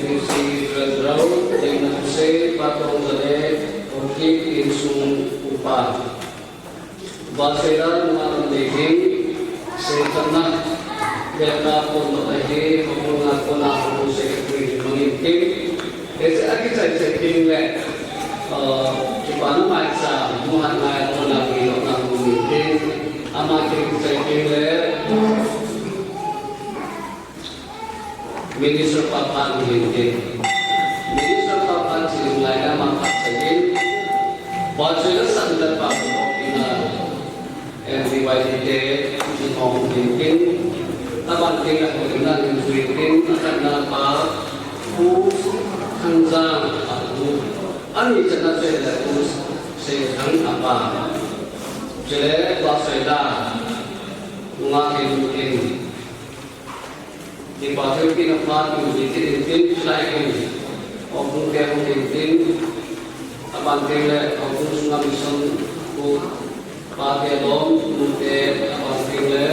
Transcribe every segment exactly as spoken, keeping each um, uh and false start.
N P C Treasurer, Dengna Thusei, Pa Tongzale, Hokip insung upa. Basela nunga lam ding, Seitanna, Delta pon lo ahi, Hokuna kona Hoku Secretary mangin tin. Ese aki chai chai tin le, uh, kipana mai cha, muhat ngai kona wi lo na mangin tin. Ama ki chai tin le, Minister Papa ni hin tin. Minister Papa chi lai na ma khat sa hin. Ba choi la san la pa ko ina. M D Y D te chi hong hin tin. Taban te la ko ina hin chui tin. Akan na pa. Pu Thang Jang a pu. Ani chana choi la pu Sei Thang a pa. Chule ba choi la. Nga hin tin. Kipa thil kin a phat in, tin, tin, tin, chulai kin. Houbung te hung tin, tin. Aban tin le, houbung sunga mission pu pa te lom, nu te, aban tin le,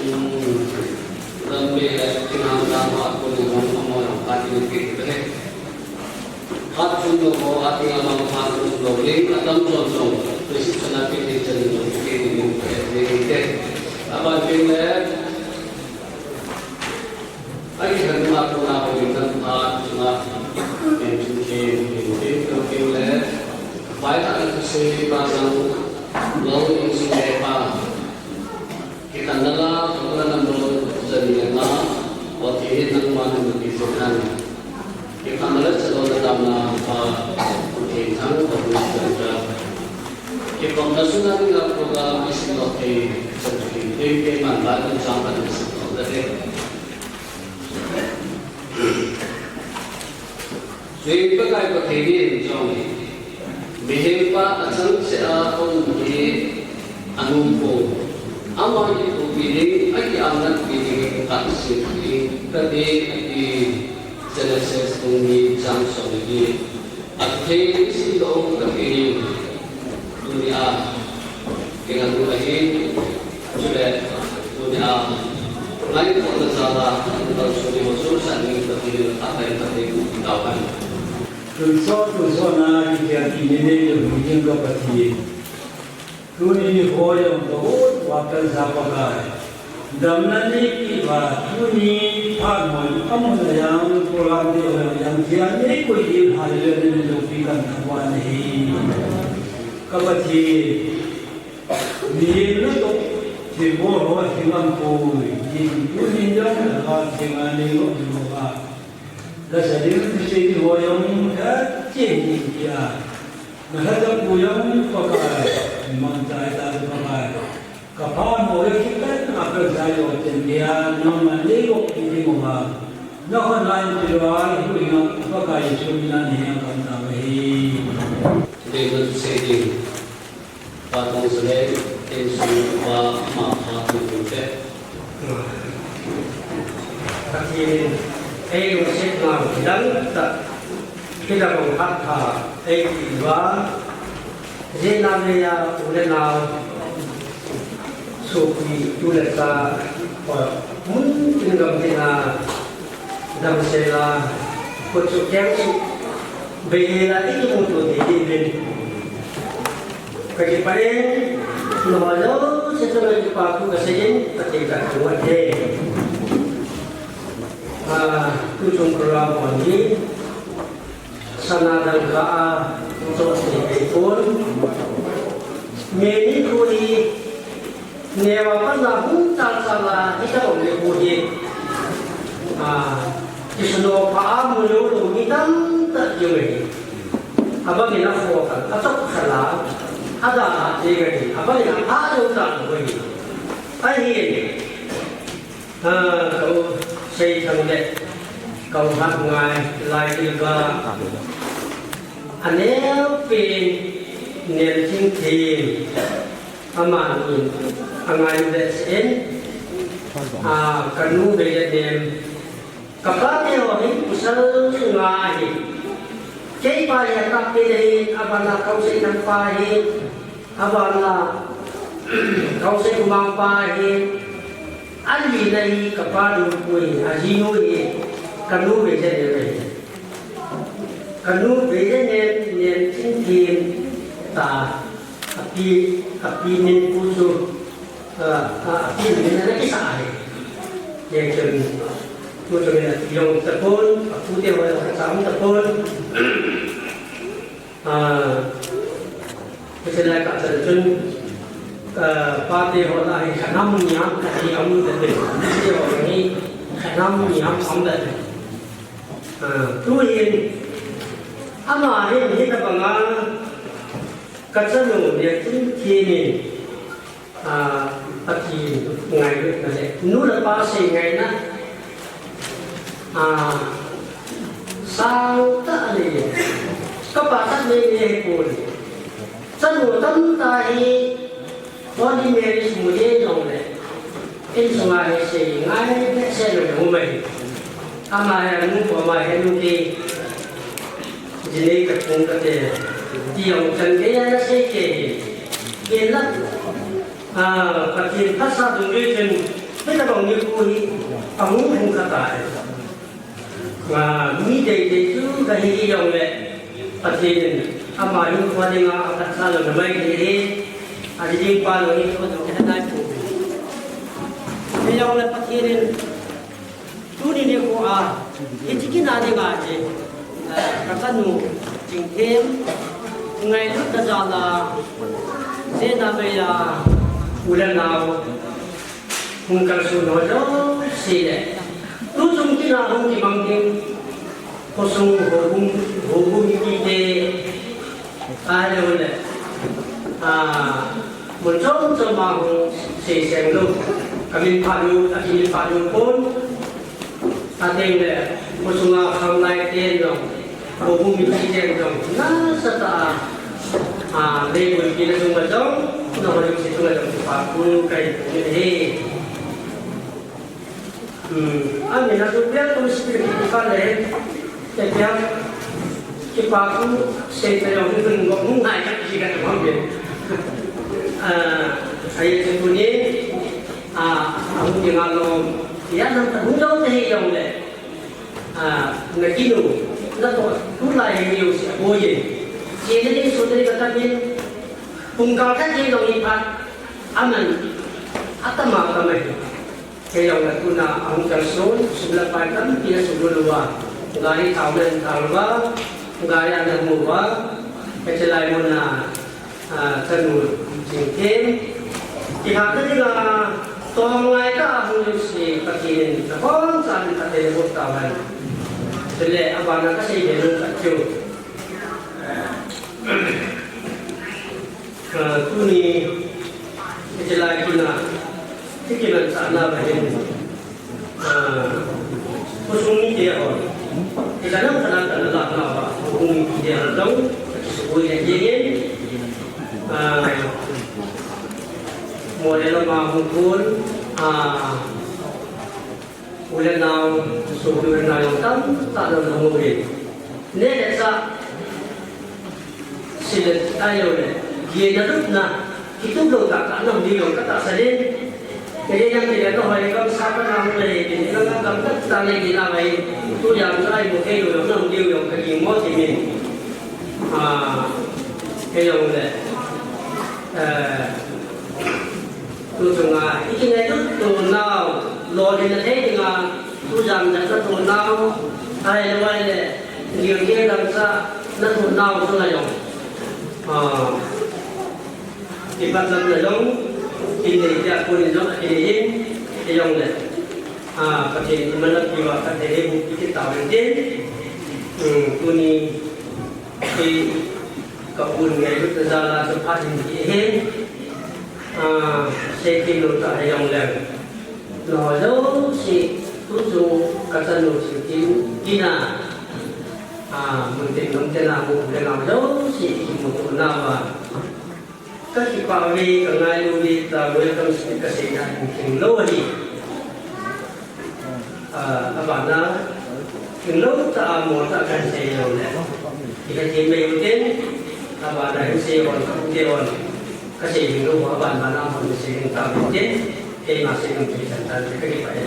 um, lam be le, tin hang dang pa, pu le lom, amo lang pa tin, tin, tin. Phat chun lo ho, a ti a mang phat chun lo, ling a tam chon chon, reception a ti ti chen lo, ti ti ni, ti ti te. A ban tin le, a ki han ma ko na ho, ling tam phat chun a, tin chun ki, tin tin to tin le, bai ta na se pa nang, lo in si le pa. Kikhanna la, kikhanna number, zan le nga, Pathen in nangma nang ti se khan. Kikhanna la chalona damna, pa, Pathen thang, Pathen thang ta. Kipamna suna ni la program isin lo te, chan ki, te, te man ba, ni chang ka ni sin lo te. Tui Pakai Pathen in jong, mihem pa achangseh a aum hi anom pon. Ama kithopi ding, akiamnatpi ding, kasei ding, kati, ati, Genesis bung ni chang som ni. Athei isi lou kati ding. Tunia, kei ngan tu ahi, chule, tunia, ngai ko na jala, ngai ko suni ho suni san ni ko tini ko takai takai ko tau kan. Tunso, tunso na, ki kia ki ni ne, ni ni ka pati. Tuni ni ho yang ko, wa kan sa pa kai. Damna neipeh uva, tuni phat hoi, amun a jong, program te hoi a jong, thil neikoi ding, hallelujah, neilou pi kan thangvah nahi. Ka Pathen, mihem natoh, thilbol ho, thil ngam poi, tin tuni jong, ka Pathen a neilou, neilou a. Lasa ding, thusei ding ho jong, ka chen ding tia. Nalhachapa jong Pakai, iman chai ta Pakai. Ka pha mo le kitan a ka jai lo chen dia, nangman nei lo ki ding uva. Na hon lai ti lo a, i hu inga Pakai Jesu mina ni a kan ta ve. Dei na thusei ding. Pa Tongzale, insung upa ma pha tu tu te. Pathen in ei lungset nau kidang tah, kidang phat pha ei ti uva, jeh in a u le nao, sopi u le cha, mun tin gam tin a, damsel a, khut suh keng suh, bei hel a i kimuto thei diuvin. Ka kipah in, nangho jouse chunga kipa thu kasei in, Pathen kathangvah e. Ah, tuchung program hi, sana dangka a, chonse kahi pon. Meni khu hi, neo a pat a hung chalchal a, hitobang nikho hi. Ah, kisunoh pha a mu lou lou mi tamtah jong ahi. Abang in akhol kha, achop kha la, ada a te ka hi, abang in apha lou ta lou ahi. Ahin, ah, ka u Seithang le, ka u Hatngai, Laigilva, aneo pen, Nemchingthem, amani, angai behseh in, ah, ka nu Veiletnem, ka pate ho hi pasal nga ahi. Kei pa hi atahpen ahi, abana ka u Seithang pa hi, abana ka u Seikhomang pa hi, alina hi ka pa Dungpui, ajinu hi ka nu Veiletnem ahi. Ka nu Veiletnem, Nemchingthem ta, api, api min pu chu, ah, ah, api min ana kisah ahi. Hijeh chun, tuchung in ati jong tapon, apute ho jong acha tapon. Ah, hiche lai kachan chun, ah, pate ho lah a hi khat ham ni ham kati aum tapon. Pate ho hi khat ham ni ham aum tapon. Ah, tuhin, ama hin hitobang a, ka chanu Nemchingthem in, ah, Pathen ngailutna le, nu le pa sei ngaina, ah, sangtah anei e. Ka pachat nei nei hipon. Chanu tamtah hi, Holy Marriage mu jeng jongle, insunga hi sei ngai behseh lou jong um ahi. Ama hi anu, ama hi anu kei, ji nei kaphung kate, ti jong chan gei a nasei kei hi. Hinla, ah, Pathen phatsah dungjui chun, hitobang nikho hi ahung hung kha tai. Ah, mi teitei chu kahi jongle, Pathen in ama hinkho dinga aphatsah louna mai thei e, ading pa lou hi kho jong kahe nai poi. Hijongle Pathen in tuni nikho a, hiche kin a dinga hi, ah, ka chanu Chingthem, ngailutna jal a, jena mei a, u le nao, hung kalson ho jouse le, tuchung kin a hung kimang ding, khosung houbung, houbung mipite, ahilou le, ah, mun chom chom a hung seiseng lou, kamin phat lou, akimin phat lou pon, ateng le, khosunga khanglai ten jong, houbung mipi ten jong, nasatah a, ah, lei bulpi na chunga jong, nangho jouse chunga jong, kipa thu kahin phong in ahi. Hmm, amin a tu bia tu spirit kipa le, te bia, kipa thu, sei te jong, hung hung ngai ka ki ka tu ham bia. Ah, ahi chu tuni, ah, ahung ding a lom, ya nam ta hung dong te hi jong le. Ah, na kinu, natoh, tulai hi niu si aboi e. Chena ding sutna ding katamin, pungkal khat jeng jong hi phat, aman, atama kama hi. Kei jong natuna ahung kalson, sum le pai tampi asum lou uva. Gari thao le thao uva, gari ana mu uva, hiche lai mun a, ah, chanu Chingthem. Kihahna dinga, tong ngai tah a hung jouse, Pathen in nabonchauvin phatthei naboh tauhen. Chule, abana kasei be nom khat chu. Ah, tuni, hiche lai kin a, hiche kimanchahna uva hin. Ah, khosung mite ho. Ika nam kana kana la na ba, khosung mite ho jong, kisukoi le jeng in. Ah, mo le lama hung kon, ah, u le nao, sopi u le nao jong tamtah jong na mu in. Neh le chah, Sile, ahilouleh, gena lupna, kitup lou tah tah na um diu jong katahsan in. Kei jong kei le kahoi gamsa kana hung le, kei jong gamsa tah le gena vai, tu jam sa ai mo kei lou jong na um diu jong kaging mo ti min. Ah, kei jong le. Eh, tu chunga, i kingai tu, tu nau, lo le na thei dinga, tu jam na tu nau, ai le wai le, liu ke dam sa, na tu nau tu na jong. Ah, i pat lam na jong, i nei tia ko ni jong, i nei in, i jong le. Ah, Pathen i man a piu a ka te bu ki ta wen tin. Hmm, tu ni, i Ka un ngai lut na jal a chu phat in hi hen. Ah, sei kit lou ta hi jong leng. Nangho jouse, tu chung ka chanu Chingkim kin a. Ah, mun tin mun tin a mu le nangho jouse, kimuto nauva. Ka kipah uve, ka ngailu uve, ta welcome speech ka sei na in kin lou ahi. Ah, abana, kin lou ta a mo ta kan sei lou le. Ika kin mei u tin, abana hin sei on, ka u te on. Ka sei hin lou, abana na mo sei hin ta u tin, keima sei lou tin san tan, ka kipah e.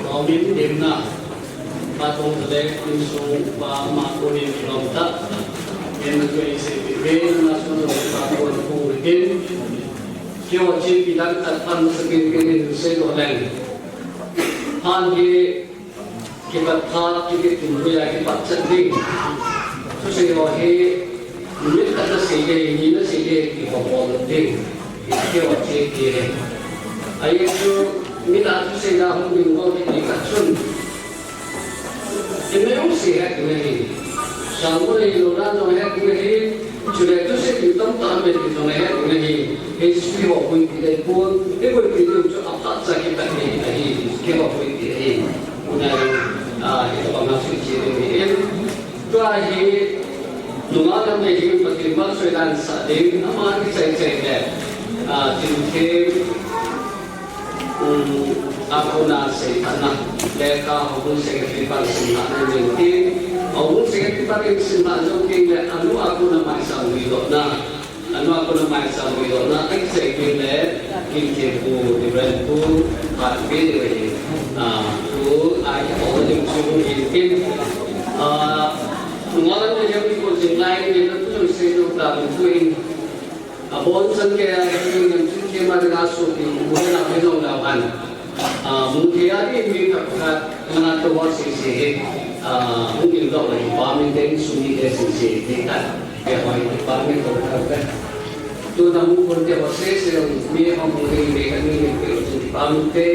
Domin demna, patong tale, insung pa ma ko hin lom ta. Demna ko sei tin, na sun lou pa ko ko tin. Keiho chepi dan khat pan masa penpen in sei doh leng. Phat hi kipat phat, kipat tun hoiya kipat chat ding. Thusei ho hi, minute khat nasei ding, ni nasei ding, kihou bol ding. Keiho chepi le. Ahi chu, mi la thusei na hung ding ho kiti khat chun. Ina jong sei het ding ahi. Salmo le Lona jong het ding ahi. Chule thusei ding tamtah aum e ti jong het ding ahi. History ho pui ti dei pon. Hibou pi ding chu aphat cha kipat ding ahi. Keiho pui ti ahi. Tuna jong, ah, hitobang a sei che ding ahi. Tua hi, nungah lam le hi Pathen vang soi dan sa ding, ama kichai chai le. Ah, Chingkim, Um, a kona seiphatna, lekha houbung secretary pan simlhah na nei tin, houbung secretary pan simlhah jou tin le, anu a kona maicham guidohna, anu a kona maicham guidohna, akichai tin le, Kimthempu, Reverend Pu, Phatpi, Reverend, ah, tu, a, i, o, lim chu hin tin, ah, ngalan le jong ko jing lai ni na tu sei jou ta tu in, Abon chan geiya hi, Chingkim a dinga sopi, mu le nao hi jong lou hen. Ah, mu thei a ding mi khat khat, mana to ho sese hi. Ah, hung in lou hi, pa min te, sumi te sese hi khat. Kei hoi hi pa min to khat khat. Tuna mu kon te ho sese, mi ho mu ding mi khat mi min te, pa min te.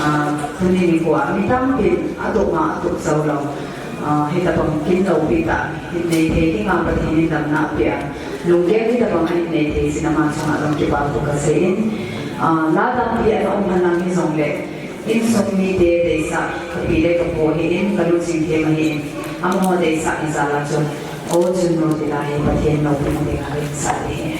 Ah, tuni nikho a mi tampin atoh ma atoh jou lou. Ah, hitabang kin loupi tah, hin nei thei dinga Pathen in damna apeh a. Lunggel hitabang a hin nei thei jeh in ama chunga jong kipa thu kasei in. Ah, la tampi ana um henlang hijongle, insung mite deisah, kapi le kapu ahin, kanu Chingkim ahin, amaho deisah hi jal a chun, o chun nu ti lai hi Pathen loupina dinga insah ding ahi.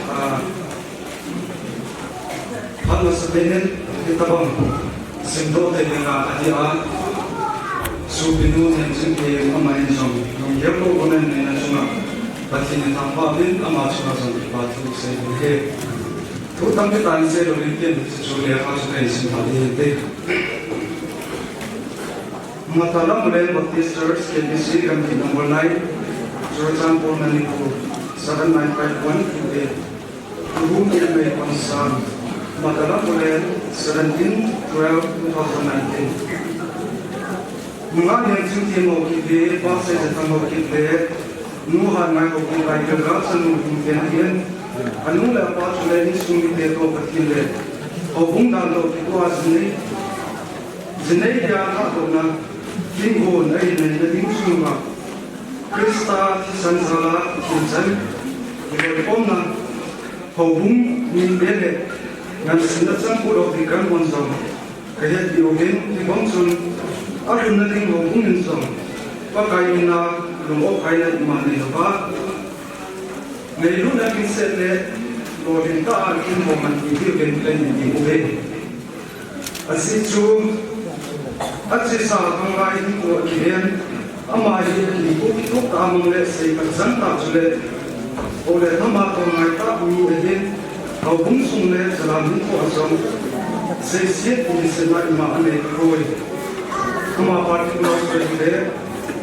Ah, phat masapen in, hitabang simdoh thei dinga ahi a, sopinu Nengchingkim, ama in jong lunggel louva aneina chunga Pathen in thangvah in, ama chunga jong kipathu sei ding ahi. Thu tampi tah in seilou ding tin, hiche chu lekha chu kahin sim phat ding ahi. Mata Lamulel Baptist Church, K B C, Gamgi number nine, Churachandpur, Manipur, seven nine five one Q A. Room in Mei Pangsan, Mata Lamulel, seventeen twelve two thousand nineteen. Nungah Nengchingkim Haokip le Pa Seijathang Haokip le Nu Hatngai Haokip Bible ga chanu hung pen ahin, anu le apa chule insung mite toh Pathen le houbung dan toh kitoh a jinei, jinei dia thahdohna, tinggon a in neina ding chunga Christa thisan jal a thisan kiloikhomna houbung min be le ngansena chang put doh ding kan hon jong kahetpi uvin, hibang chun alhunna ding houbung in jong Pakai mina lung-o phaina ima neilouva, ngailutna kinset le lolhing tah a kin hon man ti diuvin kahin ding uve. Ajeh chu, achesa khanglai hinkho akihen, ama hi akipu kitup tah a mang le sei khat jang tah chule, o le thama tong ngai tah mi ahin, houbung sung le jalam hinkho a jong seiset kihisena ima anei poi. Ama particular story le,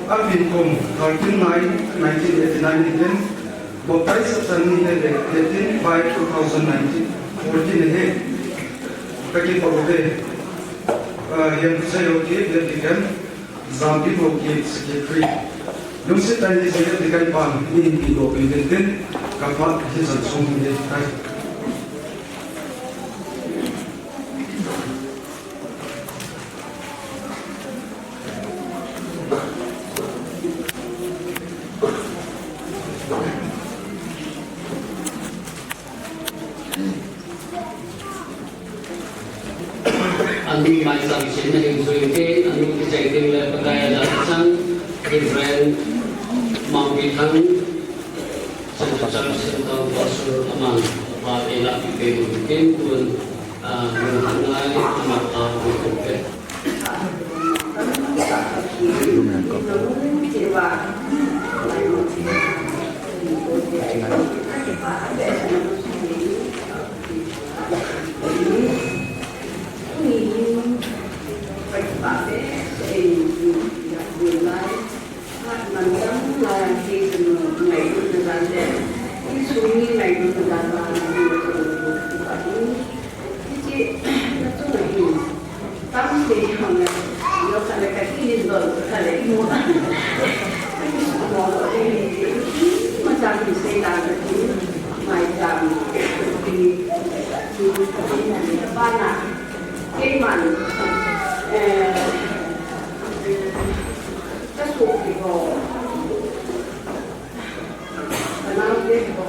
apen kum thirteen nine nineteen eighty nine ahin, baptize achan ni le eighteen five two thousand nineteen, fourteen ahi. Kakipah uve. Ah, Hemsei Haokip, Deacon, Jamkim Haokip, Secretary. Lungset tah in Secretary kaipan, eihin pehdoh peh ding tin, kaphat hichan sung hi tai. Anu maicham chenna hin jui uvin, anu kichai ding le Pakai a jachat chang, Reverend Mangpithang, Central Church Central Pastor, aman, pa te la pi pe uvin, tun, ah, Mangpithang lai, aman, ah, uvin. Hiche, nachung ahi. Tam sei hong le, yo khat le kati hin don khat le imu. Mo le, ma chang hin sei ta le, mai chang, ti, ti, ti, pa na. Keiman, eh, ka su ki ho. Ka nau ki ho.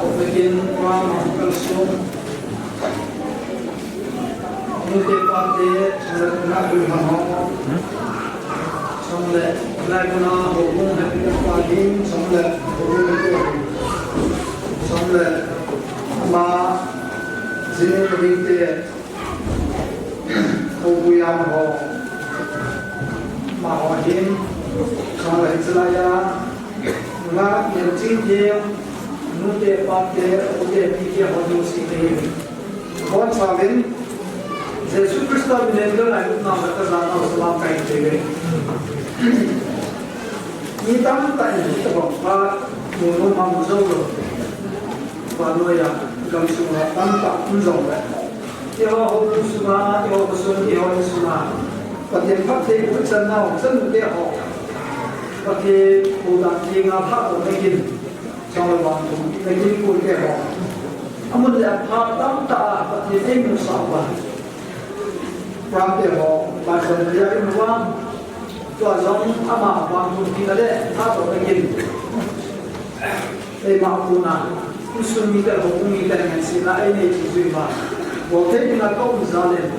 Amen. Nute pate, chule na ku hamo. Chule, lai kuna ho kung happy pa din, chule, ho kung happy pa din. Chule, ama, jini ko din te, ko bu ya ho. Ma ho din, chule, chule ya, nga, yen ching te, nute pate, o te, pi te, ho din si te. Bon chauvin, Jesu Christa min in ka lai na ka za na salam kai te ve. Ni tam ta ni ta bang pa, mo no ma mo zo lo. Ba no ya, gam su na tam ta, um zo le. Ye ho ho su na, ye ho su, ye ho su na. Pathen phat te ku chan na, chan te ho. Pathen ku da ki nga pha ko ne kin. Chule vangthum thina kin kul te ho. Amun le apha tamtah a Pathen eimusah uva. Ram te ho, Bible lia in uva. Tua jong ama vangthum thina le, tha to kin. Eima kona, insung mite ho, um mite ngansena einei chu jui uva. Bol thei dinga ka um jal in.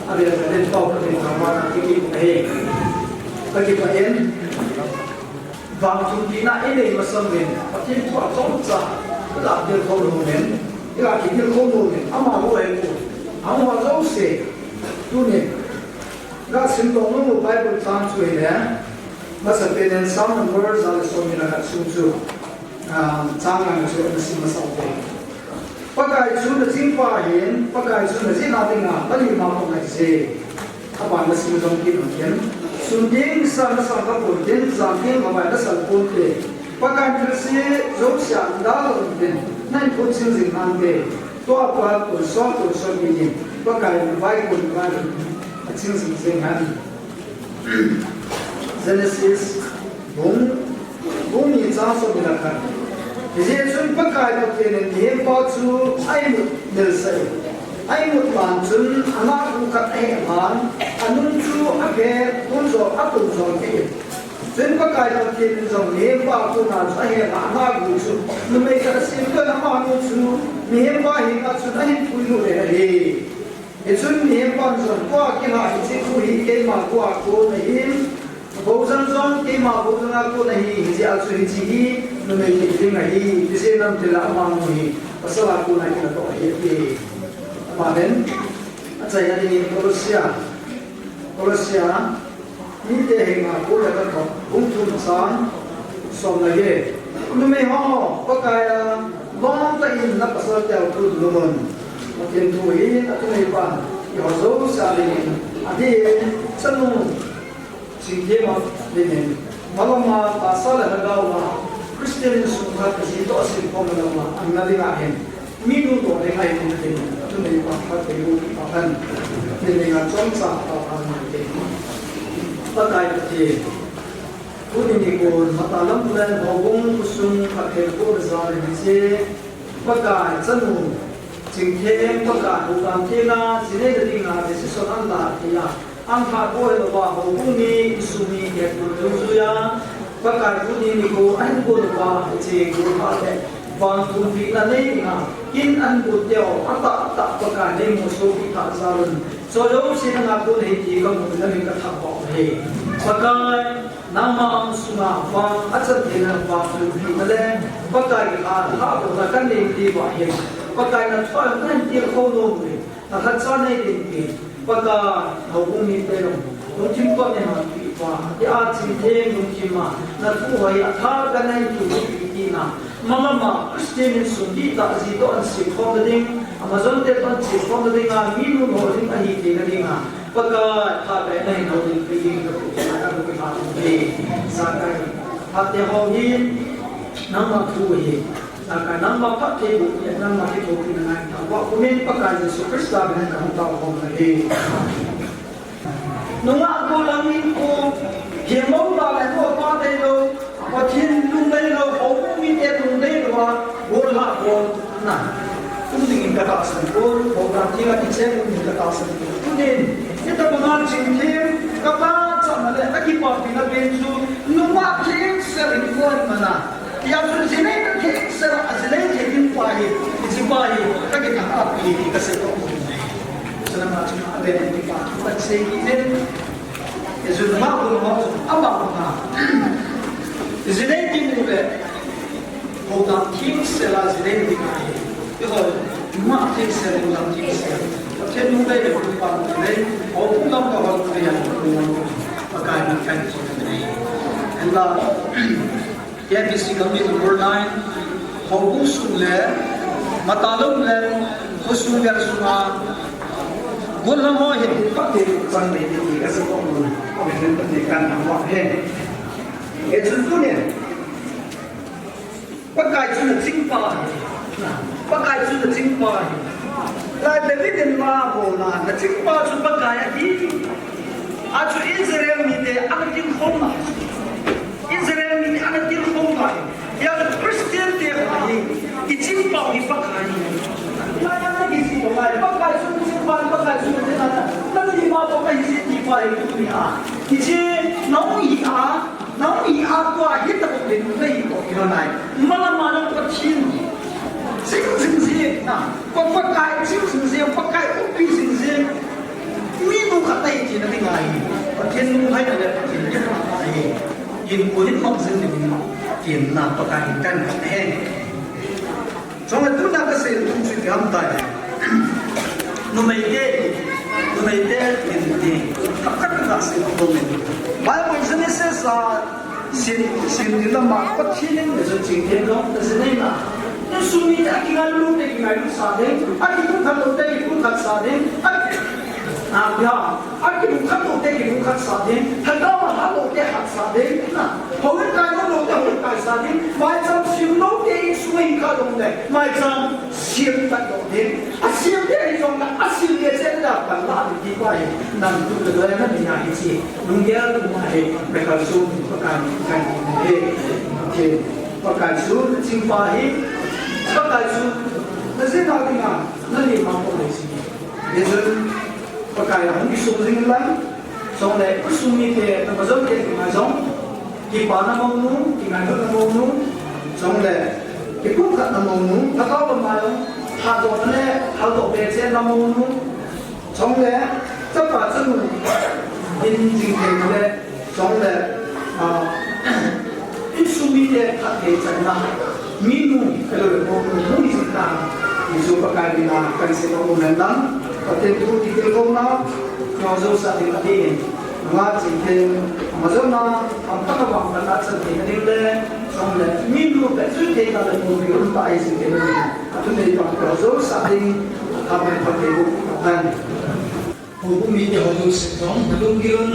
Avel vel in pao ka tin thangvahna kiti ahi. Ka kipah in. Vangthum thina einei masang uvin, Pathen thu a chomcha, ilah tilkhou nom in, ilah kitilkhou nom in, ama lou ahi poi, ahung ho jouse, tunin, ga simdoh nom u Bible chang chu ahile, masapen in Psalm number ja le somni le khat sung chu, ah, chang nga chu na sim masa u te. Pakai chu na jingpa ahin, Pakai chu na jin a dinga, na lim a pang ahi je. Aban na sim jong kit un tin. Sun ding sa na sang ka pon tin, jan ding ma bai na sang pon te. Pakai thilse jouse a dalha un tin, na in pon ching jing nante. Tua pa pon so, pon so mi ding. Pakai vai pon vai pon. A ching jing jing han. Genesis bung, bung ni chang somni le khat. Hijeh chun Pakai Pathen in mihempa chu a-imut nilsah in, a-imut pan chun anahgu khat ahe phan, anung chu aphe, tun jong, atun jong thei in. Chun Pakai Pathen in jong mihempa kona chu ahe phan anahgu chu, numei khat asemtoh in amanu chu mihempa henga chun ahin puilut in ahi. Hichun mihempan jong, tua kila hiche thu hi keima gu a kon ahin, boujang jong keima boujang a kon ahi, hijeh a chu hiche hi numei kiti ding ahi, tiseh nam tila amanu hi pasal a kon a kila toh ahi, ati. Amen. Achaina dingin Kolosia, Kolosia, Mite henga Paul le ka thot, bung thum chang som le get. Numei ho, Pakai a lom tah in na pasal teu tun lum un. Pathen thu hi na thunei pan, eiho jouse a dingin, adeh in, chanu Chingthema dingin, malam a tahsa le lhagao a Christian insung khat kaji toh asim khom na lama, ana dinga hin, mi nutoh ding ahi tin, Nei pa khat te u pa khan. Ni nei nga chom cha pa khan ni te. Pakai Pathen. Tuni nikho, Mata lam len houbung khosung khat khel ko za le ni se. Pakai chanu. Chingtheng Pakai hu kan te na, si nei da ding na, decision an la ti ya. An kha ko he lo ba houbung ni, insung ni, ke ko lo zu ya. Pakai tuni nikho, an ko lo ba, che ko ba le. Vangthum pina nei dinga, kin an bu teo, ata, ata, Pakai nei mu so ki ta za lun. So lo si na nga ko nei ti ka mu na mi ka tha ba he. Pakai, nangma ang sunga vang, a chan te na vangthum pina le. Pakai a, ha ko na kan nei ti ba he. Pakai na chwa na ti ko no mu. Na khat cha nei din ti. Pakai, houbung mite jong, lungthim kot nei ma pi pa, ti a Chingtheng lungthim a, na thu hoi a tha ka nei tu pi ti na, mama ma, Christian insung ti ta ji to an si khom ding, Amazon te to an si khom ding a, mi nu ho ding a hi te na ding a, Pakai, tha ka nei no ding pi ding ka pu ka ka pu ka pu, sa ka, ha te ho hin, nangma thu hi, Pakai nangma phattheiboh, nangma kithopi na ngai ta. Wa kumin Pakai Jesu Christa min in kahung tao khom na hi. Nungah ko langin ko, hiam mong ba le ko pa te lo, Pathen lung dei lo, houbung mite lung dei lo a, bol ha bol na. Tum ding in ka tahsan ko, ko ka ti ka ti chen in ka tahsan ko. Tunin, ita banga Chingtheng, ka pa cha na le, ka kipapi na pen chu, nungah thengsel in ko an mana. Tia chu jinei ka thengsel a jinei thei ding pa hi, i ji pa hi, ka kithah a pi hi ka sei ko. Sana ma chu a le ni pa, ka sei ki ne. I ju ma ko ma chu a ma ko ma. Jinei ki mu le. Ho ta thengsel a jinei ni ka hi. I ho ma thengsel, ho ta thengsel. Pathen nu le pa nu le. Ho kum lam ka ho le ya. Pakai na kan chu ne. Ella K B C Gambih number nine, houbung sung le, Mata lam le, khosung le sunga, gollhang ho hin, pate chang le ni ka sa ko mun, ko hin pate kan na wa he. E chun tu ne, Pakai chu na chingpa hi, Pakai chu na chingpa hi. Lai David in ma ho na, na chingpa chu Pakai a hi. A chu Israel mite, a na kin khom na. Israel mi ana til khom ngai. Ya Christian te ho hi. I chingpa hi Pakai. Ya ya na ki si to ngai. Pakai sun chingpa, Pakai sun chingpa. Na ni ma to kai si ti pa hi tu ni a. Ki si na u hi a. Na u hi a ko a hi ta ko le na hi ko ki nai. Mala ma na Pathen. Sing sing si na. Ko Pakai sing sing si, Pakai upi sing sing. Mi nu khat nei ti na ding ahi. Pathen nu hai na le Pathen ke pa ahi. Kin ko hin mang jing ding tin na Pakai hin kan he. Chong le tu na ka sei tu chu gam tai. Numei te, numei te min ti. Thak thak na sei tu min. Bible Genesis a Sin, sin ni lama, Pathen in le chun ching thei lou, ta sin nei na. Insung mite a kingailu te kingailu sa ding, a kipumkhat lou te kipumkhat sa ding, a, a, ya, a kipumkhat lou te kipumkhat sa ding, thagau a hat lou te hat sa ding, na. Houin kai lou lou te houin kai sa ding, maicham sim lou te insung a hin kha lou le, maicham sim ta lou ding. A sim te hi jong na, a sim te chen la pan la ti pa hi, nang tu le na ni na hi chi. Lunggel ma hi, Pakai chu, Pakai, Pakai hi, Pakai, Pakai chu, chingpa hi, Pakai chu, na jin na ding a, na ni ma ko le si. Ye jun, Pakai a hung ki sum jing lang, jong le, ku sum ni te, na ma jong ke, ma jong, ki pa na mong nu, ki ngai na mong nu, jong le, ki pu khat na mong nu, na ka ba ma jong, ha do na le, ha do be che na mong nu, Chong le, chapa chanu, in jing thei le, chong le, a, insung mite khat thei channa, mi nu, ka lo le mo nu, mu ni ta, ni chu Pakai ni na, kan se lo mo nan nan, Pathen thu ti tel ko na, no jo sa ding a ding, nga jing thei, ma jo na, am ta ka bang kan a chan thei na ding le, chong le, mi nu, ka chu thei na le mo, mi un ta ai jing thei na ding. Athum nei pang ko jo sa ding, amen pa ke bu kan. Houbung mite ho jouse jong, lunggil un,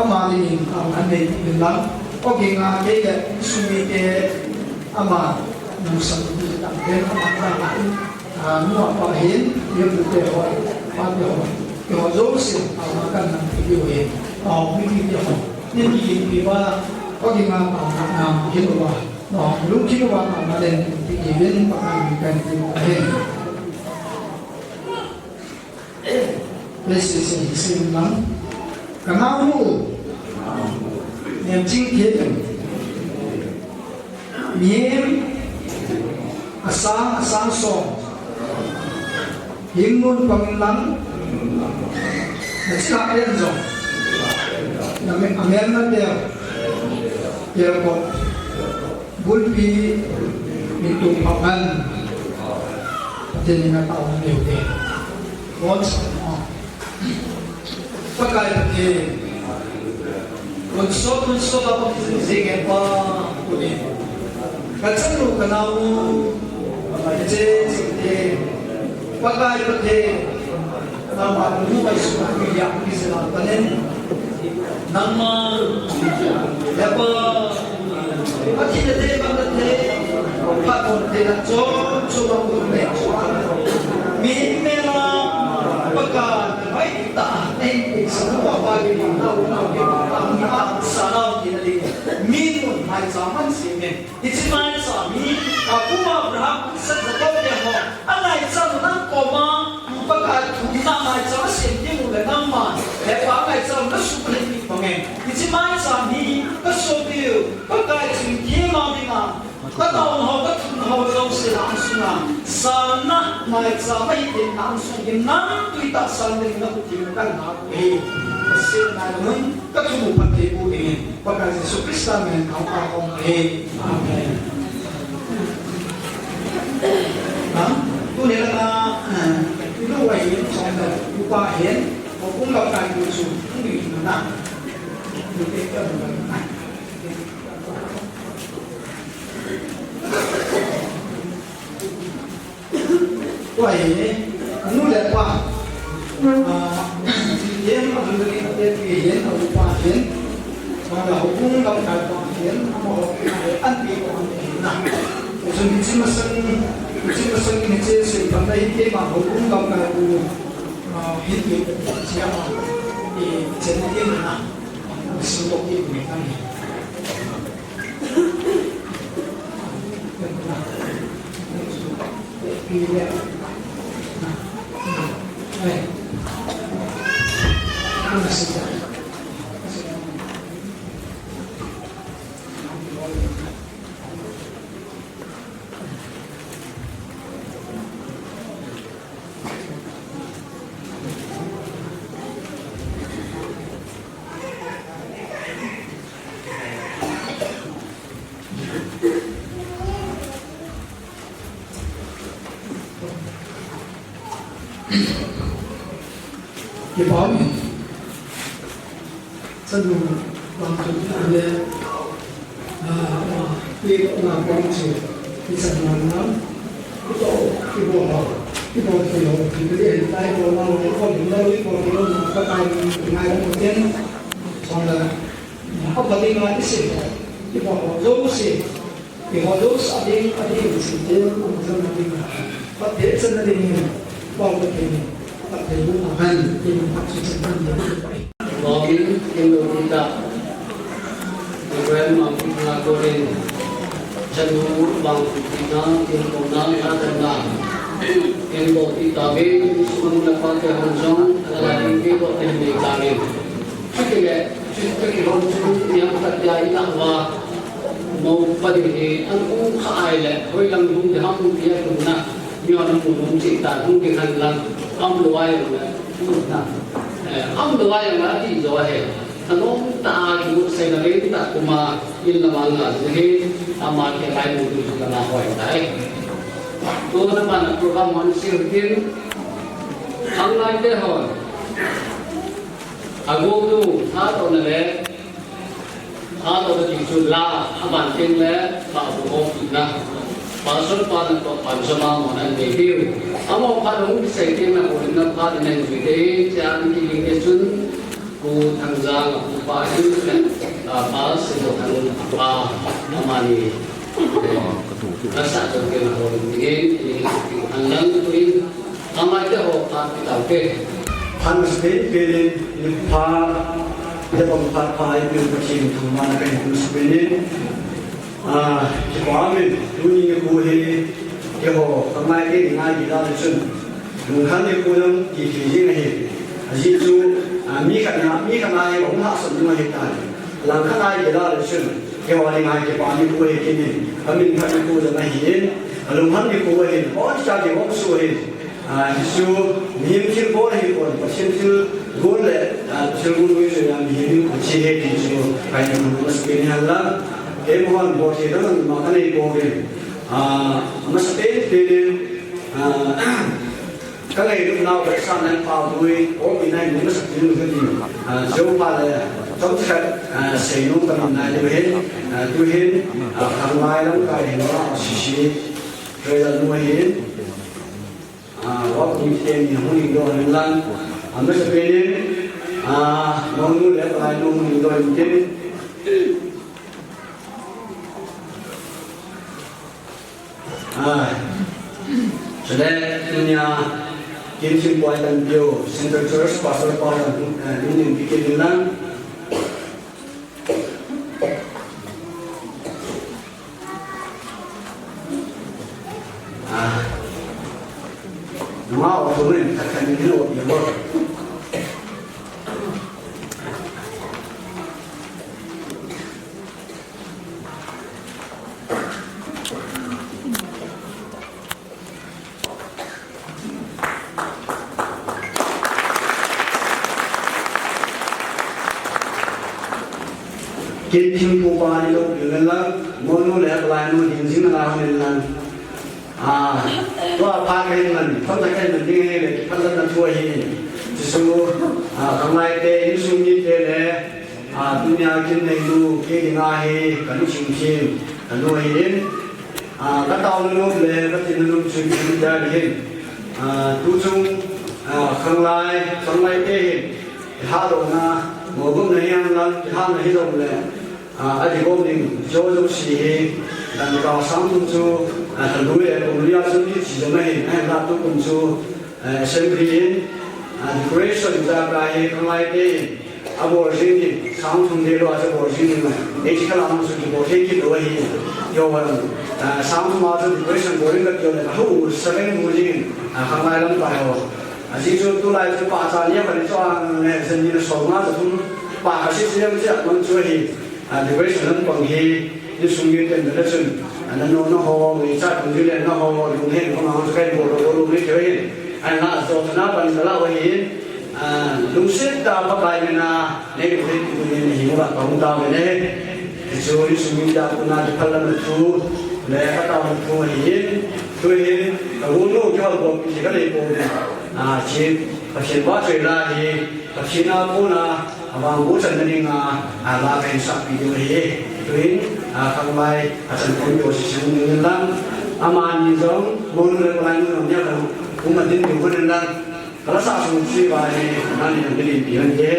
ama dingin, a, an nei ding lang. O ke nga kei le, insung mite, ama, nung sang ding lang, den ama ta la in, a, Nua pa hin, ye pu te ho, pa te ho, te ho jouse, a ma kan nang ti diu hin, a mi ti te ho, nin ki yin pi ba, ko ki nga pa na, na, hin ba, no, lu ki ba na, na den ti ki yin pa kan kan ti hin. This is in Sim Lang. Kanau mu. Niam Ching Thiem. Mihem asang, asang som. Hing nun pang lang. Nachi ka pen jong. Name, amen na tel. Tel ko. Bulpi. Mintung pang ngan. Pathen in atao na neu te. Bon sa. Pakai Pathen. Tonsot, tonsot a Pathen jing e pa, kuni. Ka chanu ka nau, ka che ching te. Pakai Pathen. Nangma nu mai su mi ya mi se la panen. Nangma, ya pa, Pathen te ba te, pa kon te na chon, chon ba kon te. Mi me la, Pakai. Pai ta, nei pe sa nu pa pa ke na, na, na, ke ta, mi ta, sa na, ke na de. Mi nu, mai sa man si me. Hichi mai sa mi, ka pu Abraham, sa sa ko ke ho. Anai sa nu nang ko ma, Pakai tu na mai sa ma si ke mu le nang ma. Le pa ngai sa na su le ni pa nge. Hichi mai sa mi, ka so piu, Pakai tu ke ma mi na. Ka taona ho, ka thumna ho jouse na angsunga, sanna, maicham ahi teng na angsunga, hinam tui tah san ding na kut thim kan ngah uve. Ka sel nai hun, ka thum u phatthei boh dingin, Pakai Jesu Christa min in ka hung kah uve. Amen. Ha? Tuni langa, eh, inu ahin, chom le, upa ahin, houbung lamkai pu chu, hung ding na. Tua hi, anu le apa, ah, T T M, Andri, ate pi hin, a upa hin, wala houbung lamkai pa hin, amaho, an pi ko an hin na. Chun hiche masang, hiche masang in hiche seipan na hi keima houbung lamkai pu, ah, hin pi ko chia ma, eh, chen na hin na. Sum to ki ni kan. Kipah. Chanu bang chu le, ah, ah, pi ko na bang chu, pi chan na na, pi ko, pi ko ha, pi ko pi ho, pi ko le, tai ko na, pi ko na, pi ko pi ko na, ka tai ngai ko ten, chang la, apa ding ma isi, pi ko ho, jo si. Eiho jouse a ding, a ding, sinte, umchan a ding, phatthei channa ding, pao Pathen, phatthei bohna hen, tin phatthei channa ding. Longin, in lo kita. Reverend Mangkitna Korin, chanu Mangkitna, tin kona, na kona. In lo kita, ve, sumang na pa ke hon jong, ala ding ke ko tin ni kangin. Chukile, chukile hon chu, niam katia ina wa. Mo pa ding hi, an um kha ai le, hoi lang hung ding ham hung ding a tum na, mi hon hung um chih ta, hung ding han lang, am lo ai lang le, um na. Eh, am lo ai lang le, ati jo he. Thanom tah a, kimu sei na len tah kuma, in lam a nga ji hi, ama ke lai mu tu ji lama hoi tai. Tu na ma na program hon si hu tin, ang lai te hon. Ago tu, tha to na le, Tha to kati chu la, aban teng le, pa bu hop na. Pastor pa na to pan jama mo na nei diu. Amo pa hung sei teng na ko na pa na nei diu te, cha ni ki ding te chun, ku thang ja la ku pa diu ne, a pa se ko thang pa, amani. Nasa jong kei ho ding in, i ding in, an lang tu in, amai te ho pha pi tau ke. Phan mas pen pen in, ni pha, te bang pha pha i pen Pathen thangvahna kahin mas pen in. Ah, kipa min, tuni nikho hi, keiho, khanglai te ni ngai di la le chun. Lungkham nikho jong kiti jing ahi. Ajeh chu, ah, mi khat na, mi khat na hi hung hahsat ding ahi tai. Langkhat na hi kila le chun, keiho dinga kipa nikho hi kei in, kamin khat nikho jong ahi in, alungkham nikho ahi, oi cha kihoupi ahi. Ah, hichu, mihem thilgon ahi pon, Pathen thilgon le, ah, thilgon noi chu mihem in koi chi ahi ti chu, kahin mas pen in lang. Keiman bol thei dang ma kanei poi. Ah, mas pen pen in, ah, Ka ngailutnau vetsahnan pha bui, o pi nai ni masa tin lu tin. Ah, jo pa le, chom khat, ah, sei nom ka nom nai lu hin, ah, tu hin, ah, khanglai lamkai hin la, sisi, rei la nu hin. Ah, wa pi ten ni hung ning do hin lang. Ah, masa pen in, ah, monu le lai nu hung ning do hin tin. Ah, chule, tunia, Kin Thim Puai Tan Pio, Central Church, Pastor Paul, eh, Lim Lim Pi Kin Lim Lang. Ah, nunga o tu rin, khat khat ni o pi o. Kin Thim Pu pa ni lo pi len lang, monu le lai nu ding jing la len lang. Ah, tua pha kahin man, pha kahin man ding he le, pha la na tua hi. Jesu, ah, khanglai te, insung mite le, ah, tunia kin nei nu, kei dinga hi, ka nu chim chim, ka nu hi in. Ah, ka taona nom le, ka tina nom chu kin da hi in. Ah, tu chung, ah, khanglai, khanglai te hi, ha lo na, mo gum na hi an lang, ha na hi lo le. Ah, a di gom ding, jo jo si hi, dan ka sang tum chu, ah, ka lui, eh, kum lui a chu ki chi jo na hi, eh, la tu kum chu, eh, assembly in, ah, decoration ja ka hi, khanglai te in, a bol jing ding, sang thum de lo a chu bol jing ding, eh, chi ka la chu ki bol thei ki lo hi, yo wan, ah, sang thum a chu decoration bol ding ka ti le, hu, seven mu jing, ah, khanglai lam pa ho. A ji chu tu lai chu pa cha ni a pa ni chu a ne, sen ni so ma chu thum, pa ka si si le chu a man chu hi. A, decoration lam pang hi, insung miten da chun, a, nano na ho, mi cha kun ju le na ho, lung hen ko ma ho kai bo lo lo mi ke hin. A, na so na pan da la wa hin. A, lungset tah Pakai mina, nei ko hin tu ne hi mo ba pa hung ta ne. Chu insung mita ku na de phala na tu, le ka ta na tu hin. Tu hin, ka hu no ke ho ko ki ka le ko. A, chi, ka chi ba choi la hi, ka chi na ko na, Avang bu chan na ding a, a la kahin sahpi diu ahi. Tuin, a, khanglai, a chan kon diu a sisang ding in lang. Amani jong, monu le palai nu jong nia kan, kum a din diu kan in lang. Ka la sa sung si ba hi, amani jong din diu kan ke.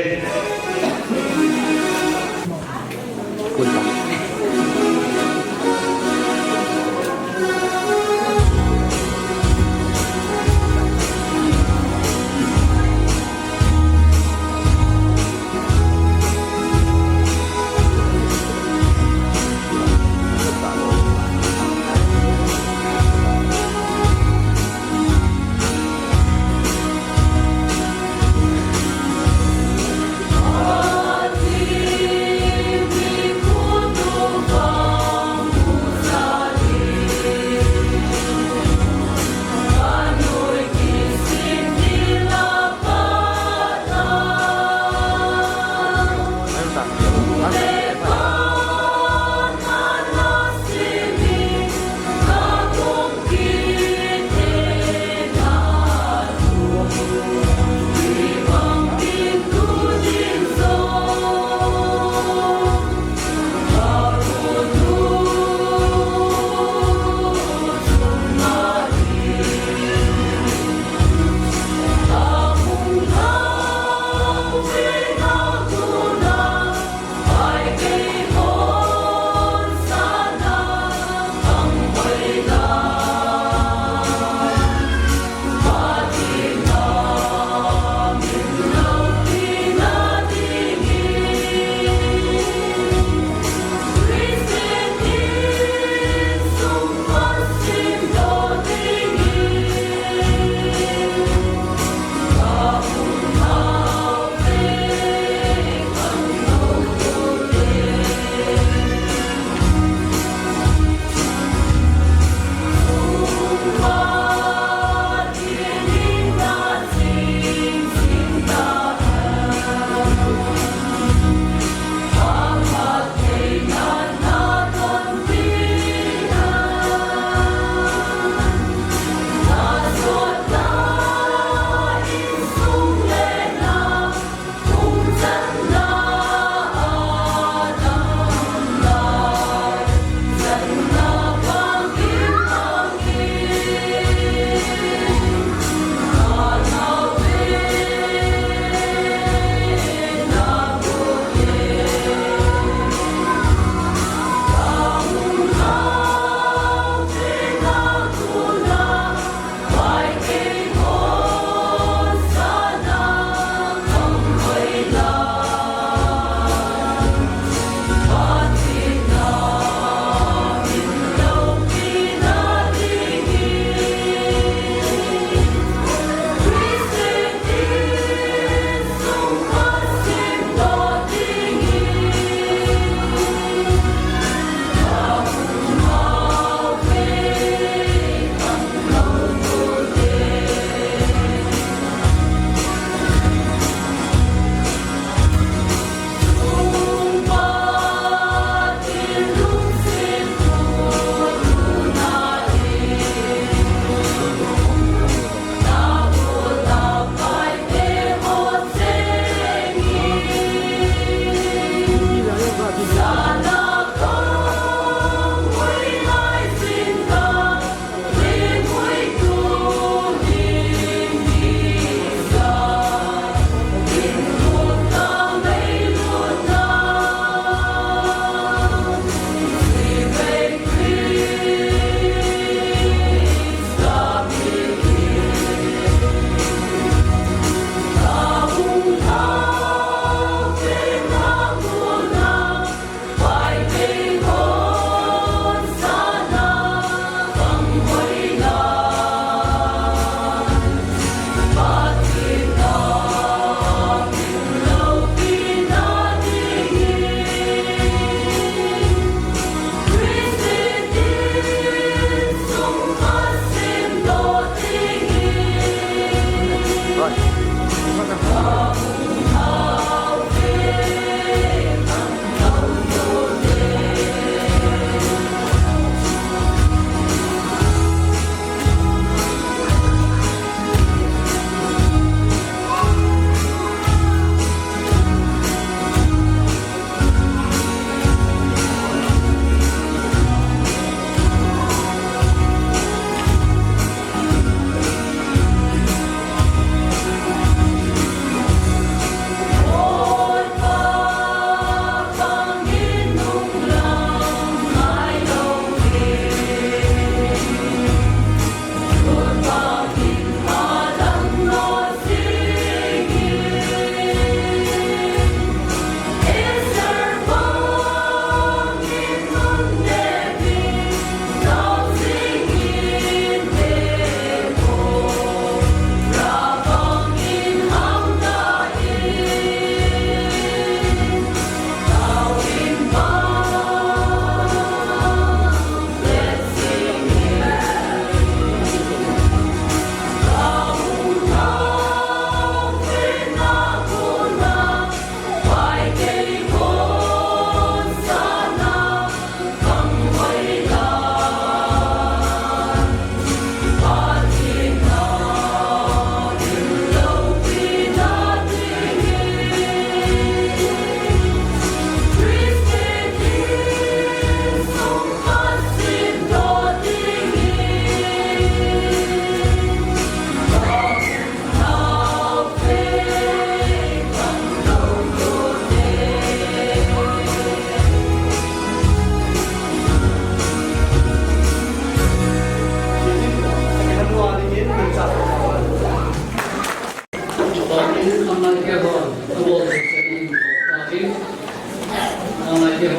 Pathen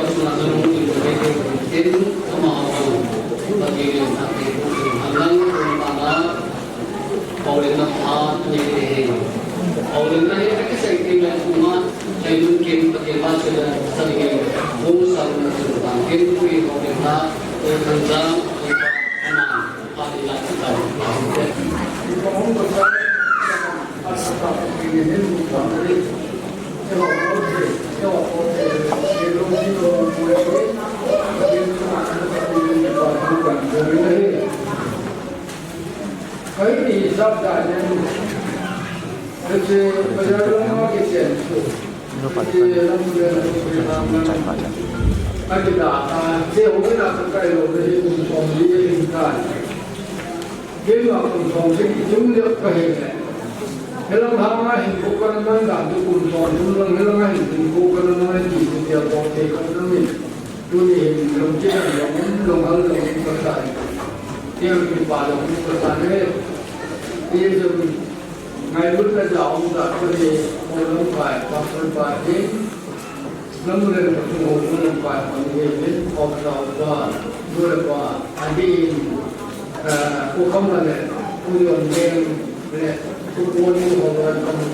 in ama hou, Pathen in a pe, hang hang, hang hang, Paulin na pha ni te he. Paulin na he ka kisai te na kuma, sai nun kin Pathen ba se da sa ni ke. Bo sa nun sun ba kin tu i Paulin na, o san za, o pa, ama, pa ni la sa ta. Kaini hisap dan in, hiche bazar lama kichen chu, hiche lam le lam le lam le, akida ta, hiche hung in a kakai lou le hi kum som li in kai. Keima kum som li kichung le kahi le. Hilang hanga hin ko kana man dan chu kum som thum lang, hilang a hin ko kana man ti chu tia bol thei kana min. Tuni hin lungthim in lung, lunghal lung kasah in. Tia kipa lung kasah in. Tia chun ngailutna jal um tah kani, hou lamkai, pastor pa hin. Namu le namu hou lamkai pa ni hin, hou sa pa, nu le pa, adin, eh, u Khama le, u Jon Leng le, u Pon ni hou lamkai.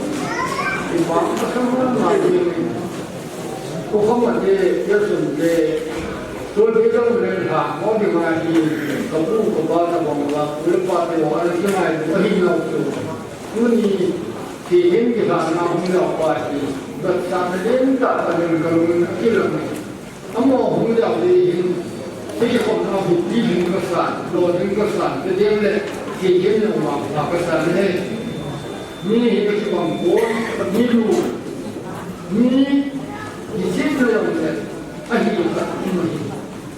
Kipa kasah ma ma hin. Ko kham ate, ya sun te, to te jong len ha, mo di ma hi, ka pu, ka pa, ka bang la, ku le pa te, wa le ki mai, ko hi na ku. Tuni, ki hin ki ha na hung na pa hi, ka sa na den ta ka len ka lung ki la mai. Amo hung ya le hin, ki ko na hi, ki hin ka sa, lo hin ka sa, te den le, ki hin na wa ka sa le. Mi hi ka kibang pon, mi lu, mi kichep na jong le, ahi khat um ahi.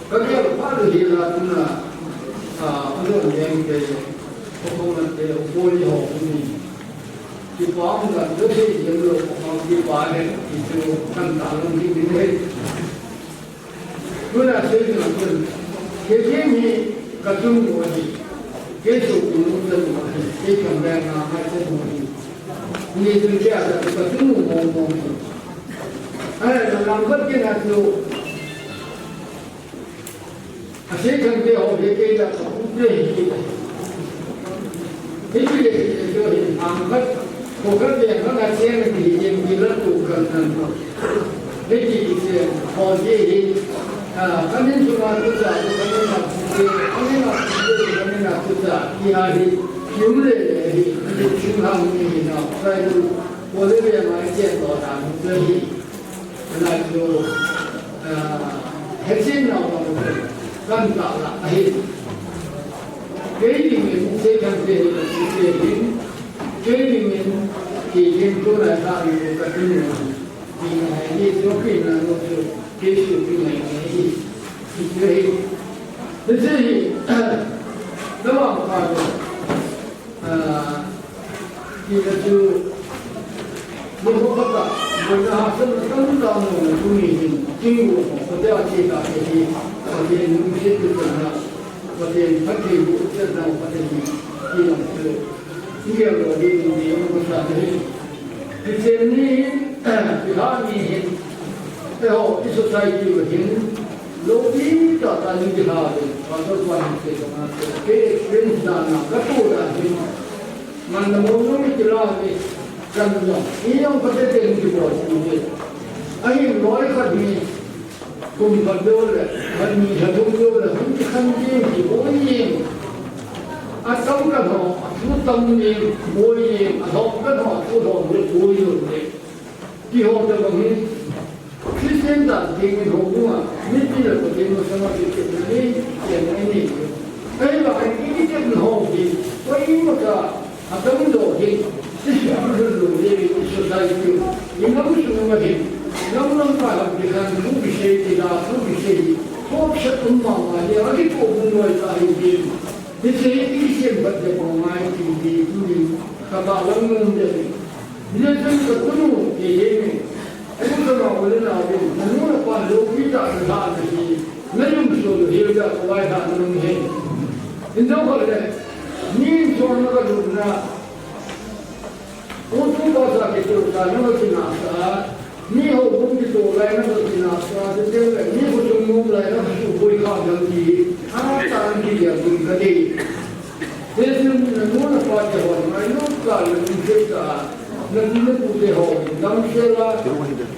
Ka gel pha le hi la tuna, a, u Jon Leng te, u Khama te, u Pon ni ho um hi. Kipa um dan le sei jeng lou, kipa he, kichu kan ta lou hi ni he. Tuna sei tuna tun. Kei hi ka chung mo ahi. Kei chu kunu chung mo ahi. Kei kam le nga ma chung mo ahi. Ni tun kei a ka chung mo mo ahi. Ai, na lam khat kei na chu. Asei kan te ho he kei la ka pu te hi. Hiti le, hiti le, hiti le, hiti le, hiti le, ko ka te ka na chen ki hi chen ki la tu kan nan ko. Hiti ki chen, ho je hi, a, ka nin tu ma tu cha, ka nin ma tu te, ka nin ma tu te, ka nin ma tu cha, ki ha hi, ki um le le hi, ki chun ha mi hi na, ka tu, ko le le ma chen to ta mu te hi. Ana chu, ah, hechin nau nau kan ta la ahi. Kei dingin, sei kan te hi, sei te hin, kei dingin, kei ding tu na ta ni ka tin ni. Ni na hai ni chu pi na no chu, kei su pi na ni. Ni chu hi, ni chu hi, na wang pa ni. Ah, ina chu, ni ho kata, boina hahsatna tamtah um le tuni hin, king ho, Pathen a che ta te hi, Pathen lungset tu na, Pathen phattheiboh chetna, Pathen hi, ina chu, i gel lou ding in, i um sa te hi. Christian ni hin, Bible ni hin, eiho, i society u hin, loupi tah tah in kihal in, pastor pa hin sei banga sei, kei experience dan a, ka tu dan hin, man na mo no mi kila ni, kan no, i jong ka te te ni kibol tu ni. Ahin loi khat ni, kum khat beu le, khat ni, khat thum beu le, hung kikhen ding kiboi jeng. A tam kan ho, a thu tam ni, boi jeng, a lhom kan ho, a thu lhom le, boi jeng le. Kihou tabang hi, Christian dan ding in houbung a, mipi le Pathen masanga kitepna nei, kian nei nei. Ahivangin i kitepna ho hi, koima cha, atamjo hi, i sukul lhun lou le, i society, i nam sung a hin, nam lamkai ham kikhen, thu kisei, tija, thu kisei hi, thopsat um mama le, akitoh mun loi ta hi, hi. Hiche hi i kisem phat le bou ngai ti hi, tuni, ka ba lang nom le. Hijeh chun ka tunu, kei hi, u Khama u le nao in, nanu napa loupi tah na lhah na hi, na lungset u hi, ka vai tah na lung hi. Hinjong khat le, mi insung a ka lutna, u tu pa sa kitoh sa na ka kinah sa, mi houbung kitoh lai na ka kinah sa, Teng le, mi khosung nom lai na khosung boi kha dam ti, a tan ti dia dun ka dei. Hichun na nu na pa te hon, ngai nu ka le nu te ka, na pi na pu te hon, dam se la,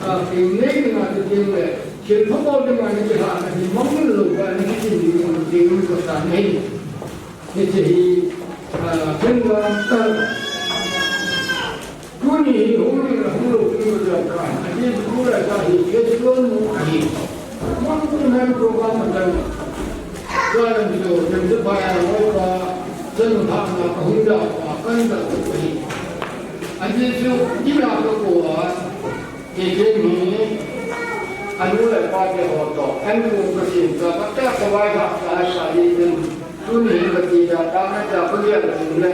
a, teng nei na te teng le, thil pha bol te ma na ki ha, na ki mang lo ka, na ki tin ni na te ka sa nei. Hiche hi, a, ken la, a, Tuni hi hung ding le hung lou ding le jong kha, ahi tu le kha hi, Hezron nu ahi. Mang tu nan program a kan. Ka lam chu, kan chu pa ya lo pa, chan ha na ka hung da pa, kan da tu ahi. Ahi chu, ina ka ko a, ke ke ni, anu le pa ke ho to, an ko ka sin ka, ka ta ka wai ha, ka ha sa ni den. Tuni hin ka ti da, ta na ta ka lia ka tin le.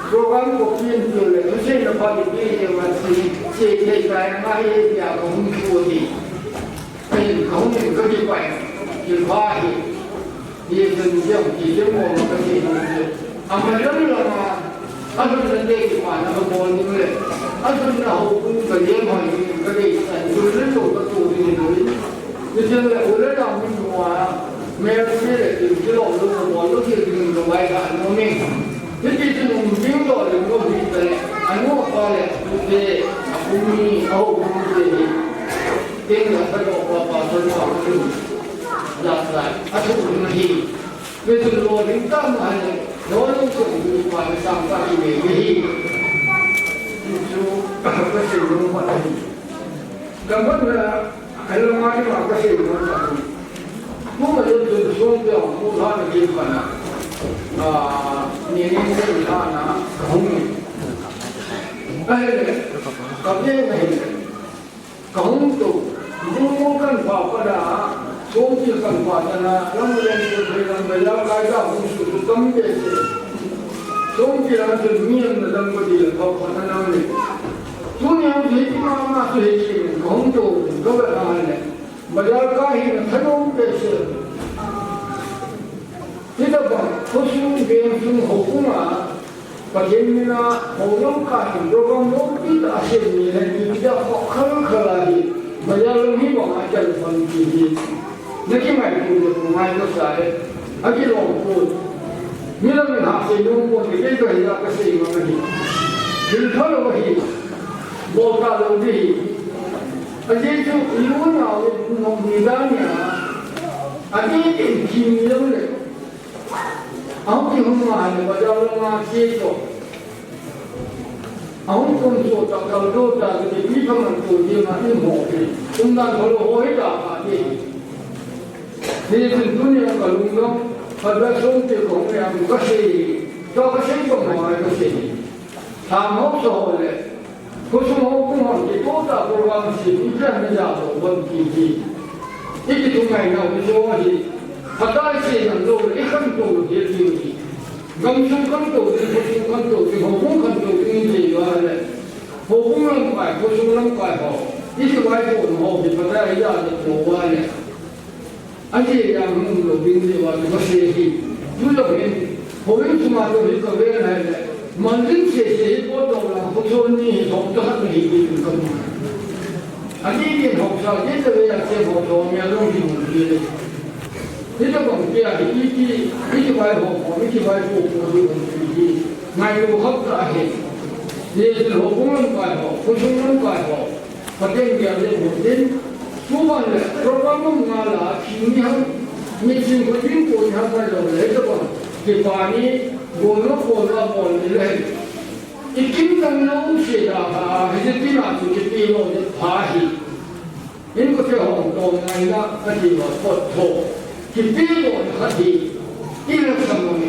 Program ko pin tu le, tu se na pa ni pi ye ma si, se ke ka ya ma ye ya ko hung tu ti. Ai, ka hung ka ti pa. Ki pa hi. Ye ka ni ya ki ke mo ma ka ti ni. Ama ya ni la ma. A sun na te ki pa na ka mo ni le. A sun na ho ku ka ye ma ni ka le. Ai, tu le to ka tu ni ni. Ni tin le u le da mi mo a, me ti le ti ti lo lo mo lo ti ti lo wai da no me. Ti ti ti lo mi lo le lo mi te, a no pa le, tu te, a ku mi, a ho ku te ni. Tin la ka lo pa pa so pa ku. La sa, a tu ni hi. Me tu lo rin ta ma le, lo lo so ku pa le sa pa ki me me hi. Tu, ka se lo ma hi. Ka man na, Ai, la ma ni ma ka sei mo ta ni. Mo ma yo tu so te mo la na ke pa na. A, ni ni se la na ka hung ni. Ai le, ka be na he. Ka hung tu. Mo mo kan pa pa da. So ti kan pa ta na. Lam le ni se lam le la ka da hung su tu kam be se. So ti la tu mi na dam ko di la pa pa na na ni. Tuni a hi ti mama chu hi ti, ka hung to, ka va na le. Bazar ka hi na thanom pe se. Ti da ba, khosung, veng sung, houbung a, Pathen mina, houbung ka hi, program lo pi ta se ni le, ti da kho khal khal a hi. Bazar lo hi ba ma chal pan ti hi. Na ki mai pu le pu mai ko sa e. A ki lo pu. Mi la min ha se nung pu ti ke ko hi la ka se ma ni. Thil pha lo hi. Bol ta lo di. A je chu i u na u no mi da ni a. A ti ti ki mi lo le. A ki hum ma le ba da lo ma che ko. Ahung kum chu ta kal do ta ti pi pha man tu ti ma in ho ti. Kum dan ho lo ho hi ta ka ti. Ni tin tu ni ka lung dong, ka da sung ti ko ni am ka se. To ka se ko ma ka se. Tham ho so ho le. Khosung ho kum ho ti to ta ko wa ma se ti ka ni ja ko bon ti ti. Ti ti tu ngai na ni so hi. Ka ta se na lo i kan to ti ti. Gamsung khantou ding, khosung khantou ding, houbung khantou ding in ti uva le. Houbung lamkai, khosung lamkai ho. Iti vai pon ho, hi phatai a to uva le. Ati yang hung lo ding ti uva le, ma se hi. Tulou hin, houin sunga to hi ka vel hai le. Manlin sese hi po to la, khochon ni hi thom to khat hi ti ka mu. Ati din housa, ti ta ve ya se ho to mi a long ding ti le. Hitobang tia hi iti, iti vai ho ho, iti vai po po hi hung pi hi. Ngailu khop ta hi. Ni tin houbung lamkai ho, khosung lamkai ho. Pathen bia le ho tin. Tuban le, program mum nga la, thi ni ham, ni sin ko tin ko ni ham lo le, hitobang. Kipani, bol lo, bol lo, bol ni le. I kin dang lo se da ha, hi tin a tu kipi lo, ni pha hi. Inkote hung tong ngaina kati uva kot ho. Kipe lona khat hi. Ina sang uve.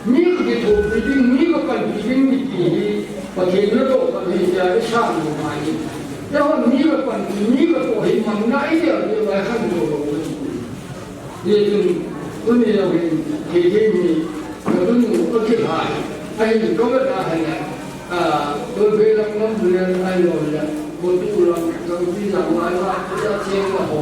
Mi kakithopi ding, mi kapanpi ding kiti hi. Pathen natoh khat hi tia isang lou ngai. Eiho mi kapanpi, mi katoh hi manna idel ding lai khan jo lou. Hichun, tuni jong hin, hiche hi, ka tunu, ka kilhai, ahin, ka vet a hin, a, Tolphei lam, lam, lam, ai lo le, ko tu lam, lam, pi lam, ai la, ko ja cheng la ho.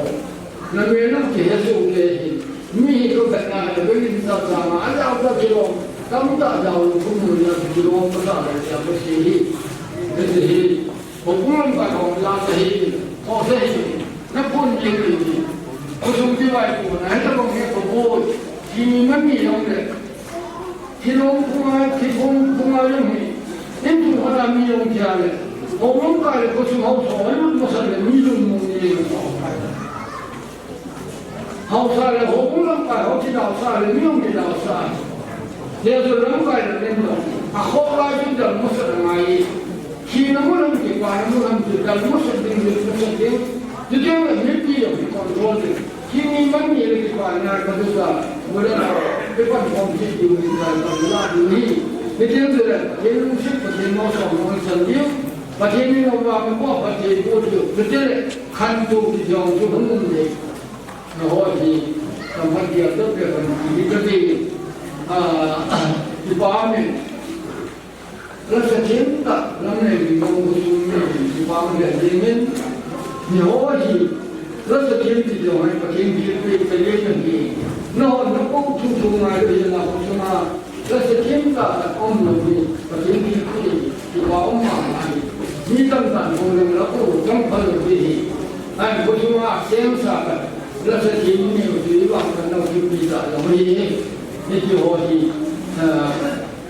Na me lam kihe soh kei hin, mi hi ka vet a hin, ka lim sa sa ma, ai la ka kilom, tam ta ja lo, ko mu ya kilom, ka sa le, ya ka si hi, ka si hi. Houbung lamkai ho la sa hi, ho sa hi, na phun Khosung kivaipohna, hitabang hi kaboi, hi mi man ni jong le. Hi lom phunga, hi phung phunga jong hi. Insung khat a mi jong kia le. Hou lamkai le khosung haosa, lut masat le mi lungmong ni jong. Haosa le houbung lamkai, hou kidalsa le mi jong kidalsa. Jesu lamkai le mi jong. Akhoh lai jong dal masat angai. Thina mu lam, kipana mu lam, kidal masat ding, lut masat ding. Chuteng le mipi jong kicontrol ding. Thina man ni le kipana khat chu sa, mu le la, kipan khom thei diu hi sa, sa la diu hi. Chuteng le, Pathen lungset, Pathen malsomna san diu. Pathen in ama, ama Pathen pu diu. Chuteng le, khantou kiti jong chu hung um ding. Nangho hi, tamhat dia to pe kan ki ka ti. Ah, kipa min. Lasa thim tah, lam le ding mong khosung mi, kipah le ding in, nangho hi, lasa thim ti jong hi, Pathen thilpeh, Pathen thilpeh, nangho, nangho thum thum ngai le, na khosung a, lasa thim tah, um lou hi, Pathen thilpeh, kipah um mama hi, mi tamtah in hung leng la, u, tam phal lou hi, ai, khosung a, sem sa ka, lasa thim ni, u, ti vang kan nau thilpeh tah lou hi, hiti ho hi, ah,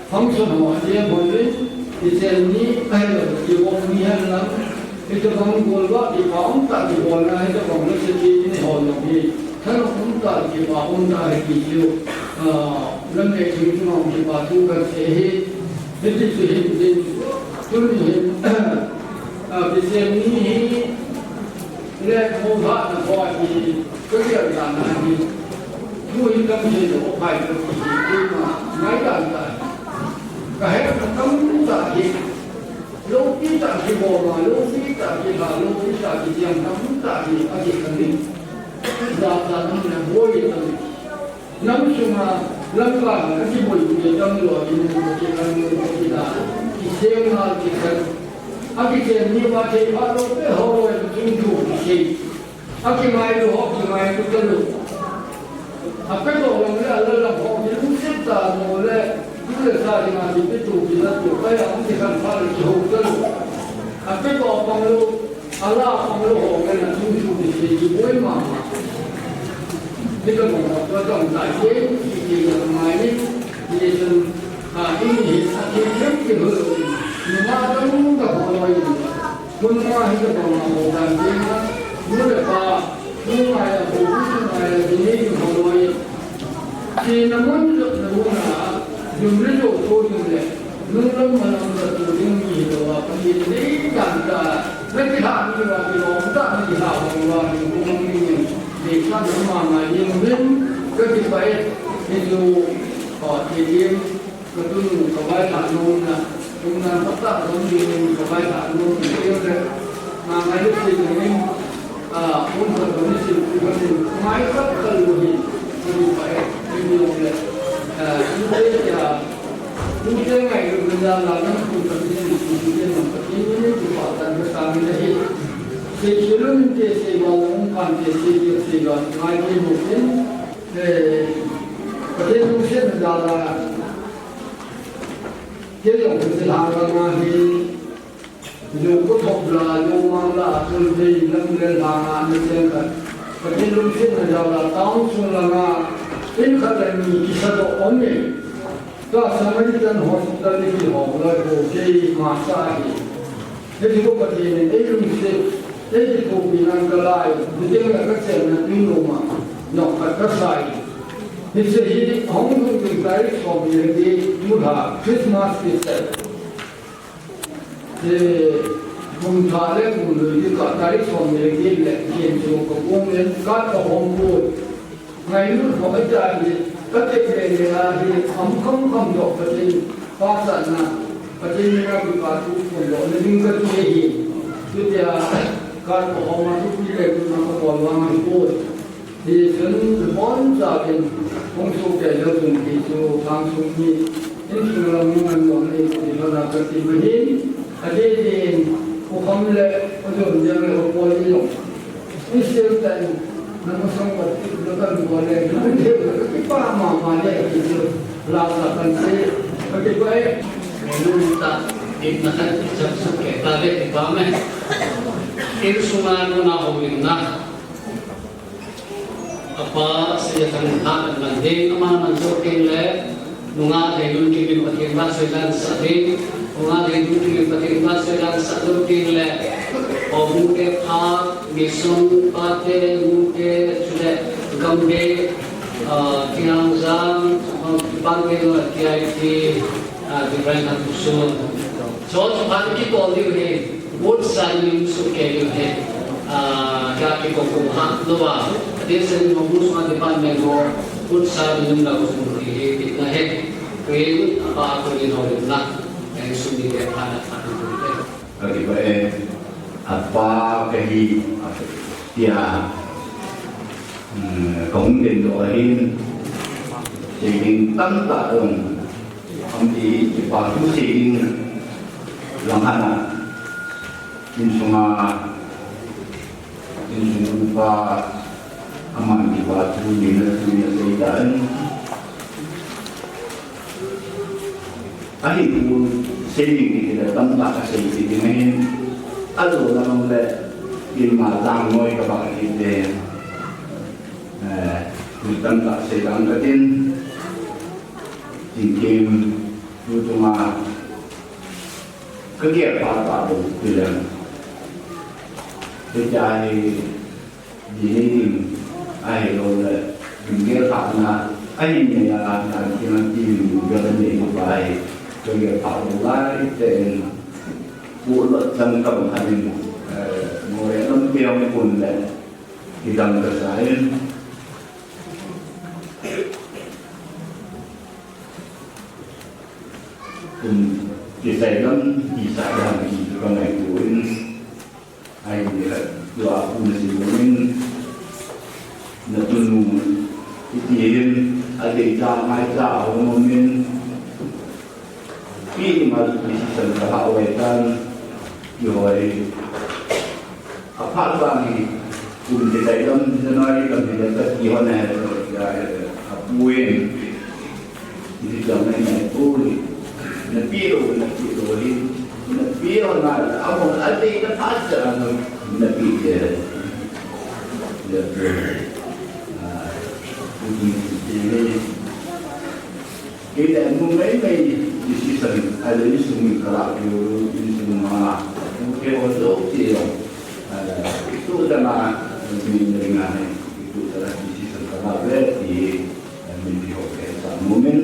Function ho, ati a bol in, kichen ni, ahilou, kibol ni hen lang, hitabang bol uva, kipa um tah kibol na, hitabang lasa thim ni ho jong hi, thanop um tah, kipa um tah hi ti chu, ah, lam le thim chunga kipa thu kan sei hi, hiti chu hin tin, tuni hin, ah, kichen ni hi, le, mo ha na ho hi, ka gel dan na hi. Thu hi tam thei lou, phai lou ti hi, keima, ngai dan ta. Ka he na tam ta hi. Loupi ta hi bo ma, loupi ta hi ha, loupi ta hi jam tam ta hi, a ti kan ni. Da ta nam na boi ta ni. Nam sunga, lam ka, a kiboi kiboi tam lou, a kiboi kiboi tam lou, a kiboi kiboi tam lou, kisem na, kisem. A kisem ni ma thei pha lou, pe ho lou, chung chung kisem. A kingai lou ho, kingai lou ta lou. A pe lou lam le, a la lam ho, kilungset ta lou le, tu le sa kingai, kipe tu, kila tu, pa ya, a kikhan pha le, kiho ta lou. A pe lou pang lou, a la pang lou ho, kana chung chung kisem, kiboi mama. Ni ka mong ka tua tong tai ke, ki ki ka mai ni, ni sun, a, ini hi, a ki ki ki hu, ni ma tong ka ho loi ni. Hun ma hi ka tong ma ho dan ke ma, nu le pa, nu ma ya ho, nu ma ya di ni ki ho loi. Ki na mun lo na mun na, yum le lo to yum le. Nung lam malam la tu ding mi lo wa, Pathen dei dan ta, na kiha mi wa, kilom ta, na kiha wa wa, ni kum mi ni, ni sa na ma ma ni min, ka kipah e, ni tu, o, ti dim, ka tu nu, ka vai ta nu na, kum na ka ta dong di ni, ka vai ta nu, ni dim le, ma ma ni si ni, a, kum ka tu ni si, ka ni, mai ka ka lu ni, ka kipah e, ni ni le, a, ni le ya, Tute ngailut na jal a, nang thu Pathen in, tute nang Pathen in, kipah tah in kasang in ahi. Seikhel u hinte, seival u hinte, seikhel, seival ngai kei mo in, eh, Pathen lungset na jal a, kei jong Pathen a ka nga hi, Lou ko thop la, lou mang la, tol vei lam le langa na cheng khat. Pathen lungsetna jal a town chung langa in khat le ni kisa doh um e. Tua Samaritan Hospital ni kihong loi ko kei masa hi. Hiti ko Pathen in ei lungset, ei kithopi nan ka lai, hiti le ka chenna tui lou ma, nok khat ka sai. Hiche hi hung lhung ding tarik som ni le get, tulha Christmas kichai. Eh, kum thah le kum lui ding kah tarik som ni le get le, ken chu ka pung le, ka ka hom poi. Ngailut ho ahi, ka tep le le ahi, kham kham kham doh Pathen, pachatna, Pathen mina kipa thu phondohna ding ka ti ahi. Chutia, ka ka hom a thupi le, tu na ka bol vang ahi poi. Hichun, boncha in, hung sohkei lou chun ti chu, Lhangsung hi, insung lam nung an nuam nei ti lona ka ti ma hin, a dei dei in, U Kham le, U Jon Jang le, U Paul ni jong. Ni sel tan, na masang pat ti, na kan bol le, na kan thei, na ka kipah mama le, ti chu, la sa kan se, ka kipah e. Nung ta, in na kan ti chap sa ke, ta le kipah me. Insung a nung na houlimna. Pa, Sia Thanghat man ding, ama man jo ding le, nungah Leilunkim in Pathen vahchoi lansah ding, nungah Leilunkim in Pathen vahchoi lansah lou ding le, houbung te phat, mission, pate, nute, chule, gambe, ah, Kihangzang, ah, pate, T I T, ah, Divine Heart Mission. Chule, phat kitol diu ahi. Vote sa in um suhkei diu ahi. Ah, ga kikoukhom ha lou va. Ati sen mo mu sung department ho vote sa in um la ko sung hi hi na he. Tuin apa ko ni ho na. Ei sum ni ke pha na pha ni ko he. Ka kipah e, apa kahi, tia, hmm, kahung den doh ahin. Sei ding tamtah um. Aum ti, kipa thu sei ding lang hana, insunga, insung upa, aman kipa thu neina thu neina sei tan. Ahi thu sei ding kiti le tamtah kasei ti ding ahin, ajou lang le, ima lang noi kaba kiti le, eh, thu tamtah sei lang katin, Thingkim, tuchunga, kagel phat phat lou ti leng. Hitia hi, ding hi ding, ahilou le, ding gel phat na, ahi nei a, na ding a ding gel nei pa hi, kagel phat lou lai te in, pu lo chang kam kha ding, eh, mo e lam pe ong kun le, kidang kasa in. Kum kisei lam, kisei lam, ki ka ngaito in, ahi ni la, tua kum si mo in, na tunu, iti in, adei cha, mai cha, ho mo min, pi ma, pi si san ka ha wai tan, ki hoi, Aphat vang hi, kum kisei lam, January lam hi le, ka ti hon e, ya, ya, apu in. Ni jong nai nai pu ni. Na pi lou, na pi lou hi. Na pi lou na, amo, adei na phat sa, amo, na pi je. Ya, ah, pu ni, ni, ni. Kei le mu mei mei decision, a le insung in ka lah keu, insung ma, mu keu jo keu, eh, itu dana, mi ring a ne, itu dana decision ka lah ve, ti, eh, mi pi ho ke sa mu min.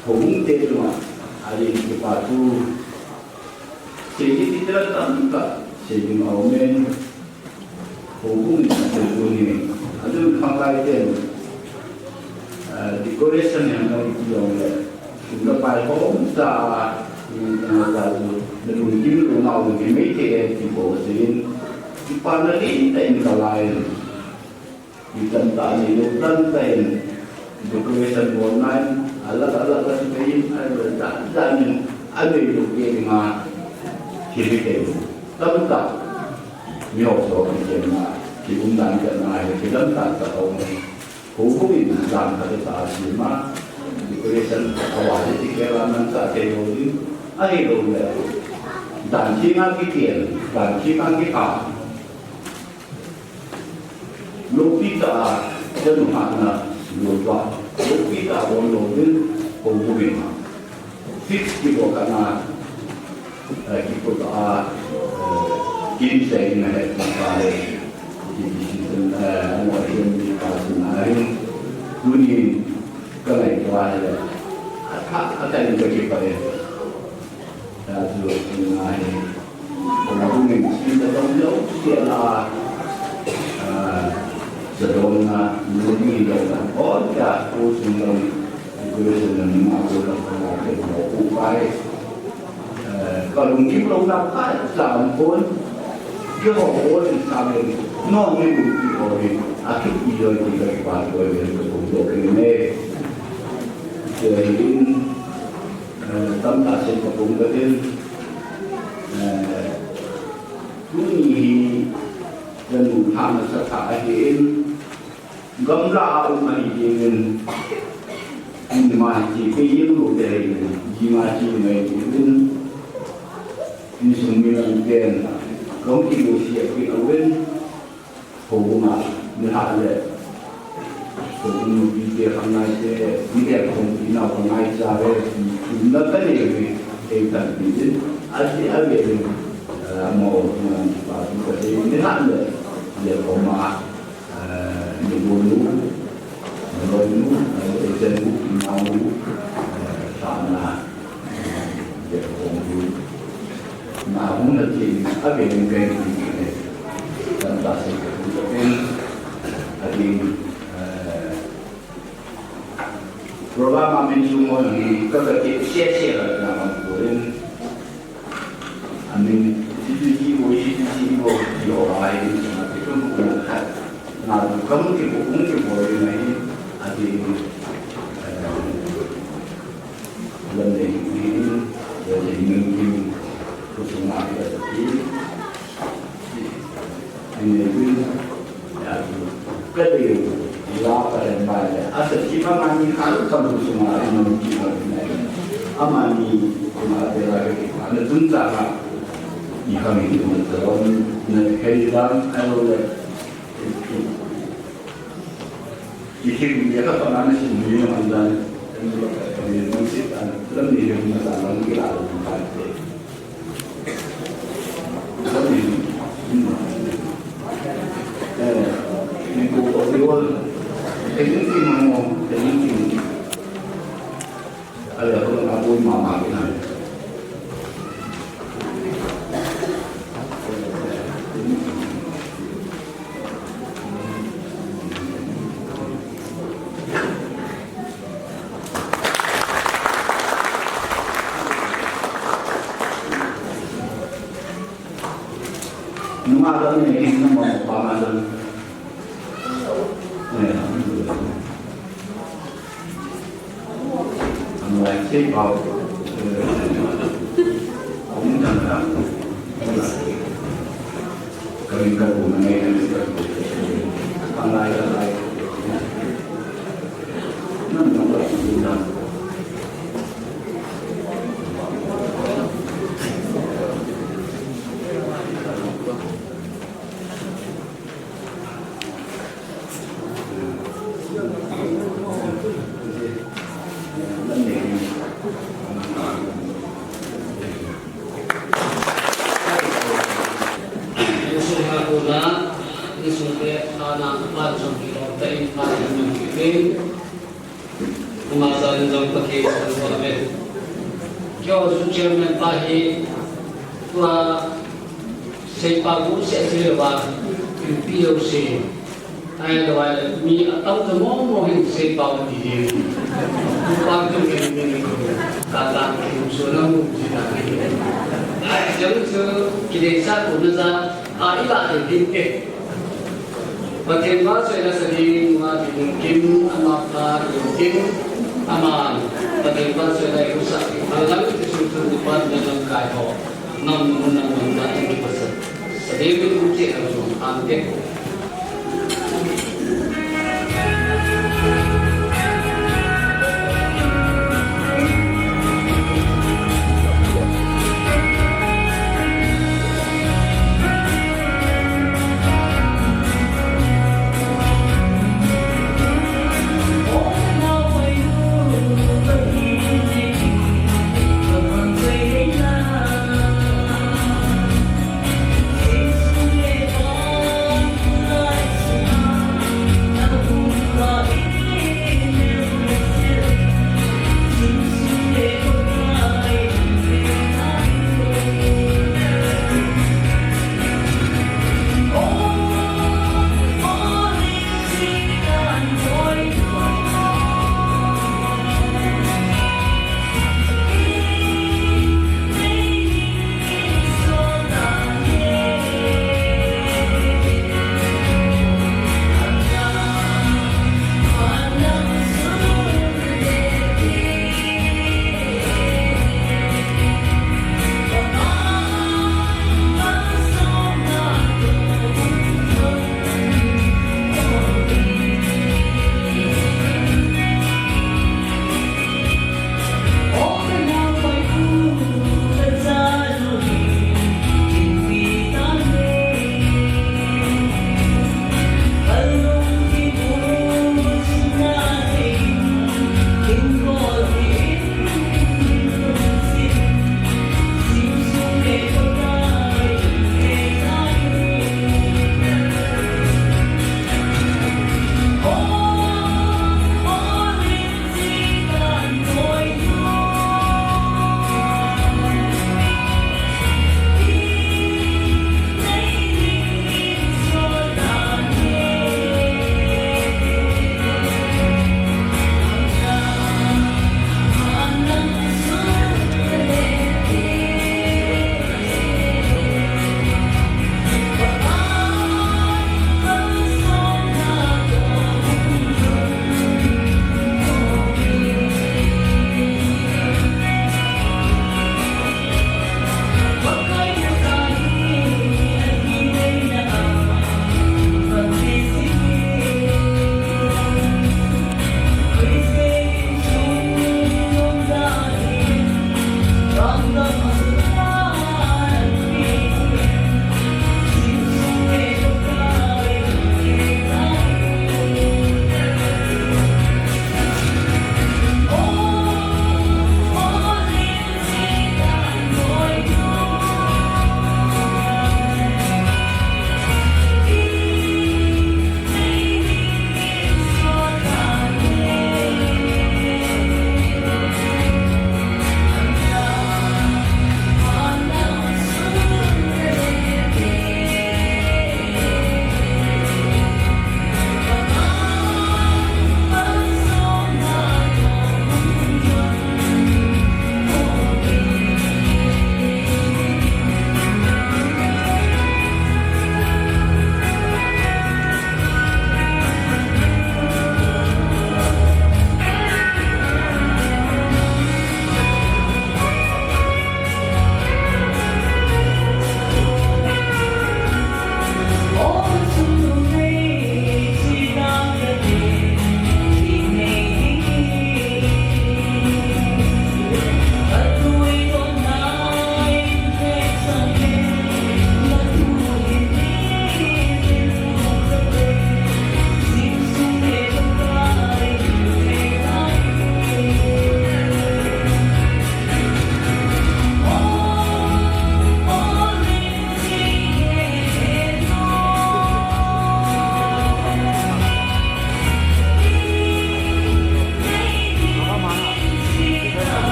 Houbung te tu ma, a le kipa thu, sei ti ti dana tam ka, sei ti ma ho min. Houbung in a sei tu ni, a dun khang kai ten, ah, decoration yang kai ti jong le, sum la pai hom sa, ni, ni ta tu, na lungkim lou nau lungkim mei te e ti bol sin, kipa na lin ta in ka lai, ni tan ta ni lou tan ta in, decoration bol nai, alat, alat, alat, kei in, alat, alat, alat, alat, alat, alat, alat, Mi ho so ki chen na, ki um dan ka na, ki lam dan ka um. Houbung in dan ka ta si ma, decoration ka wa ti ke la nan ka ke lo din. Ahilou le. Dan thi nga ki chen, dan thi nga ki ka. Lopi ta, chen ha na, lo ba. Lopi ta, lo lo din, houbung in. Fix kibol kana, eh, kiput a, eh, kin sei na he, na ka le, ki decision, eh, amo ahin, ki decision ahin, tuni ka ngaito a he, a tha, a tha in ka kipa le, ta chu na he, na bu min sin ta dong lo, sia la, ah, sa dong na, nu ni lo na, o ya, ku sung lo ni. Ka lungkim louna khat cha um pon, keiho bol in sa le, nong ni um ti ho hi, a thupi loi ti ka kipa loi le ka kum loi le ne. Kei hin, eh, tamtah sei ka kum ka tin, eh, tuni hi, ka nu thah na sa thah ahin, Gamla a um ahi jengin, ima hiche kei jeng lou te ahi jengin, ima hiche um ahi jengin, insung mi lang ten, kahung kimusit kit uvin, houbung a, Nilhah le, so, nupi te khangnai te, nilhah khom pi nau khangnai cha ve, tumna ka nei ve, ei tampi din, a ti a ve, eh, mo, mo, pa tu ka te, nilhah le, le khom a, eh, ni bu nu, mo nu, eh, ei chen nu, ma nu, eh, sa na, eh, le khom nu. Na hung na ti, a ve ni ve ni ve. Kan ta se ke tu ta pen. A ding, eh, program a min sung mo ni ka ka ke sia sia la na ma ko ren. A min si tu ji wo, si tu ji wo, yo ai ni ma ke tu mo na ka. Na kam ke ko, ke ko ni na hi. A ding, eh, Lam nei, nei, nei, nei, nei, khosung a, nei, nei, ka dei, la ka len bai le, a sa chi ma ma ni kha lu kam khosung a, nei, nei, nei, ama ni, kuma de la ke, ana tun ta ka, ni kha mi ni ta, na hei dan, a lo le, Ikim dia ka pangan si ni ang dan. Ni si an lam ni ni na ta lam ki la lam ka te. Lam ni. Eh, ni ko ko ni wal. Te ni ki mo mo, te ni ki. Ale ko na ko mama ki na. Nunga dang ni, nunga pa ma dang. Insung ha kona, insung te, ana, pa jong ki lo, ta in pa jong ki te. Ama jal in jong Pathen thangvah in. Keiho chu chairman pa hi, tua seipa gu seh seh lou va, pi lou seh. Ahilou le, mi atam ta mo mo hin seipa u ti ding. Tupa tu hin min ka ta kim so na mu ji ta. Jong chu kideisah ko na ja, a i la hin hin ke. Pathen vahchoina sa ding, nunga Tinunkim, ama pa Tinunkim, ama Pathen vahchoina i husa, alang ti sung thun department lamkai ho, ngam mun ngam mun ta in kipasa. Sa ding min um che na sung an te.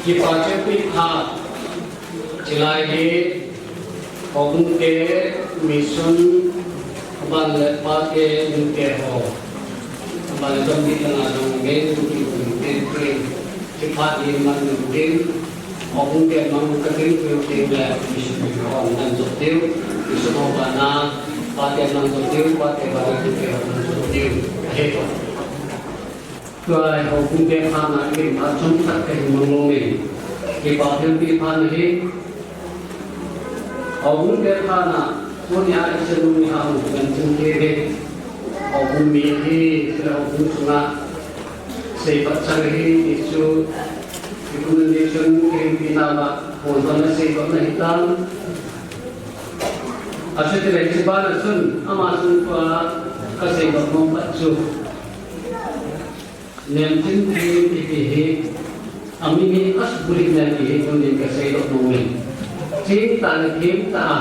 Kipa chepna phat, chulai hi, houbung te, mission, aban le pate, nute ho. Aban le dom di langa dong nge, nute ho, nute ho. Kipa ni man nute. Houbung te mang katin, nute le, mission ho, nan jot diu. Mission ho bana, pate nan jot diu, pate bana, nute ho, nan jot diu. Ahi. Tua houbung te phat na kin a chomkhat kahin mang nom e. Kipa thilpeh phat na hi. Houbung te phat na, tunia i seinom ni a hung kan ching thei e. Houbung mi hi, sila houbung sunga. Seipat chang hi, ti chu, recommendation, kihilna ba, hon ban na seipat na hitan. Achuti le hiche bana chun, ama chun tua, kaseipat nom pat chu. Nemchintheng kiti hi, amimi a subulhit na ti hi tunin kaseidoh nom e. Chingtah le themtah a,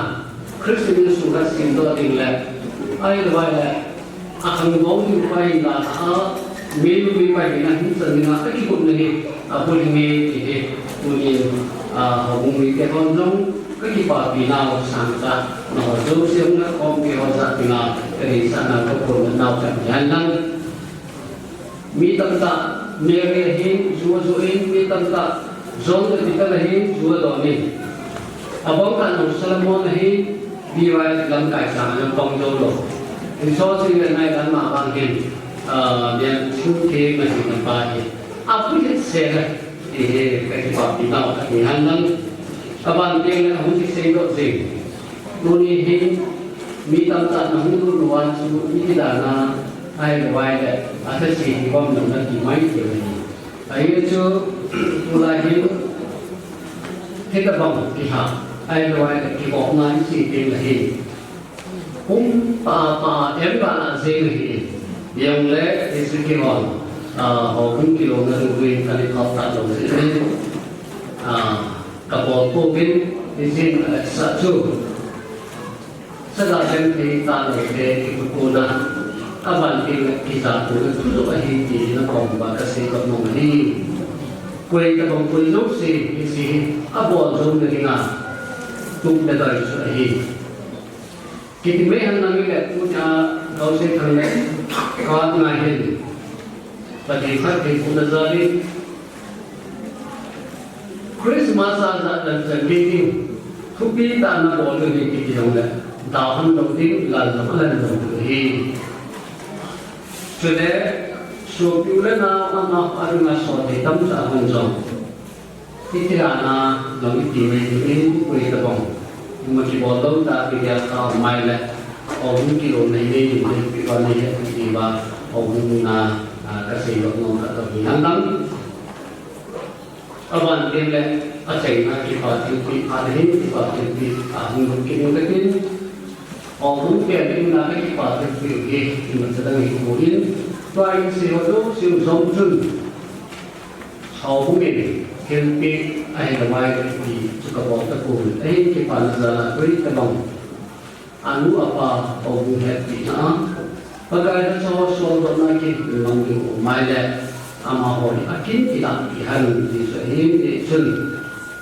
Christian insung kasemdoh ding le, ahilou le, akhangdong ding pa hinla a, meilu meipa hina hinchan dinga akigotna hi, abulhit nge ti hi, tunin, a, houbung mite hon jong, kakipapi nau sangtah, nangho jouse hung na khom keiho jat dinga, kadeisahna kaphondoh nau kahi henlang. Mi tamtah Mary ahin, ju ajoh in, mi tamtah John Capital ahin, ju adon in. Abang khat nung Solomon ahin, B Y lamkai sang a pang jou lou. Insung ching le nai lam ma bang hin, ah, bian chu ke ma hin pa hi. Abulhit sel a, ti hi kakipapi nau kahi henlang. Aban teng le ahung kiseidoh jing. Tuni hin, mi tamtah nahung lut uva chu, iti dan a, ahilou le, atha se hi bang nang nati mai thei ahi. Ahi chu, tulai hin, hitobang kiha, ahilou le, kigopna iti teng le hin. Kum pa pa, em pa la jeng ahi. Jongle, iti kihon, ah, houbung kilomna dungjuiyin, kani khop ta lou jeh in, ah, kabol pouvin, ijeh inem itile chu. Saga lem thei talou te kikupna, aban teng le kijatona thu joh ahi ti hi nakom uva kasei kap nom ahi. Koi tabang koi jouse hiche hi abol jouna dinga tup le doi chu ahi. Kiti mai hen lang le tunia Gausei Thang le Katngai hin. Pathen phattheibohna jal in. Christmas a jat dan chan gei ding, thupi tah a nabol u ahi kiti jongle, dahon lou ding, lal lou, lal lou ding ahi. Chule, sopi u le nao, ama, adinga sothei tamtah hung jong. Iti dan a, jong iti mai ding in, koi tabang. Ima kibol lou tah, kigel kha um mai le, houbung kilom nei nei ding, nei pi va nei het pi va, houbung na, a, kasei lou nom khat kahi henlang. Aban teng le, achaina kipa thilpeh phat ahin, kipa thilpeh ahung lut kit ing katin. Houbung pen in na kakipa thilpeh u hi, imacha dang hi kamu in, tua in sei ho jouse jong chun, houbung in thilpeh ahilou le ti chu kabol tapon, ahin kipana jal a koi tabang. Anu apa houbung hetpina a, Pakai lhacha ho soldohna kit mang ding um mai le, amaho hi akin ilahpeh hen ti chu ahin, ti chun.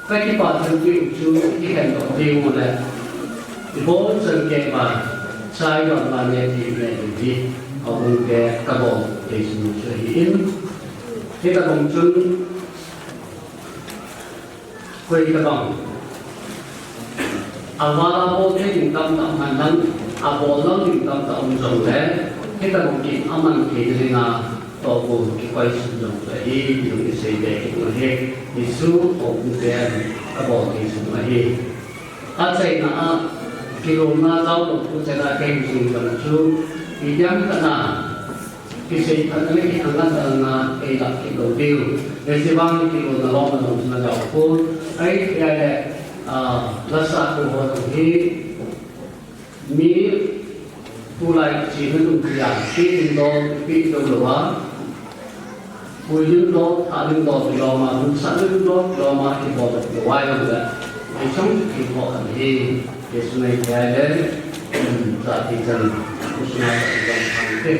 Kakipa thilpeh u chu ikhen doh ding u le, ibol chan kei ba, chai don ba ne ti ne ding hi, houbung te kabol thei sun chu ahin. Hitabang chun, koi tabang. Aval a bol thei ding tamtah um henlang, abol lou ding tamtah um jongle, hitabang kin aman thei ding a, tohgon kikoi sun jong chu ahi, ti jong isei be kit u ahi, Jesu houbung te in abol thei sun ahi. Achaina a, kilomna jao lou thu chan a kei jing jong chu, idiam tah a, kisei phat na le kithang na tah na, ei lah kit lou diu. Hiche vang kilomna lom na lom na jao pon. Ahithei le, ah, lasa ko ho jong hi, mi tulai chena dungjuia, pe ding dol, pe dol lou a. Pui ding dol, tha ding dol, kilom a, nunsah ding dol, kilom a, kibol dol, kilom a, jong le. Ei chang chu kibol kan hi, Jesu nei thei le, hmm, jati chan, Jesu nei thei le,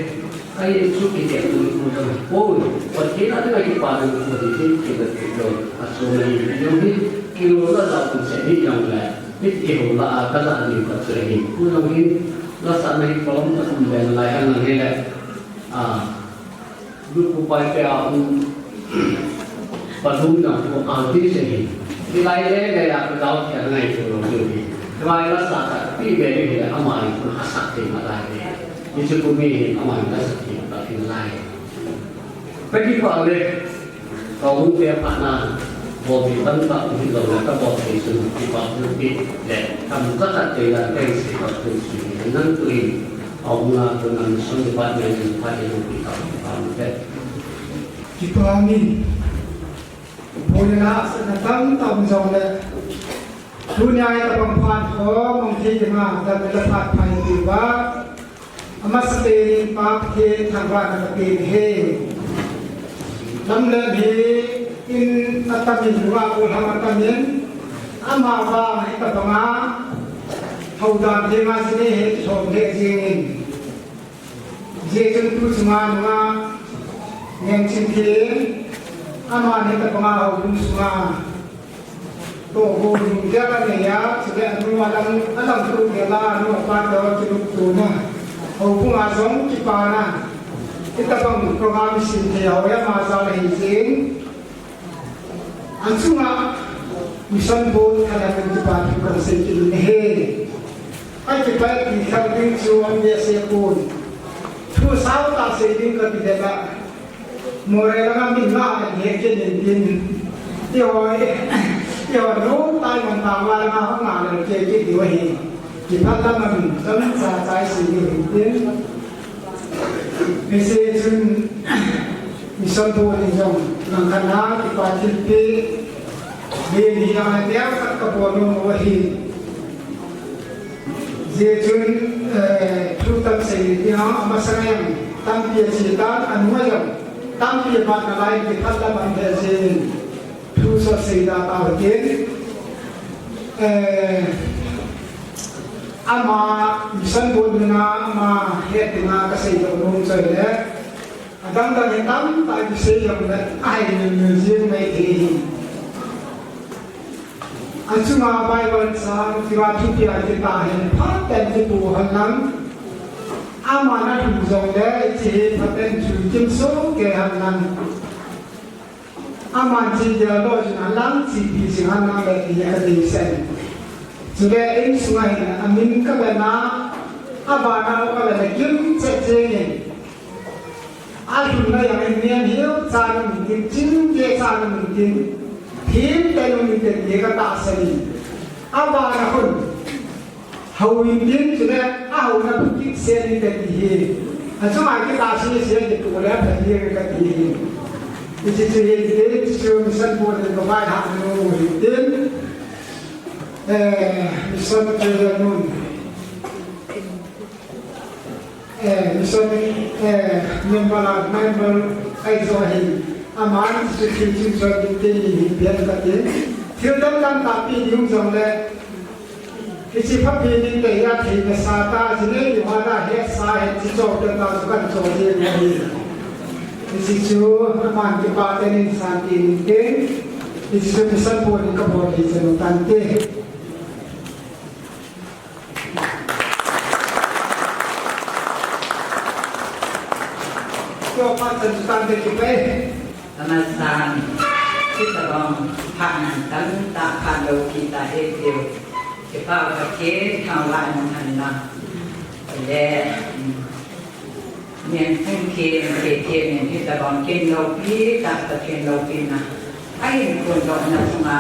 Ai chu kiti tu tu ta. Oi, Pathen a dinga kipa na ko di ti ki ba ti lo. A so na ni lo hi, ki lo la la ku se ni yang la. Ni ki ho la a ka la ni ka se ni. Ku lo hi, la sa na hi ko lo ta ku ben la ya na ni le. A, lu ku pai pe a u. Palum na ko a ti se ni. Ki lai le le ya ka dau ka ngai ko lo ni. Ka lai la sa ka pi be ni le a mai ko a sa te ma lai le. Ni chu ku mi ni a mai la sa ti ka ki lai. Peki pa le, ka hung pia pa na, bol pi pan pa, pi lo na ka bol pi sun, pi pa pi pi le, ka mu ka ka te la, ka si pa pi si, nan tu i, a hung na tu nan sun pa ne, pa ne, pi pa, pi pa, pi pa. Kipa ni, bol na sa na tam tam jong le, Tunia i tabang phat ho, mong thei ding a, dam le phat phai ti ba. Amasa tenin Pa Pathen thangvahna kape nahi. Lamlen hi in atamin, nunga golhang atamin, ama vang hi tabanga houdan thei ma sini hi thom thei jingin. Jeh chun tu chunga nunga Ngenchingthem, ama hi tabanga houbung sunga. Toh, houbung dia ka neiya, chule anu alang, alang tu dia la, anu apa dia tu tu na. Houbung a jong kipana. Hitabang program isim thei ho hi ama jal ahi jin. Achunga Mission Board khat a kan kipa thu kan sei kit in ahi. Akipa ti khat ding chu um ve se pon. Thu sao tah sei ding kati le la. Moreh langa min nga kan he kit in tin. Ti hoi, ti hoi no tai man ta ma langa ho nga le ke kit diu ahi. Kiphat lam a min chomcha chai sei diu ahi tin. Hiche chun Mission Board in jong nang khat na kipa thilpeh len hi a tia khat ka bol nom u ahi. Hijeh chun, eh, thu tam sei ding a, amasang a jong tampi ache tan, anung a jong tampi amat nalai, kiphat lam a um jeh in. Thu sot sei da tau hitin, eh, ama Mission Board mina ama het dinga ka seidoh nom chu ahile, adang dang hi tamtah kisei jongle, ahai mil mil jing mai thei hi. Achunga Bible chang, tia thupi a kita hi, phaten kipu hen lang, ama na thu jongle, hiche hi phaten chu kimso kei hen lang. Aman chi dia lo chun alang chi pi chi han lang le ti ka ti sen. Chule insunga hin amin ka ve na, abana ka ve na kim chet jeng in. Alhunna jong in niam hiu chan um tin, ching kei chan um tin, thim te um tin ti ka tahsan in. Abana hun. Hou in tin chule, ahou na phu kit sen in kati hi. Achunga kita sese kitoh le apha ding kati hi. Hiche chu hi, hiche chu Mission Board in ka vaihom nom u hi tin. Eh, Mission Treasurer nun. Eh, Mission, eh, member a, member ahi jo hi. Aman chu chu chu chu tin hi pen kati. Thil dang dang tampi ding jongle, hiche phapi ding te ya thei na sa ta, hiche nei ni hoa na he sa he chi chou te ta chu kan chou ding ahi. Hiche chu aman kipa te nin san ti nin te. Hiche chu Mission Board in ka bol hi chanu tan te. Kio pa chan chu tan te chu pe. Amasan, hitabang phat ngen tamtah phat lou kit ta ahi tiu. Kipa Pathen thangvah in um hen lang. Le, um, Niangthingthem, Pathen in hitabang kin loupi tah, Pathen loupina. Ahin phondohna chunga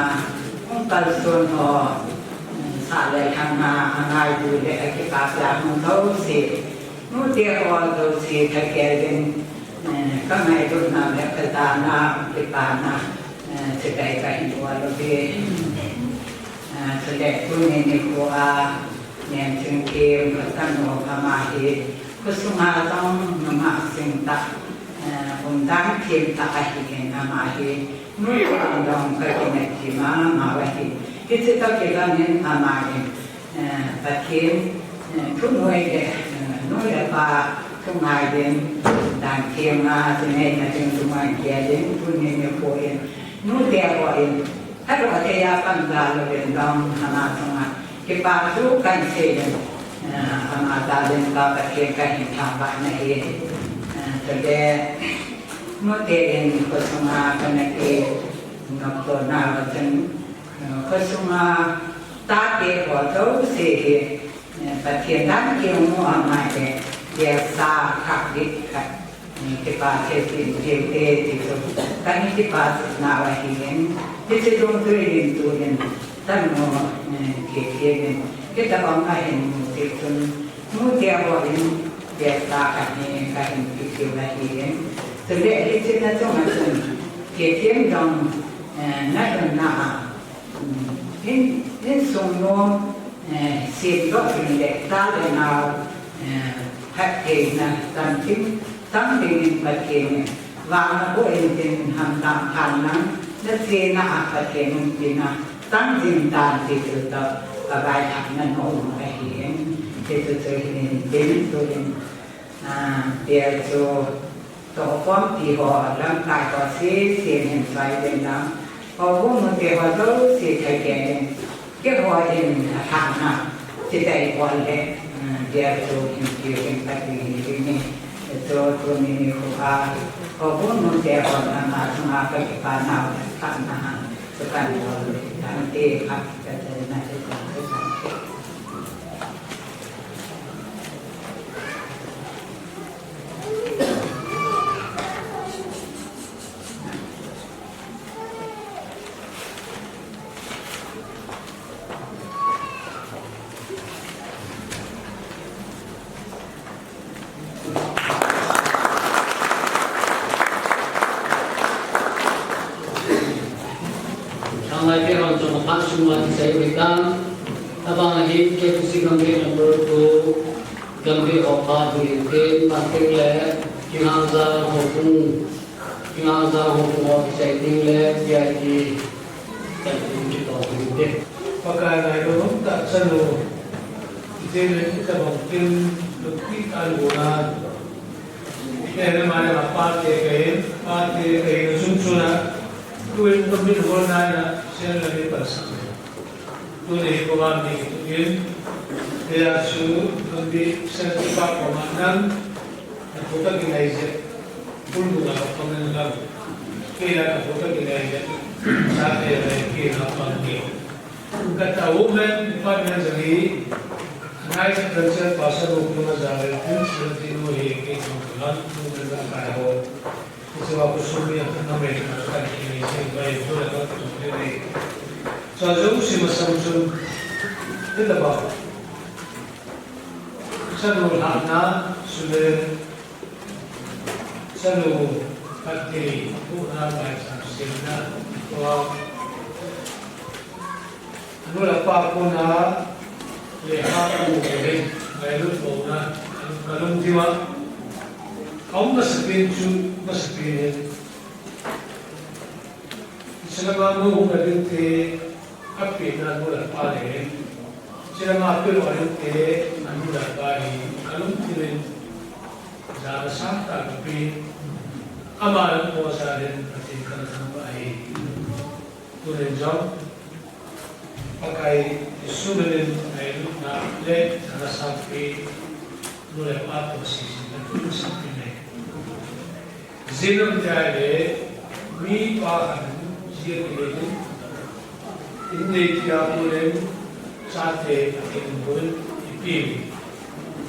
hung kalson ho, um, sah le lhang a, angailu le akipah pia ho jouse. Nute ho jouse, Pathen in, eh, ka ngailutna le ka jana, kipana, eh, chibai kahin bol uve. Eh, chule tuni nikho a, Niangthingthem, ka tanu ama hi, khosunga jong nungah singtah, eh, umdan themtah ahin ama hi, nute in jong ka kineppi mama u ahi. Hiche toh kiban in ama hin, eh, Pathen, eh, thunoi le, eh, nu le pa, Tungai din, dan theng a, sinei na theng tungai kia din, tuni nikho in, nute ho in, halo thei a pan ga lo din dong, hana tunga, kipa thu kan sei din, eh, hana ta din ka Pathen kahin thangvah na hi, eh, today, nute in, khosunga, kana ki, nop to na lo din, eh, khosunga, tate ho jouse hi, Pathen dan kimu a mai le, dia sa khat dik khat, kipa thei tin thei te ti chu. Kan kipa se na va hi en, ti se dong tu in tu in, tan mo, ke ke in, ke ta bang ka hin mu ti chun, mu dia ho in, dia sa khat ni ka hin ti ti va hi en. Tu le hi ti na chung a chung, ke ke dong, na dong na a, Hin, hin sung nom, eh, sem doh ding le, cha le nao, eh, phattheina, chanchin, chang dingin Pathen in, vang na boh in tin hamtang phan lang, na chena a Pathen umpi na, chang ding dan ti chu toh, ka vaithak na nom ahi in, ti chu chu hin, tin tu in, ah, tia chu, Tohkhompi ho, lamkai ho, sese hin soi den lang. Houbung nute ho jouse thei kei in. Keiho in athah na. Chidai ho le, mm, dia chu hin kiu hin pati hin ni. Chu tuni nikho a. Houbung nute ho na ma chunga ka kipa nau thah na ha. Chu kan ho le. Kan te kha ka te na te kan te kan te. Sanglai te hon chong phat sung wan kisei u hitam. Tabang ahin K T C Gambih number two, Gambih ho pa ding in tin, Pateng le Kingaijang houbung, Kingaijang houbung ho kisei ding le V I P kisei ding kito ding te. Pakai ngailutah chanu, ite le tabang tin, lukpi tan guna, Kei le male ma pate kahin, pate kahin sung sung a, tuin Gambih hol nai na, sen la ni palsa. Tuni ko ma ni tuin, kei a chu Gambih sen pa ko ma nan, na ko ta ki nai je, kul bu la ko men la, kei la na ko ta ki nai je, sa te la ki na pa ni. Kata women department jong hi, ngai culture pastor wo kuma jale, principal ti no hi, ke jong kalan, women jong kai ho. Kisiwa ko sumi a na me ka ka ki ni se bai to la ka to ni. Sa jo si ma sam chun, ti ta ba. Sa no la na, su le, Chanu, Pathen, Pu Ram, Mai Sam, Simna, Tua, Anu le Apa, Pu Na, le Ha, Pu Rin, Mai Lut, Pu Na, Anu Kalung, Diwa, Aung Masapin, Chu, Masapin, Islam, Anu, Pu Rin, Te, Apin, Anu le Apa, Le, Islam, Apin, Anu, Te, Anu le Apa, Kalung, Tirin, Jana sangtah kape, ama lam po sa den Pathen kana thangvah ahi. Tunin jong, Pakai Jesu minin ngailutna le jana sangpi, nu le pa toh seisetna thu sangpi nei. Jinam tia le, mi pa khat in, jia kile din, Innei tia pu leng, chate Pathen in boh in ipi.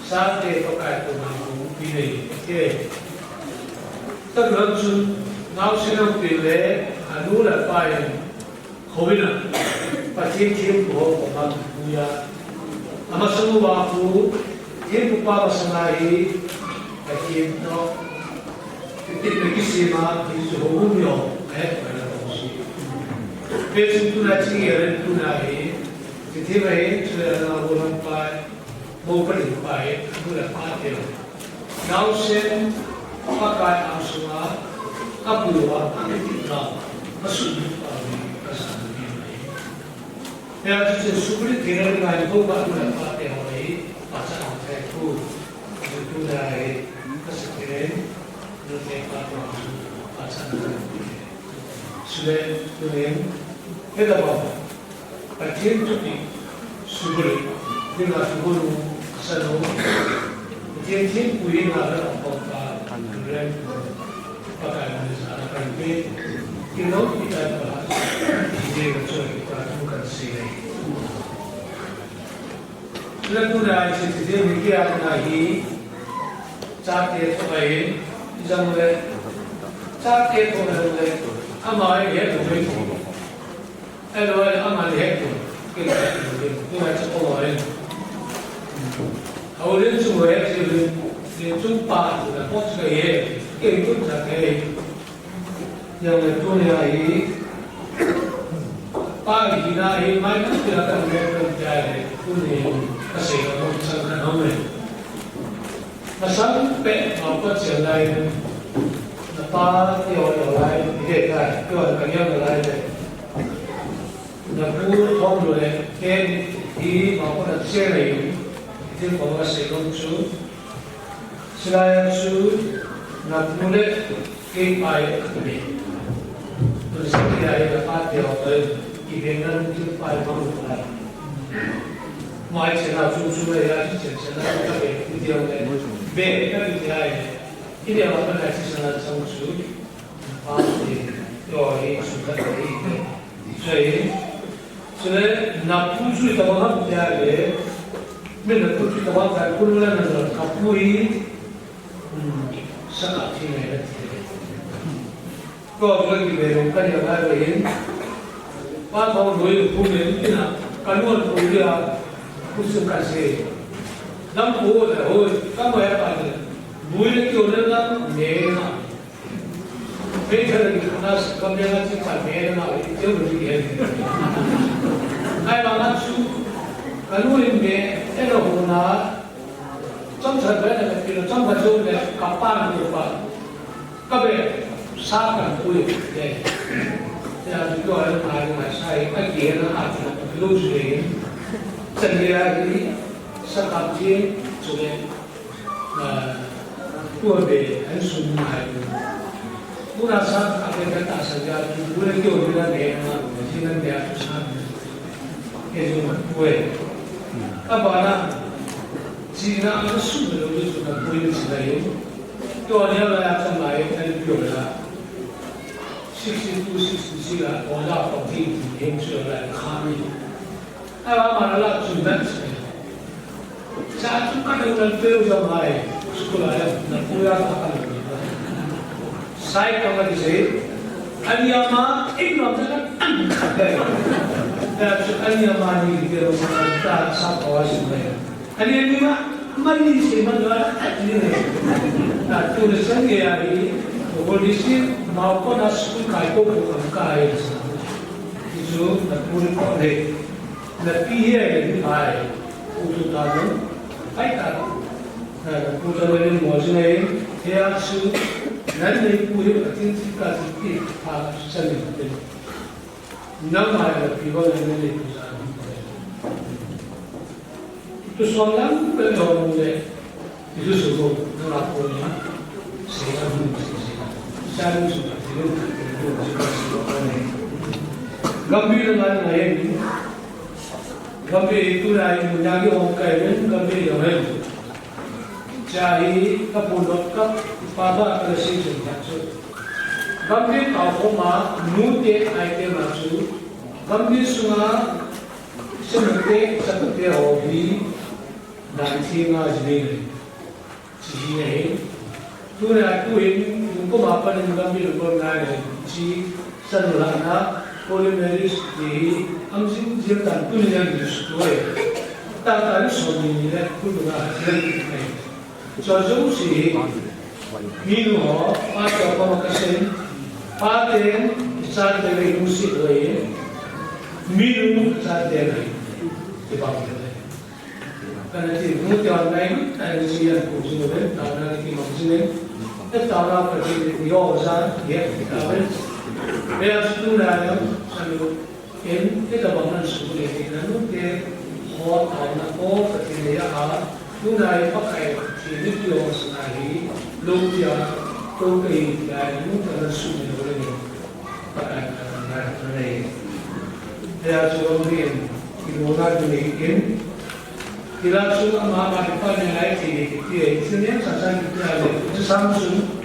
Chate Pakai koma boh in ipi nei, ati. Tah lon chun, naosen umpi le, anu le apa in, houin a, Pathen thempu ho koma kipuiya. Amasang uva khu, thempu pa masanga hi, Pathen toh, Pathen toh kisem a, hichu houbung miho, ahet pai na tong si. Hichun tuna chingei len tuna hi, Pathen ma hi, chule ana golam pai, mou paling pai, anu le apa teu. Naosen, Pakai angsunga, apui uva, akitit nau, asubit pau hi, kasanu hi mai. Hia chuche subit theina dinga hi, kou pa anu le apa teu hi, pachat ang thei khu. Tunai, kasih keren, nute pa tu, pasan. Sule, tunen, heta ba, Pathen thupi, subul, dinga subul, kasano, Pathen thin, kuina, pa, pa, ren, Pakai Messiah kan pe, kilo kita pa, ije ka choi kita tu kan si le. Sule tunai si ti mi kia na hi, chate to ai, jang le, chate to le, ama ai he to me. Ai lo ai ama le he to, ke le, ke le, ke le, ko ai. Au le chu he, chu le, le chu pa, le ko chu he, ke tu cha ke. Yang le tuni a hi, pa hina hi, mai na pia kan le kan pia le, tuni kasei ka mo chang kan hong le. Masang pe, ma pa chen lai, na pa ti o o lai, ti de kai, ti o ka yang lai le. Na pu thom lo le, ken hi, ma pa na chen lai, ti ko kasei lo chu. Silai chu na pu le kei pa hi a kibeng. Tun Sangkei a hi na pa te ho toh kibeng na lungthim pa hi mang lo lai. Mai chen a chung chung le ya chi chen chen a ka be ku dia le. Be ka be dia hi. Ki dia ma ka na chi sa na chang chu. Pa te, yo, hi, su, ta, ta, hi, hi. Chule, na pu chu ta, wa, ha, ya, le. Mi na pu chu ta, wa, ta, ku, la, na, na, ka pu hi. Hmm, sa, ka, thi, ne, na, thi, le. Ko, ko, ki, be, ka, ya, ba, le, hin. Pa, ka, no, yu, ku, ne, ni, na, ka, no, ku, ya, ku, su, ka, se. Lam, ko, le, ho, ka, mo, ya, ka, le. Bu, le, ki, o, le, na, ne, na. Peter in Anas kamlenga chi pa me na ma i teu ni ke. Ai ma na chu kanu in me e lo hu na. Chom cha be na ke lo chom ka chu le ka pa ni pa. Ka be sa ka pu ni ke. Ya ni ko ai ma ni ma sa i ka ke na a chu lo chu le. Chan ya ni sa ka chi chu le. Tua be an sun mai. Pura sa a be ka ta sa ja tu bu le kyo ni la ne ma ni na ne a tu sa. Ke ju ma tu e. Ka ba na. Chi na a su me lo ju na bu ni chi na ye. Tua ne la ya ta mai an kyo la. Sixty two, sixty three la, o la ko ti ti he chu la ka ni. Ai, ama la chu na che. Sa chu ka ding na peu ja mai. School a ya, na pu ya ka ka ni. Sai ka ma di se. Ani ama, ik no ka an ka. Ya chu ani ama ni ke ro ta sa ko wa si mai. Ani ani ma, ma ni se ma la ka ni ne. Na tu le sang ya ni. Ko di si ma ko na school kai ko ko ka ya. Chu na pu ko le. Na pi hi a hi ai, u tu ta lo, ai ta lo. Na pu ta lo ni mo jing ai, he a chu, nan nei pu hi a tin si ka si ki, a, sa ni te. Na ma na pi ho na nei pu sa ni te. Tu so lang pe lo mo le. Isu sugo, nang apo niya, sila dun, sila dun, sila dun, sila dun. Gambhir na ngai ni. Gambhir itu na imu nyagi ong kai rin, Gambhir yang rin. Chahi, kapun dot kap, papa kala si jun katsu. Gambhir kau koma, nu te ai te matsu. Gambhir sunga, semu te, semu te hobi. Dan theng a ji nei le. Chi hi nei. Tuna tuhin, lungkoma panin Gambhir lungkoma nei. Chi san la na, Holy Mary ti hi, am jing jing tan tuni nei ji su tu e. Ta ta ni so ni ni le, tu tu na ha jing nei. Cho jong si hi, mi nu ho, pa cho pa ma ka sen, pa ten, cha te le nu si tu e. Mi nu cha te le. Ti ba le. Kana ti mu te wan nai, ai mu si yan ku jing ven, ta na ki ma jing ven. E ta na ka ti ni yo za, ye ta ven. Be a su na ya, sa lu, en, e ta ba man su le ni na nu te, ho ta na ko, ka ti le ya ha. Tunai Pakai thina kihong sanga hi, lou tia, kou kahi tia, lungtah a sumil lou le ni. Pakai ka thangvah na nei. Tia chu lou ding, kilona ding nei in. Kila chu ama ma ipa ne lai thei ni kiti, i thil nem sa sa kiti a le, chu Samson.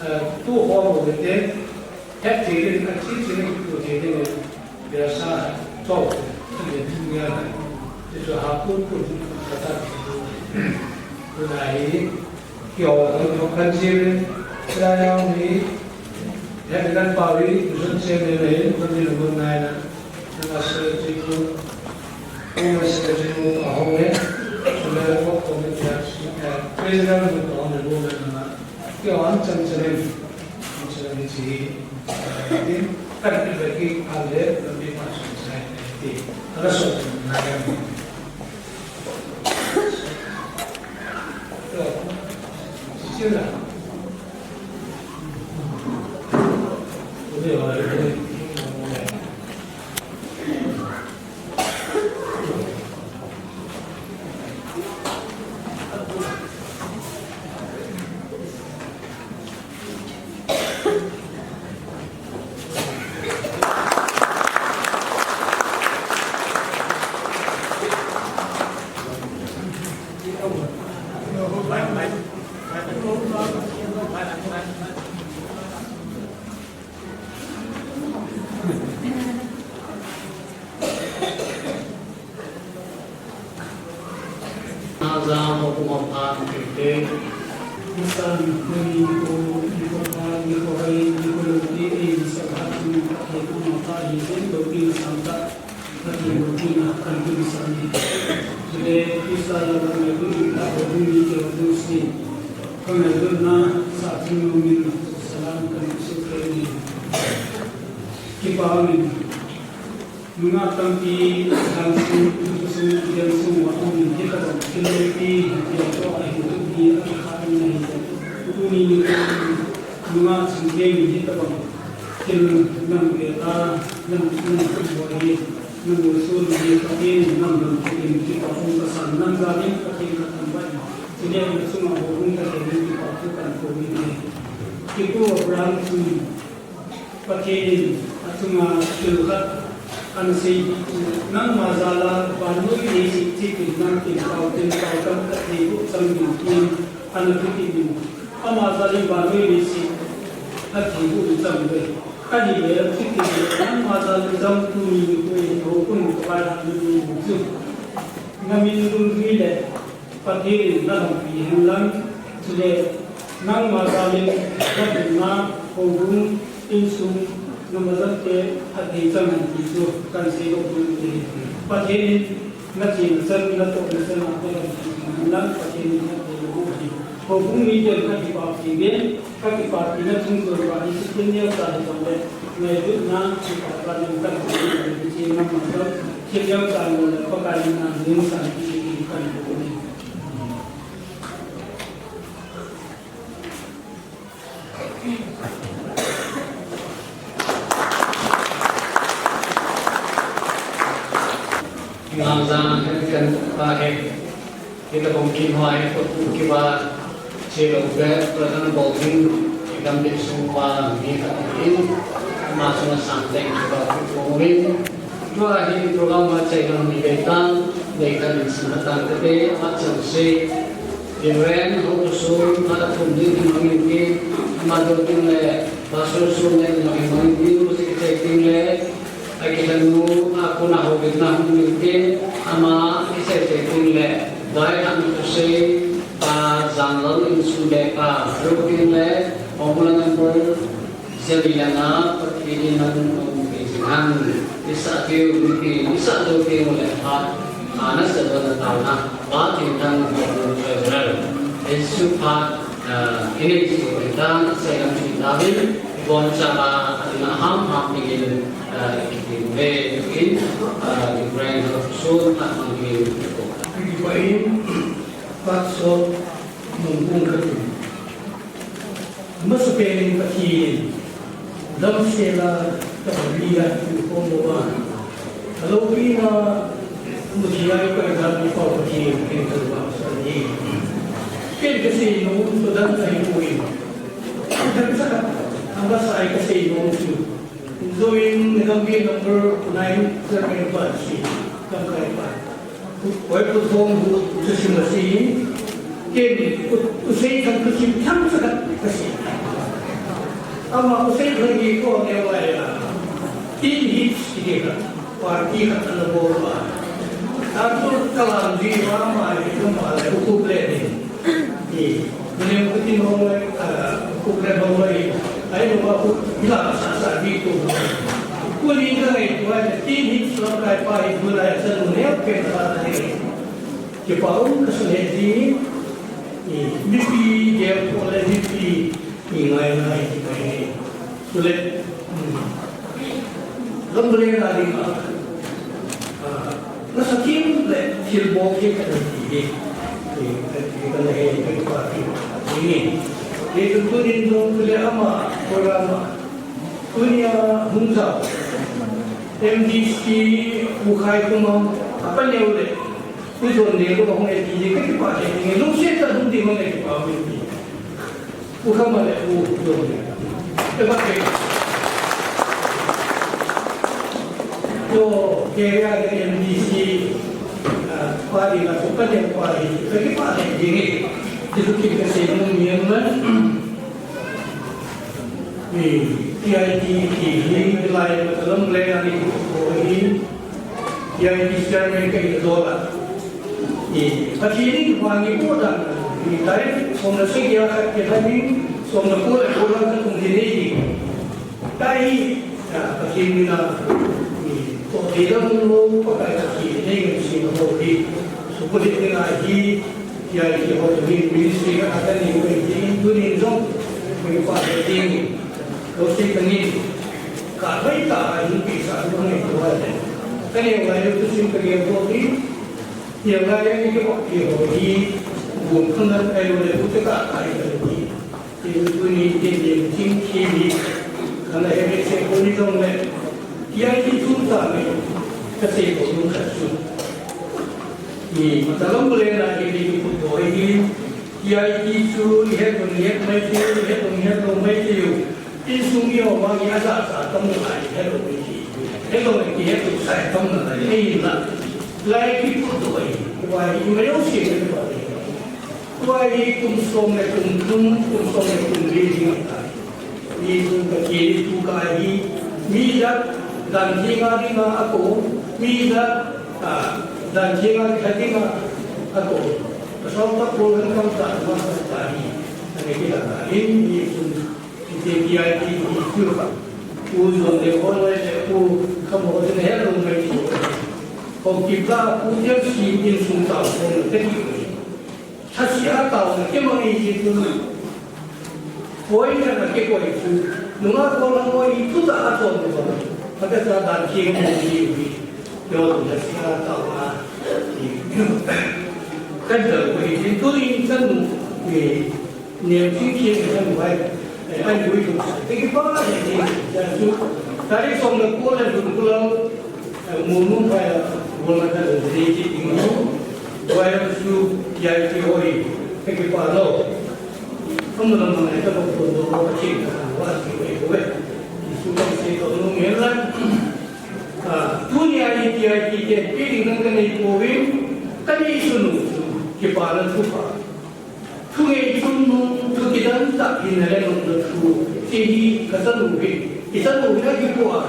Eh, tu ho mo de te, het thei ding, a thi thi ding, tu thei ding, bia sa, to, tu de tu ya, ti tu ha pu pu tu ka ta tu. Tu na hi, ki ho, tu kan ji, la ya ni, het kan pa wi, tu sun che me me, tu ni lo na na, na se ti tu, na se ti tu, a ho ne, tu le ko ko me ya, eh, president mo to ne lo na na. Kio an chan chan in, an chan in chi, eh, tin, kan pi ba ki a le, kan pi pa chan chan in ti. Ala so na ya. Kio, chi chi na. Ule wa le. Aza mo kuma pan kete. Isan kuni ko, iko pan, iko rai, iko loti, e, isan hatu, e, kuma pa, e, loti, santa, hatu, loti, na, kan, tu, isan, e. Jide, isa, ya, la, me, tu, ita, ho, tu, ni, ke, ho, tu, si. Kan, tu, na, sa, tu, no, min, salam, kan, su, ke, ni. Kipa, min. Nungah tampi, dam sung, tutu sung, dam sung, wa um, hitobang, thil lampi, hitia toh, ahi tup hi, akikha in ahi. Tuni nikho, nungah chingtheng in hitobang, thil nang pet a, nang, nang tup bou hi, nang molso hi, Pathen in nang dam thei in, kipa um kasan, nang jal in, Pathen kathangvah in, chule nachunga houbung kathei in, kipa thu kahin kou in ahi. Kipu Abraham chun, Pathen in achunga thil khat ana sei, nangma jal a vannoi leiset chipin nang tin pao tin pao tam khat thei boh chang ding tin ana thutim in, ama jal in vannoi leiset khat thei boh chang uve. Ahile, thutim in, nangma jal in jam tuni nikho in houbung kavaihat na ding chu, namin dungjui le Pathen in nadampi hen lang, chule nangma jal in nadinna houbung insung namajat te phatthei chang hen ti chu kahin seidoh ding ahi. Pathen in nachena chan, natohna chan a nadampi hen lang, Pathen in phatthei naboh hen. Houbung miten kakipah thei uvin, kakipah theina chungchon uva hi, thil neocha hijongle, ngailutna, kipah tah in kahin seidoh ding ahi, hiche nangma jal, thil neocha hijongle, Pakai in ahin san ti hi kahin bol e. Ngamjang kan pa he, kita bom kin hua he, ko tu kiba, che lo be, prathana bol ding, dam de sung pa, mi ka in, ma sung sang teng kiba, ko min, Tua hi program a chai lang ni ve tan, nei kan in sim tan ka te, a chan se. Reverend Hautusun, a thum ding in mang in tin, ama dou tin le, Pastor Sun le in mang in tin, music chai tin le, a kisan nu, a kuna ho bit na hung in tin, ama kisai chai tin le, vai an tu se, pa Janglal in sun le, pa, ru tin le, hong kula number, Seli langa Pathen in nang um thei jing hen, i sah diu, i sah diu teng le phat, a na sah diu na taona, Pathen thangvah in um thei jing hen. Jesu phat, ah, i nei diu teng tah, sah lam thei tauvin, i bonchauva, a ding a ham ham dingin, ah, i kitem uve, in, ah, i Reverend Hautusun phat mang dingin, i ko. Kipa in, phat sot, mong kong ka tu. Amasapen in Pathen in damsel a ka pang li a tu khom uva, aloupina Muthilai Paidal ni pa Pathen ken kathangvah sah e. Ken kasei nom chu dang ahipoi. Dang sah a, amasa a kasei nom chu. Join Gambih number nine chairman pa si, lamkai pa. Hoi Pu Thongvut chu sim ahi. Ken u, u Seithang chu sim thang sah a kasei. Ama u Seithang hi ko ne wai a. Tin hits ti ka. Party khat ana bol uva. Arthur Kalam ji uva ama hi, ama le Ukhup le ni. Ni, ni Ukhup tin hong le, ah, Ukhup le hong le. Ai no Ukhup ila sa sa di tu. Kuni ka ngai tu ai tin hi so kai pa hi tu lai sa nu ne pe sa ni. Kipa um ka sa le ji. Ni, mipi de ko le mipi. Ni ngai ngai ti ngai. Chule, hmm, lamlen a dinga, ah, nasa thim le thilbol thei khat ti hi, ti, ti kana he, ti pa ti, ti ni. Ti tu tunin jong chule ama, program a, tunia hung jao, M D C, Pu Khaikhomang, apa neo le, Pu John Neo hung e ti ni, ka kipa he ni, lungset a hung ding hung e kipa hung e ti. Pu Khama le Pu John Neo. Te ba ke. Yo, ke ya ke M D C, ah, pa di na ko pa di pa di. Ka kipa he ni. Ti tu ki ka se ni ni na. Ni, T I T ki hi, lai ma ta lam le ani ko hi. T I T chairman ka hi dola. Ni, Pathen in vang ni ko dan. Ni, tarik som le sagi a khat ke thanin, som le ko le ko la ka tung hi ni. Tai, ah, Pathen mina, ni, ko te da mun lo, Pakai Pathen nei ngai si ho hi. Su ko de ni ngai hi, T I T ho ni ministry ka atan ni ko hi, tunin jong, ko pa de ni. Ko si ka ni, ka bai ta, ni pi sa, ni ko ai. Ka ni ngai lo tu sin ka ni ko hi, ni ngai ni ko hi ho hi, ko khun na ai lo le, ko te ka ai ka ni. Tin tuni tin tin tin ki ni. Kana he se ko ni jong le. T I T chu ta ni. Ka se ko nun ka chu. Ni matalam bule na ni ni ku ko ni. T I T chu ni he ko ni he mai ti, ni he ko ni he ko mai ti yo. Insung ni ho ma ni asa sa tam na ni he lo ni ti. He lo ni he tu sa tam na ni he na. Lai ki ku to ni. Wa ni mai yo si ni wa ni. Tua hi kum som le kum thum, kum som le kum li ding ahi. Ni kum ka ki ni tu ka hi, mi ja dan ding a ding a ko, mi ja, ah, dan ding a ding a ko. Ka som ta ko han kam ta ma sa ta hi. Ani ki la ka hi ni kum ki te ki ai ki ni tu ka. Ku zon le ko le ku ka mo de he lo mai tu. Ko ki ba ku je si in sum ta ko te ki. Lhasia taona kimang ei ti tu. Koi na na ke koi tu. Nunga ko na koi tu ta a ton ko. Maka sa dan ki mo ni ni. Yo tu lhasia taona. Kan da ko ei ti tu in kan ni. Nem ki ki kan wai. Ai, ai, ui, tu, te ki pa, ai, ni, ja, tu, tari som na ko la, tu, ku la, ai, mu, mu, pa, ya, mo na ka, ni, ki, ki, mu, wai, tu, ya, ki, oi, te ki pa, no. Kamu na, ma, ai, ka, ko, ko, do, ko, ki, ka, wa, ki, oi, oi. Su, ka, se, ko, nu, me, la. Ah, tunia, ni, ki, ai, ki, ke, ki, ni, nang, ka, ni, ko, wi, ka, ni, su, nu, su, ki, pa, na, su, pa. Thu ngei chun nung, thu kidang tah hin a le nung na thu, ti hi ka chanu hi, i chanu hi a kipu a,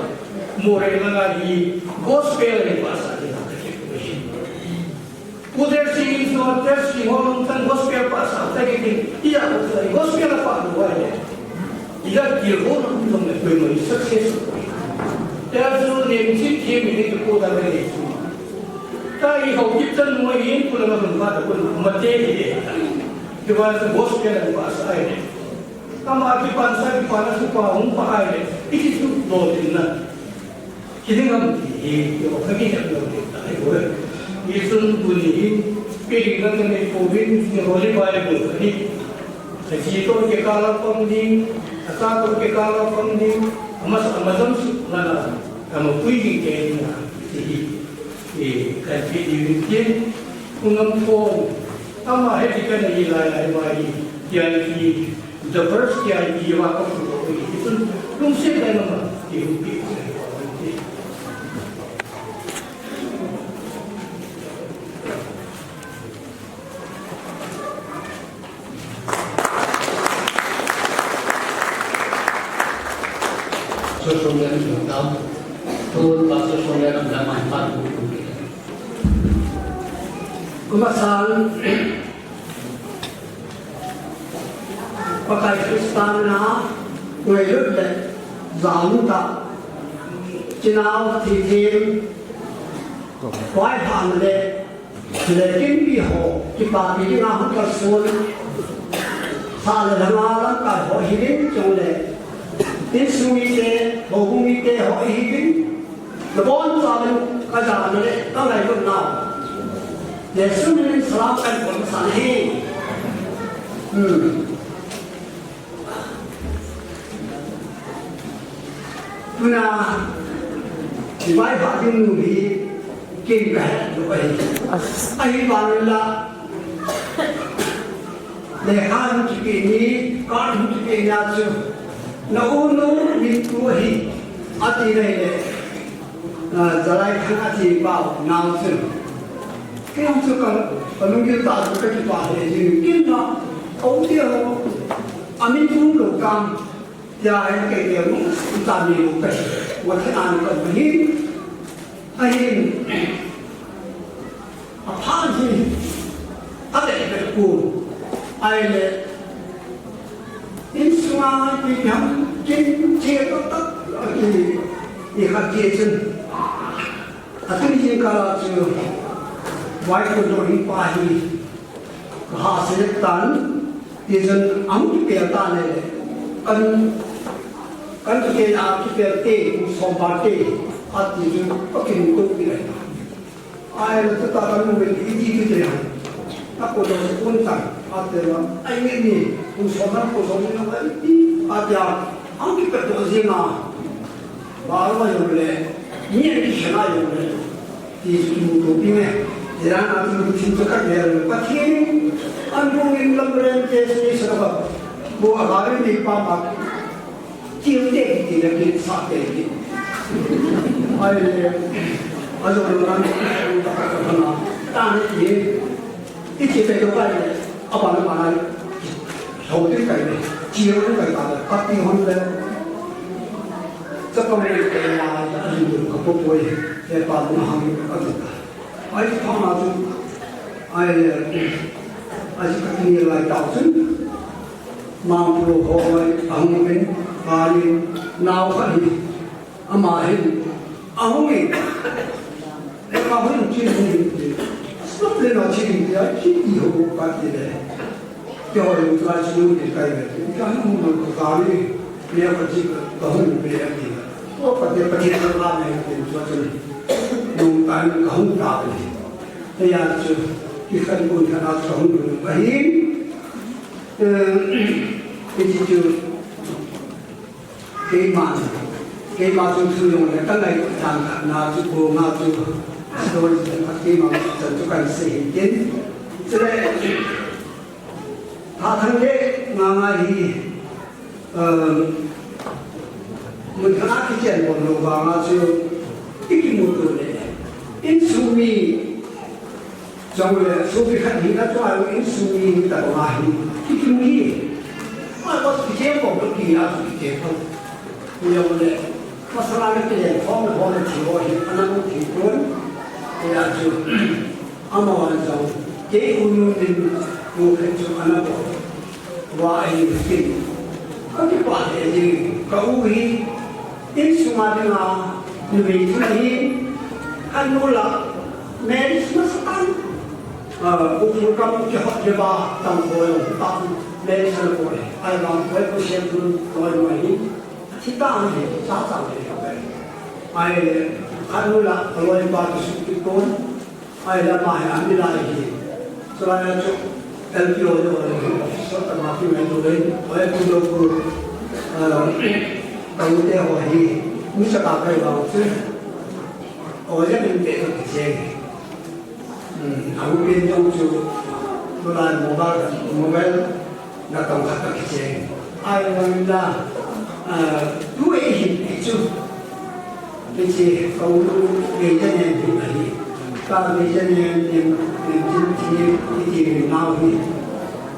mo re langa hi, gospel in pasa hi na ka kipu hi. Pu Ter Sing in so, Ter Sing ho nung tan gospel pasa, ta ki tin, i a ko sa, gospel a pa lu wa le. I a ki ho nung nung le, koi mo success. Ter Sing ne mi chin ki mi ne kipu da le chu. Ta i ho kip tan mo yin, pu la ma dun pa da kun, ma te hi de. Ki ba sa gospel an pa sa ai de. Ama ki pan sa ki pa na su pa hung pa ai de. I ki su do din na. Ki ding am ti hi, ki ho ka ki hep lo de ta ai ko. Ni sun bu ni hin, pi ding na ka ni ko bin, ni Holy Bible ka ni. Ka ji to ki ka la pang ding, ka sa to ki ka la pang ding, ama sa ama jam su na na, ama pui ding ke na. Ti hi. Kan pe ni tin, ungam ko, ama he di kan ni lai lai mai, ya ni, the first ya ni wa ka pu ko ni tun, lung se dai ma, ti hu pi ko ni. Pastor Shonglen, welcome. Pastor Shonglen, welcome. Kumasan, Pakai Kristan na, ngailut le, zam ta, chinau, thithim, vai han le, Lekin mi ho, kipapi dinga hung kalson. Sa le lhanga lamkai ho hi ding chong le. Insung mite, houbung mite ho hi ding. Nabon sa le, kajana le, kangailutna. Jesu min in salam kahin bol masa nahi. Hmm. Tuna, vai pha ding nu hi, ken kahet lou ahi. Ahivangin la, lekha hung kipe ni, card hung kipe ni a chu, na u nu min tu ahi, ati nai le, ah, Jalai Thang ati pau, nau chu. Kei chu ka, ka lunggil tah chu ka kipah e, jing kin ma, au tia ho, a min tu lou kam. Tia hi kei kei mu, ta mi mu kei. Wa the an ka mu hin. Ahin. A phan hi. A te te ku. Ai le. Insunga pi ham kin che to ta. Ai. I ha ke chen. A tun hin ka chu. Wai ko do hi pa hi. Ka ha se tan. Ti chun, ahung kipel ta le, kan, kan kipel a, kipel te, kum som val te, ati chun, ka kimuto pi le. Ai, la ta kan mu iti ti te. Ta ko lo se kun tan, ati la, ai nge ni, kum som val, kum som ni, ati a, ahung kipel to jing a. Ba lo jong le, ni ni shana jong le. Ti chu kimuto pi nge. Iran a chu thim chu ka gel. Pathen, an bung in lam ren te si sa ka. Bo a gari ni pa ma. Ti te ti le ki sa te ti. Ai le. A jo lo ran ta ka ka na. Ta ni ti. Iti pe to kai, abana mana, hau te kai, chiang te kai ta, pati hon le, chapang le kai la, ahin ka po poi, he pa na hang ka ta. Ai pa ma tu, ai, ai ka ni lai ta tu, ma pu ho mai, ahung min, pa ni, nau ka ni. Ama hin, ahung in. Ama hin chin hin ti. Stop le na chin hin ti, a chin ti ho ka ti le. Ti ho lu tra chin hin ti kai le. Ka hin hung lu ka ni. Ni ka ji ka hung be a ti. O ka te pa ti ka la ne ti so chin. Nung ta ni ka hung ta ni. Te ya chu. Ki kan kun ka na ka hung lu ka hin. Eh, ki ji chu. Keima, keima chu thu jong le ka ngai tang khat na chu ko nga chu story chu khat keima chan chu kan sei hin tin. Chule, tha thang le nga nga hi, um, mun khat a kichen bol lou vang a chu i kimuto le. Insung mi Chule, sopi khat hina chua insung mi hita ko ahi. Kikim hi. Ma ko kiche ko, ko ki a kiche ko. Chule, masala le ke ko, ko thi ho hi, ana ko thi ko. Ya chu. Ama wan jong. Ke unu min ko ke chu ana ko. Wa ahi kin. Ka kipah e jing, ka u hi, insunga dinga, numei thu hi, ka nu la, marriage masa tan. Ah, u phu kam kihot le ba, tang ko yo, ta, marriage na ko e. Ai bang ko e ko siam tu, ko e mai hi. Thi ta hi, sa sa le ka e. Ai le, ka nu la, ko e ba tu su ki ko. Ai la ma hi a mi lai hi. Chulai a chu L P O ho le officer ta ma ki mai tu le. Oi ku lo ku. Ah, ka u te ho hi. Mi sa ka kai ba chu. Oi le min te to ki se. Ahung pen jong chu, tulai mobile, mobile natong khat akicheng. Ahivangin la, ah, tu eihin ei chu. Hiche ka u nu Meitei nen hi ahi. Ka Meitei nen, nen, nen, nen, iti min nau hi.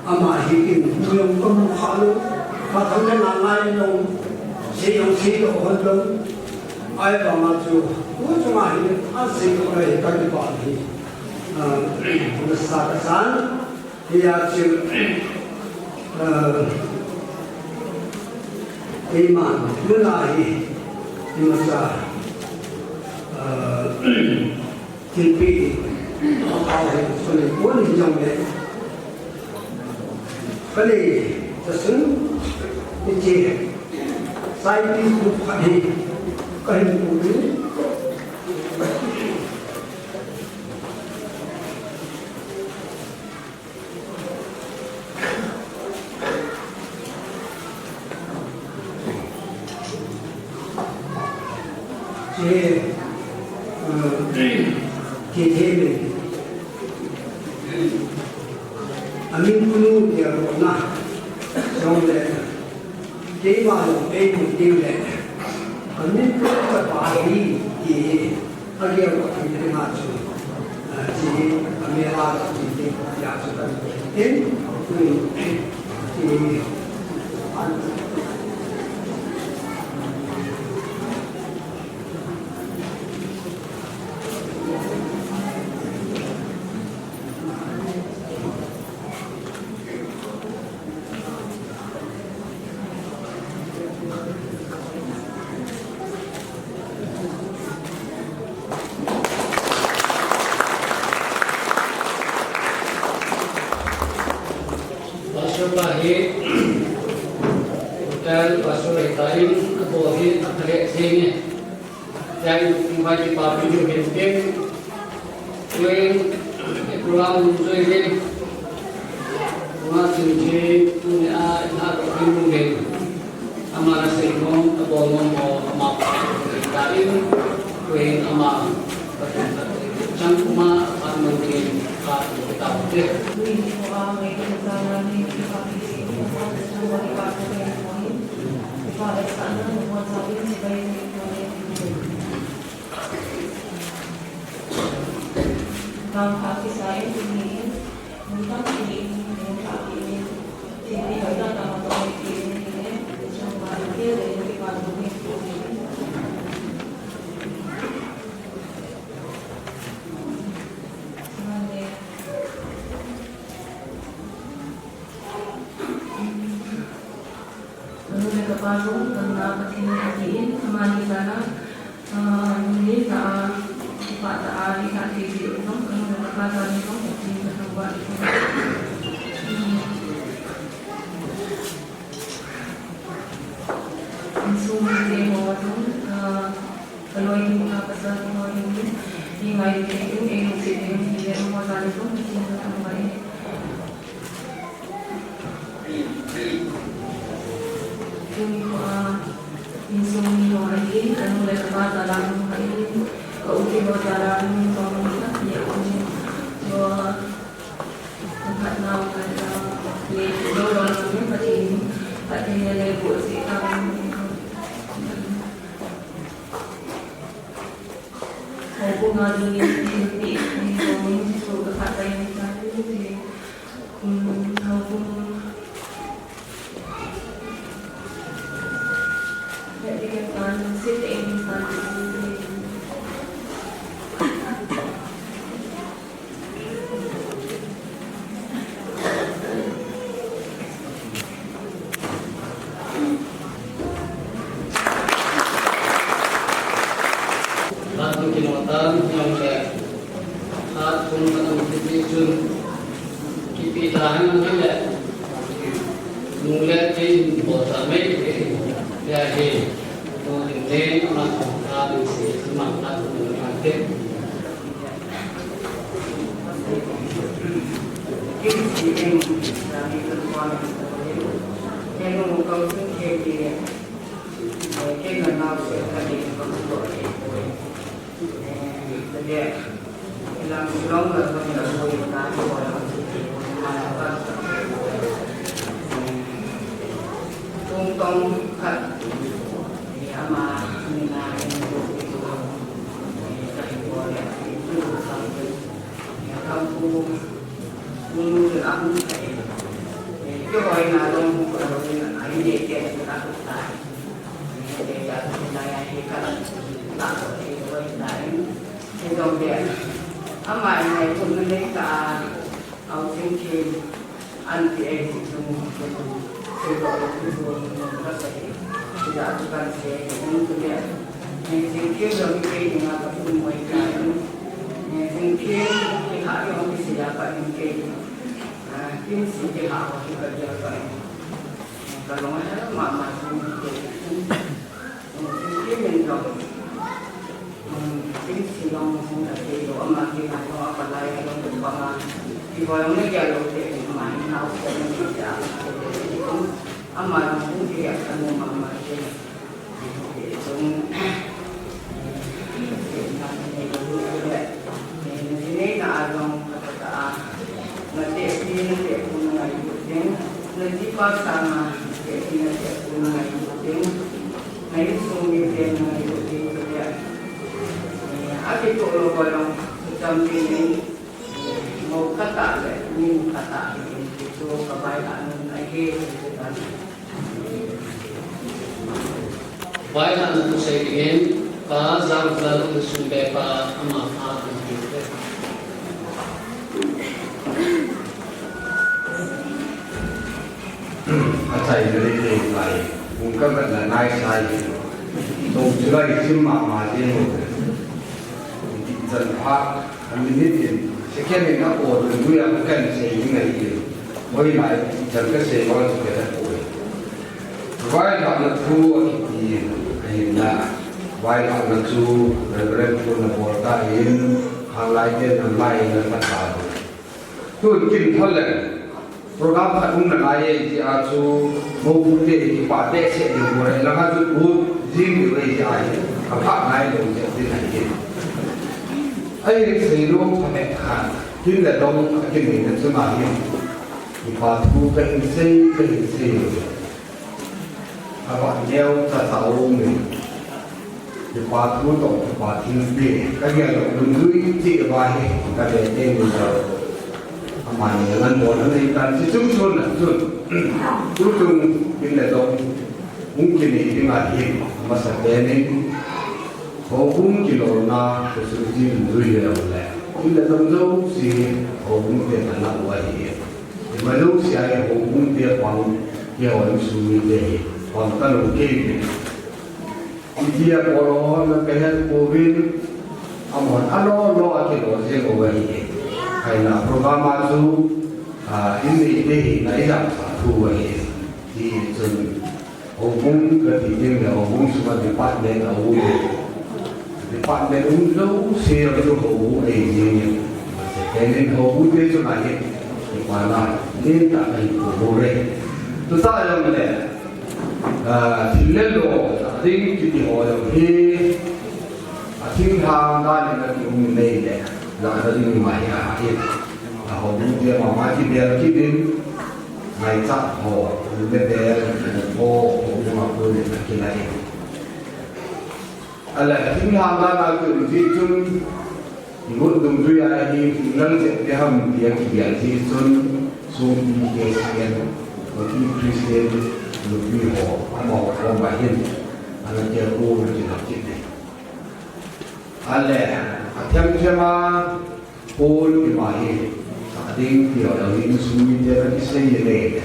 Ama hi kin, tu jong kamu kha lou. Ka thang le na ngai lou. Sei jong sei lou hon lou. Ahivanga chu, tu chunga hi, asei lou le ka kipa hi. Ah, nasa kasan. Hijeh chun, eh, keiman, tuna hi, imacha, eh, thilpeh, aphau hi, sunei pon hijongle, kanei, tasun, hiche, scientist group khat hi, kahin pui. Che, eh, che, che, amin kunu dia rona, jongle, keima jong eimu ding le, amin kunu kapa hi, ti, Agel ko thei te ma chu, ah, chi, a mela ka chi te, ya chu kan te, ti, ti, Pastor pa hi, hotel pastor hitan, abol hi, akhale jenge. Jai, invite pa pi ju hin tin. Tuin, program jui hin. Ama chun chu, tunia, ina ko hin mu hin. Ama nasei nom, abol nom ho, ama pa. Tuin, ama, chang kuma, aman din, ka, kita, te. Kanu le kapa jong, damna Pathen in apen, amani jal a, ah, nunga, ah, kipah tah a, ina thei jeh u jong, kanu le kapa jal in jong, Pathen kathangvah in jong. Insung mite ho jong, ah, kaloi nu, kapasal ho jong, neingai thei u, eilungset thei u, nile amaho jal in jong, Pathen kathangvah in. Tuni kho a, insung mi ho ahin, kanu le kapa jal a hung ahin, ka u te ho jal a hung tong ni khat ni a um in, jo, ka khat nau khat, ah, le, jo, jo, jo, Pathen, Pathen in le, ko se ka, houbung a dingin thilpeh, houbung Jesu ka khat tai ni ta, Pathen, Um, houbung. Khat kin kino tan, jong le. Khat kum kan um kiti chun, kipe ta hen lang le. Nu le pi in bol ta mai, ya hi. Nu ding le, ama khat ding si, ama khat ding khat te. Kin si em, sa ni kan kuan, ya nu kau sun ke ki, ke na nau se ka ding ka ko. Long la ko ni la ko ni ta ko la. Tung tong khat. Ama ni na ni ko ko. Ka ko ya. Ka ko. Ni ni la. Ko ai na long ko la ni na ni ke ta ta. Ka long he mama sung ke. Sung ke min long. Sung ke min long sung ka ke lo ama ke ma long apa lai long ke ba ma. Ki ba long ne ke lo ke ma ni na ko ni ke ja. Ama long sung ke ya ka mo mama ke. Sung. Vai hahna thusei dingin, Pa Jangzal Lhasum Bepa ama pha kan ti te. Achai na le te lai, kung ka vat na nai sai. Tong chulai sim mama je mo. Chan pha. An minute in, second in a ko dun dui a kan sei ni ngai in. Moi lai, chan ka sei wa chu ka ta ko. Vaihahna thu a kiti in, a hin na. Vaihahna chu Reverend Pu na bol ta in, khanglai te na mai na ta ta. Tun kin thol le. Program khat um na ngai e, ti a chu, mo bu te, ti pa te, se de mo re, la ka chu, u, jing de wei, ti a hi, a pha ngai lo, ti a ti ngai e. Ai, sei lo, pha me khan, kin le dong, a kin ni na chu na hi. Ti pa thu ka hin sei, ka hin sei lo. A ba neo ta ta o me. Kipa thu toh, kipa thilpeh, ka gel toh, lunglui cheh uva hi, ka be teng in toh. Amani ngan bol na nei tan, chi chung chun na chun. Chu chung, in le dong, hung kinei ding ahi, amasa pen in, houbung kilolna, ka sung ji lunglui le le. In le dong jouse, houbung te na la uva hi. Ima jouse ahi, houbung te pang, kihou sung mite hi, pang ta lou kei. Itia bol ho na ka het pouvin, amahon alo lo a kilo jeng uva hi. Kaina program a chu, a, in neite hina ijat sa thu uva hi. Ti chun, houbung kati ding le houbung sunga department a um. Department um jouse a chu houbung ei jing e. Kenin houbung te chun ahi. Ipana, nin ta ahi houbung re. Tuta jong le, A, thil le lo, a ding kiti ho jong hi, a thinglhang dan in a kium nei le, la na ding ma hi a hi. A houbung te mama kibel kit in, ngaichat ho, le bel, ho, ho, ho, a ko le na kilai. A le, thinglhang dan a kium ji chun, Ngut dungjui a hi, nang jep te ham tia kigel ji chun, Songpi K C N, Songpi Christian, nupi ho, amaho khom a hin, ana tia ko na kila kit e. A le, a them them a, Paul ima hi, sa ding tia la hin sumite na kisei ye le.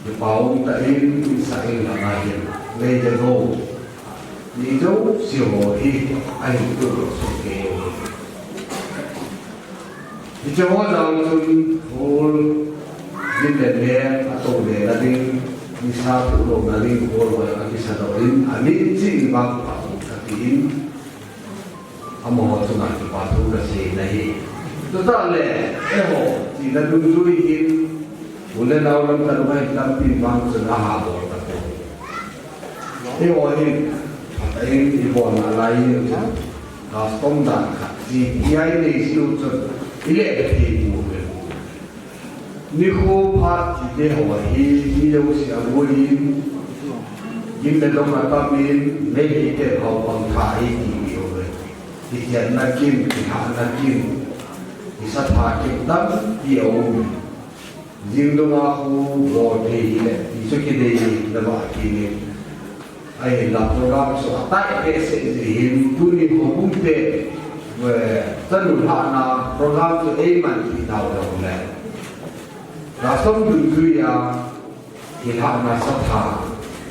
Kipa um tah in, sa in langa hin, lei le gou, ni jouse ho hi, ahin tup lou soh kei u hi. Hiche ho jong chun, hol, din le le, atou le na ding, nisa tup lou na ding, hol ho akisa lou in, amin chi in vang pha, kati in, Amaho chunga kipa thu kasei na hi. Tuta le, eiho, tina dungjui hin, u le nao lam khat uva hin tampi vang chun aha bol tapoi. Eiho hin, ahin ibol nalai hin, Custom dan khat, C P I nei siu chun, ile thei bu ve. Nikho phat ti te ho hi, mi jouse a bu in, gim le dong a tam in, mei hi te ho pang tha hi ti mi o ve. Ti tian na kim, ti ha na kim, ti sa tha kim tam, ti o ve. Jing dong a khu bol thei hi le, ti chu kidei hi, na ba ki ni. Ahinla program chu atai behseh jeh hin, tuni houbung te, eh, chanu lhahna program chu eiman ti dau lou le. Custom dungjui a, kilhahna satha,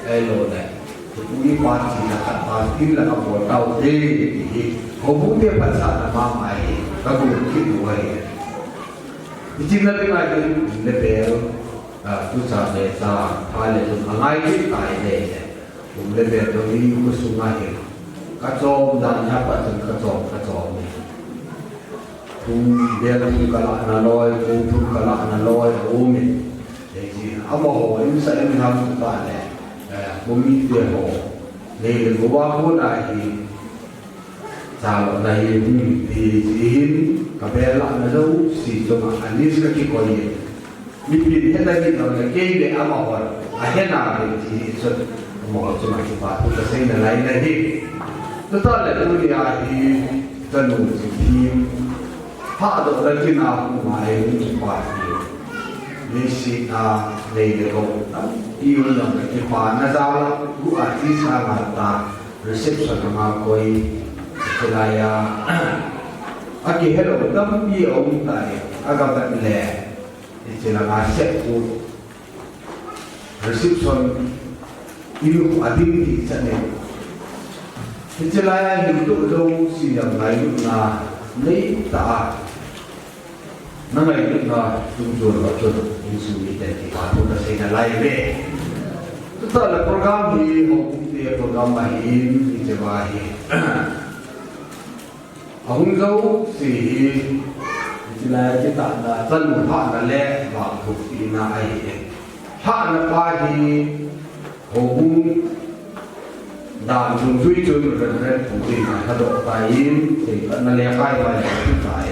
ahilou le. Tuni pa china khat pa tin la ka bol tau te, ti hi. Houbung te phatsahna mama hi, ka bol kit u ahi. Hiche na ding a hin, le bel, ah, tu cha le cha, pha le lum, angai kit tai le le. Lum le bel dong hi, khosung a hin. Ka chom dan hi a pat chun ka chom, ka chom ni. Thum bel thum ka lah na loi, thum thum ka lah na loi, a um in. Hiche, amaho, in sa in ham tu ta le. Eh, kum mi te ho. Nei le go wa ko na hi. Cha lo na hi, hmm, ti, ti hin, ka bel lah na jouse chunga, a list ka kikoi e. Mipin hena hi lo le kei le amahon, a hena le ti hi chun, amaho chunga kipa thu ka seina lai na hi. Tuta le tuni a hi, ka nu chi thim, phahdoh na tina hung a hi hung kipa hi. Leiset a, nei le gou, tampi um jong ka kipa na jal a, gu a chi sa ngal ta. Reception a ma koi, hiche lai a, akihelou tampi aum tai, aga vet le, hiche langa sep khu, reception in khu ading ti chan e. Hiche lai a hin tu jouse jong ngailutna nei ta a. Na ngailutna chungchon uva chun, insung miten kipa thu ka seina lai ve. Tuta le program hi, houbung te program ahin, hiche va hi. Ahung jouse hi, hiche lai a kitahna, chanu lhahna le, vangthu pina ahi e. Lhahna pa hi, houbung dan dungjui chun Reverend Pu in alhadoh tai in, seipatna lekha a ahin tai.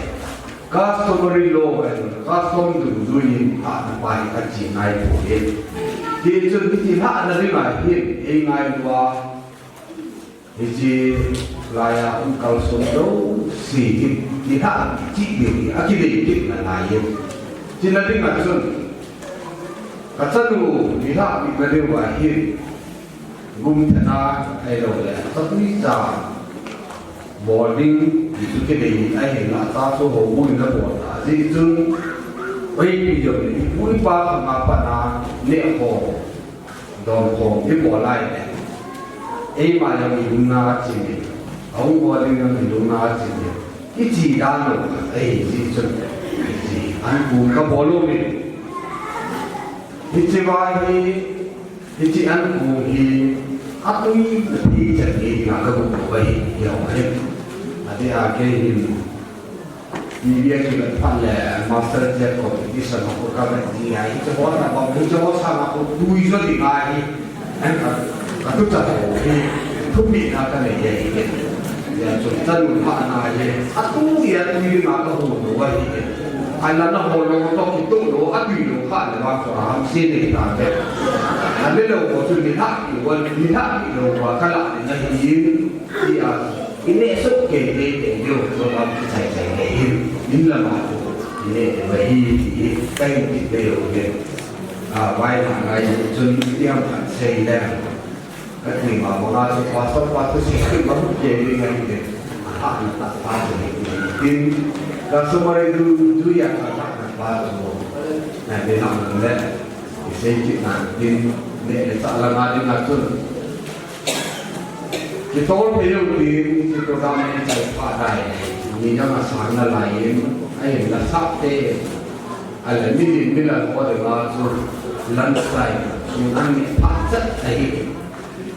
Customary law, custom dungjui in lhahna pa hi ache ngai poi. Tichun hiche lhahna dinga hin, eingailu a, hiche lai a hung kalson jouse hi, nilhah cheh ding hi akidei kit nalai e. Hiche na dinga chun, ka chanu nilhah peh na diuva hin, gum thena ahilou le, satui cha bol ding ti chu kidei ahinla, cha chu houbung in abol ta jeh chun, oipi jong le, ipu ipa khang a pat a neh ho, don khom ibol lai le. Eima jong ilungna achim in, ahung bol ding jong ilungna achim in. Iche dan lou khat ahi jeh chun, hiche ankong kabol uvin. Hiche va hi, hiche ankong hi, atui na thei chan ngei dinga kaguh lou ahi, hiho ahi. Adeh a kei hin, T V a kivet phat le Master Chef competition a khu kavet ji ahi, hiche ho na bang, hiche ho sanga khu tui jo ding ahi. Ka, ka tuchan ho hi, thupeh na kanei ahi. Hijeh chun chanu lhahna hi, atui a tui dinga kahon lou ahi. Ahinla nangho lou toh kitoh lou, atui lou kha le vang chu ahamse nei tave. Ahilou ho chu nilhah peh uva, nilhah peh lou uva kalah ding ahi. Tia, ineh soh kei teitei diu, program kichai chai le hin, in lama chu, ineh diu ahi, ti hi, kahin ti tei u hin. A, vaihom ngai chun, itiam khat sei le. Ka ti ma, ma nga chu, pastor, pastor, sei kit ma, kei ding ahi te. Aha, na ta, pastor, ni, ni, tin. Ka sumari du, du ya, ka, ka, ka, pastor. Na, ni, na, le. Isei kit nan tin, neh le chah langa dinga chun. Kitol phei u tin, hiche program kichai phat dai. Mi dang asang nalai in, ahin la sap te. Ahile mi din mi lal ho dinga chu lunch time, sung an neh phat chet ahi.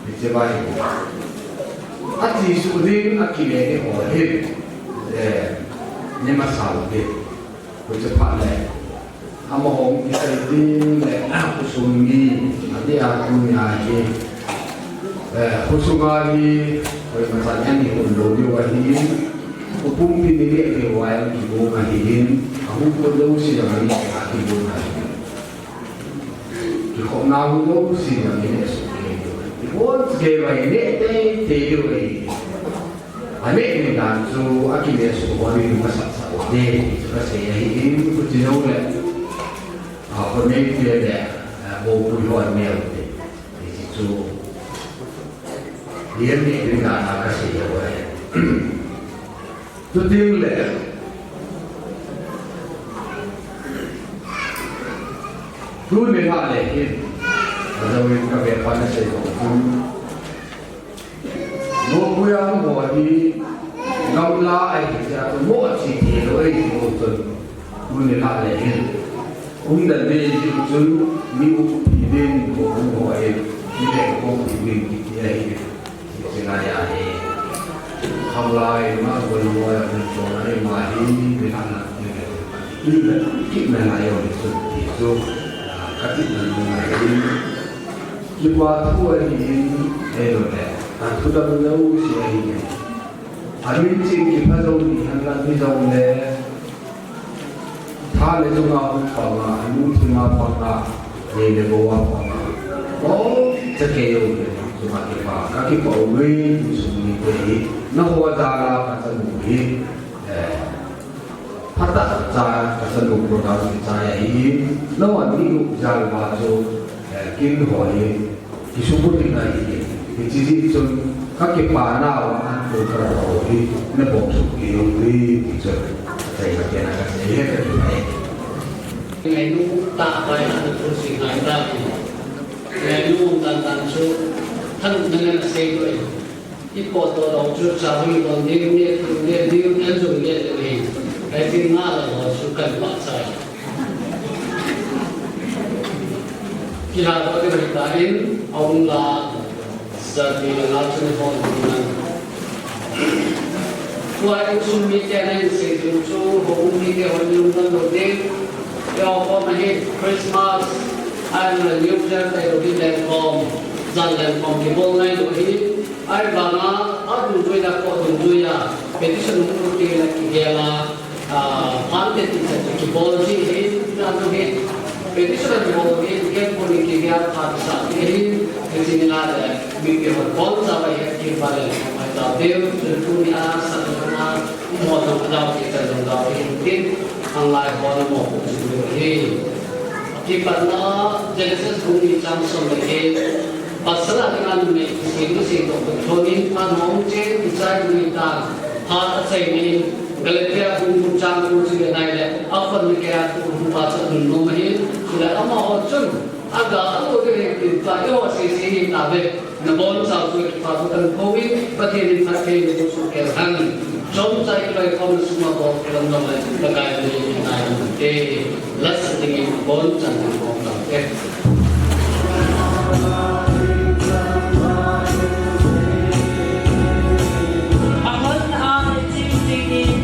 Hiche va hi. Achesuh ding, akile ding ho hin. Eh, ni masa u tin. Hiche phat le. Amaho kisei ding le, khosung mi, adeh a tunia hi, eh, khosunga hi, Koima chan ani hon lou diu ahin, upumpi ni le ke wai ki bo ahin, ahu ko lou si la ni a ki bo ahin. Kikhopna hu lou si la ni le su ke diu. Ki bon ke wai ne te te diu ahin. Ane ni dan chu a ki le su ho ni ma sa sa ne ka se ahin, ku ti lou le. A ko ne te le, a bo ku ho ne te. Hichu, hiam ni ding dan a ka sei lou ahi. Chuting le, tuni lhah le hin, ajou in ka ve pa na sei lou chun. Mopuia mo hi, gamla ahi tia chu mo chi ti lou ahi ti lou chun. Tuni lhah le hin. Umdan ding chun mi upi ding ho um ho ahi. Mi le ko pi ding kiti ahi. Kiti ngai ahi. Khamlai ma ko no ya ni ko nai ma hi mi lhah na ni le. Ni le ki na lai yo ni chun ti chu. Ka ti na no ngai. Kipa thu ahi. Ahi lou le. Ka thu dam lou si ahi. Amin ching kipha jou ni han la ni jou le. Tha le chunga hung panga, anu thima panga, nei le gou a panga. O, cha kei o le, chunga kipa, ka kipa o le, tu sung ni te hi, na ho da la ka cha nu hi, eh, phatah cha, ka cha nu program kichai ahi, na wan ni u jal ba chu, eh, kin ho hi, Kisubutin ahi, hiche jeh chun ka kipana uva an ko ka ho hi, na bol suk kei u hi, ti chun, achaina kei na ka sei he ka ti mai. Ngainu tah pai a na thu sei ngai ta ti. Ngainu um dan dan chu, thanop na na sei tu e. I pot to dong chu cha hui dong ding, ne tu ne ding, an jong ne tu hi. Kai tin nga la ho chu kan pa chai. Kila to de ta in, aung la, sa ti la la chu hon nan. Tua insung mite na insei ding chu, houin mite hon lungdon lou ding. Tua khom ahi Christmas, ahilouleh New Year, ahilouleh lengkhom, jan lengkhom kibol ngai lou hi. Ahivanga, adungjuia, ko dungjuia, petition hung lut teng le kigel a, ah, phan te ti sa chu kibol ji hi, na chu hi, petition kibol hi, kei ko ni kigel phan sa hi, hiche ni la le, mipi hon boncha vai het kit ba le, mai ta deu, tuni a, sa na, mo na dau ki sa dau dau hi tin, ang lai ho na mo ko chu hi. Kipatna Genesis bung ni chang som le get. Pasal a dinga numei kisim kisim toh kilhonin phat hung chen kichai ding ahitan. Phat achaina in Galatia bung thum chang ko chu le nai le akhonna keiya tu hung pa chu anun nom ahin. Chule amaho chun aga alo ding ahi tin tua eiho sese hi tave. Nabonchau chu kipa thu kan kouvin, Pathen in phatthei naboh soh kei hen. Chomcha iloikhomna sunga bol kilam jong le, Pakai min in ngai umte. Lasa dingin abonchan kan khom taute. Ahon a ching dingin.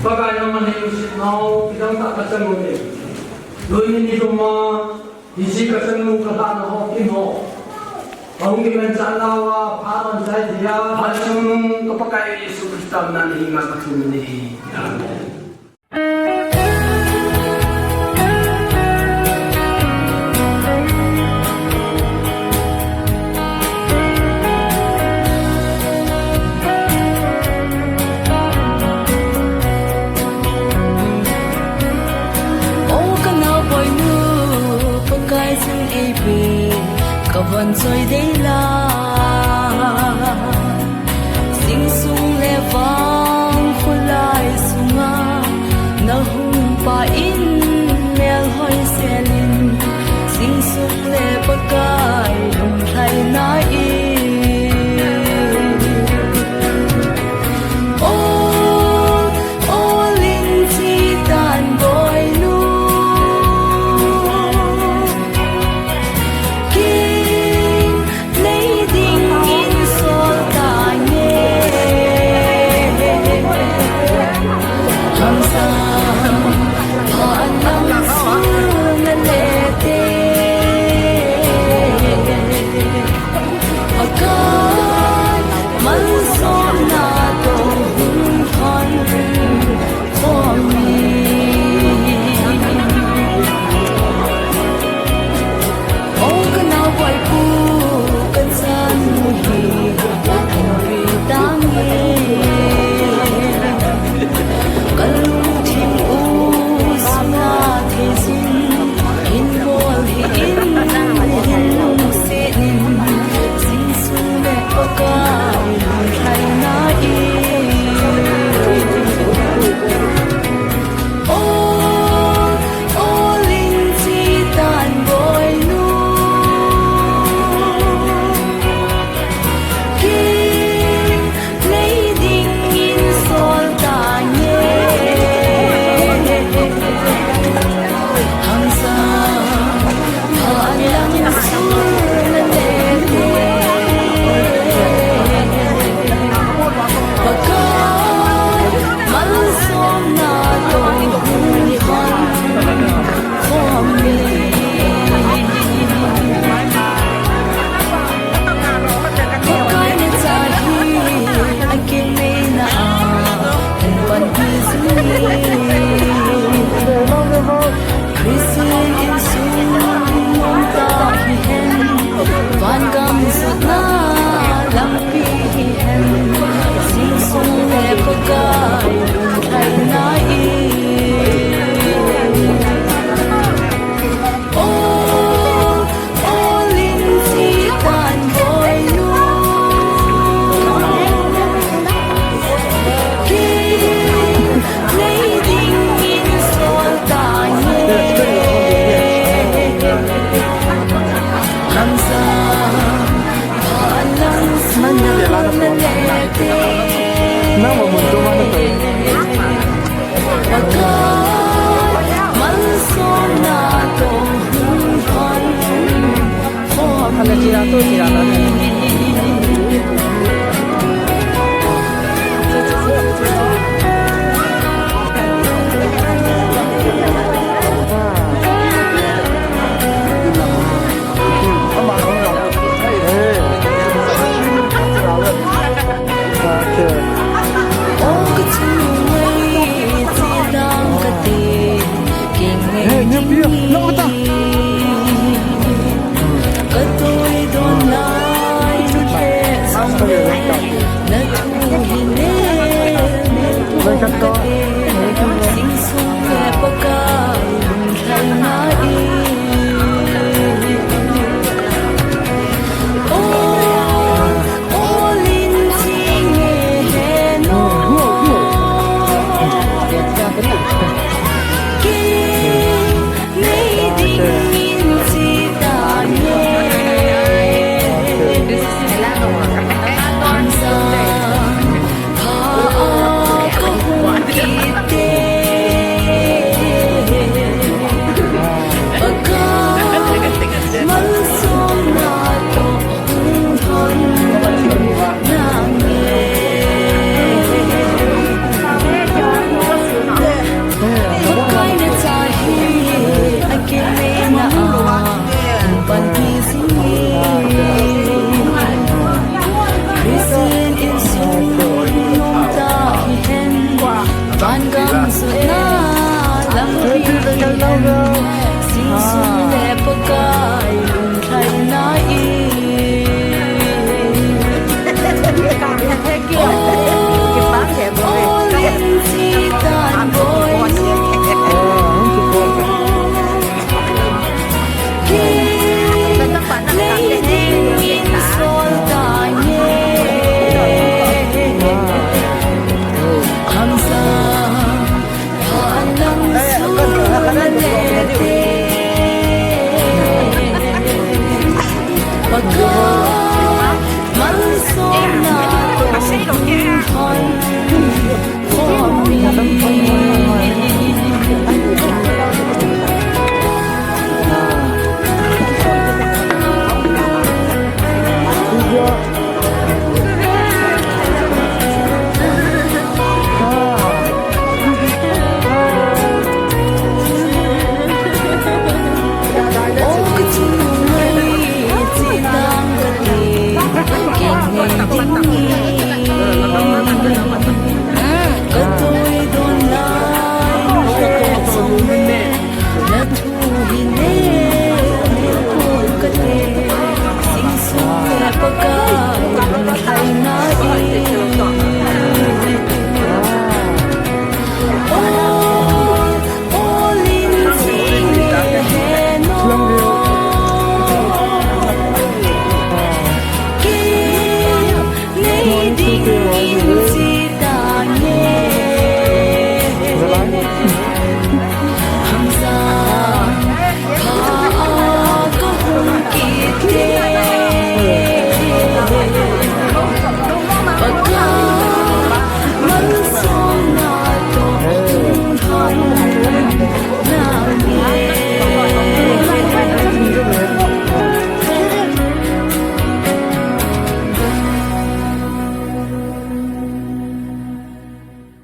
Pakai nangman hei lungset nau, kidang tah kachanu nei. Tuni nikho ma, hiche kachanu kalhahna ho, kin ho. Ahung kimanchah nauva, pha lhon chai dia. Pha chungnung ka Pakai Jesu Christa mina nahenga kathum ahi. Amen. O ka naoboinu, Pakai chun eipe, ka von choi dei la. Sing sung le vang khulai sunga, na hung pa in melhoi selin. Sing sung le Pakai lunglhaina in. O, o Linchi Tanboinu. Kin nei dingin sol tange. Hamsa, pha lang sul na le te. Pakai, malsomna toh hung thon khom in. O ka naoboipu, ka chanu hi, hung ri tange. Ka lungthim u sunga thei jin, hin bol hih in, hin lungset in, Jesu le Pakai lunglhaina in. O, o Linchi Tanboinu. Kin nei dingin sol tange. Hamsa, pha lang sul na le te. Pakai, malsomna toh hung thon khom in. Pakai na cha hi, a kinei na a, hin panpi jing in. Christian insung nom tah hihen, van gam jotna lampi hihen, Jesu le Pakai lunglhaina in. O, o Linchi Tanboinu. Kin nei dingin sol tange. Hamsa, pha lang sul na le te. Nang ma mun to ma na to. Pakai, malsomna toh hung thon khom in. An gam suna lam ri le, sing sun le pakai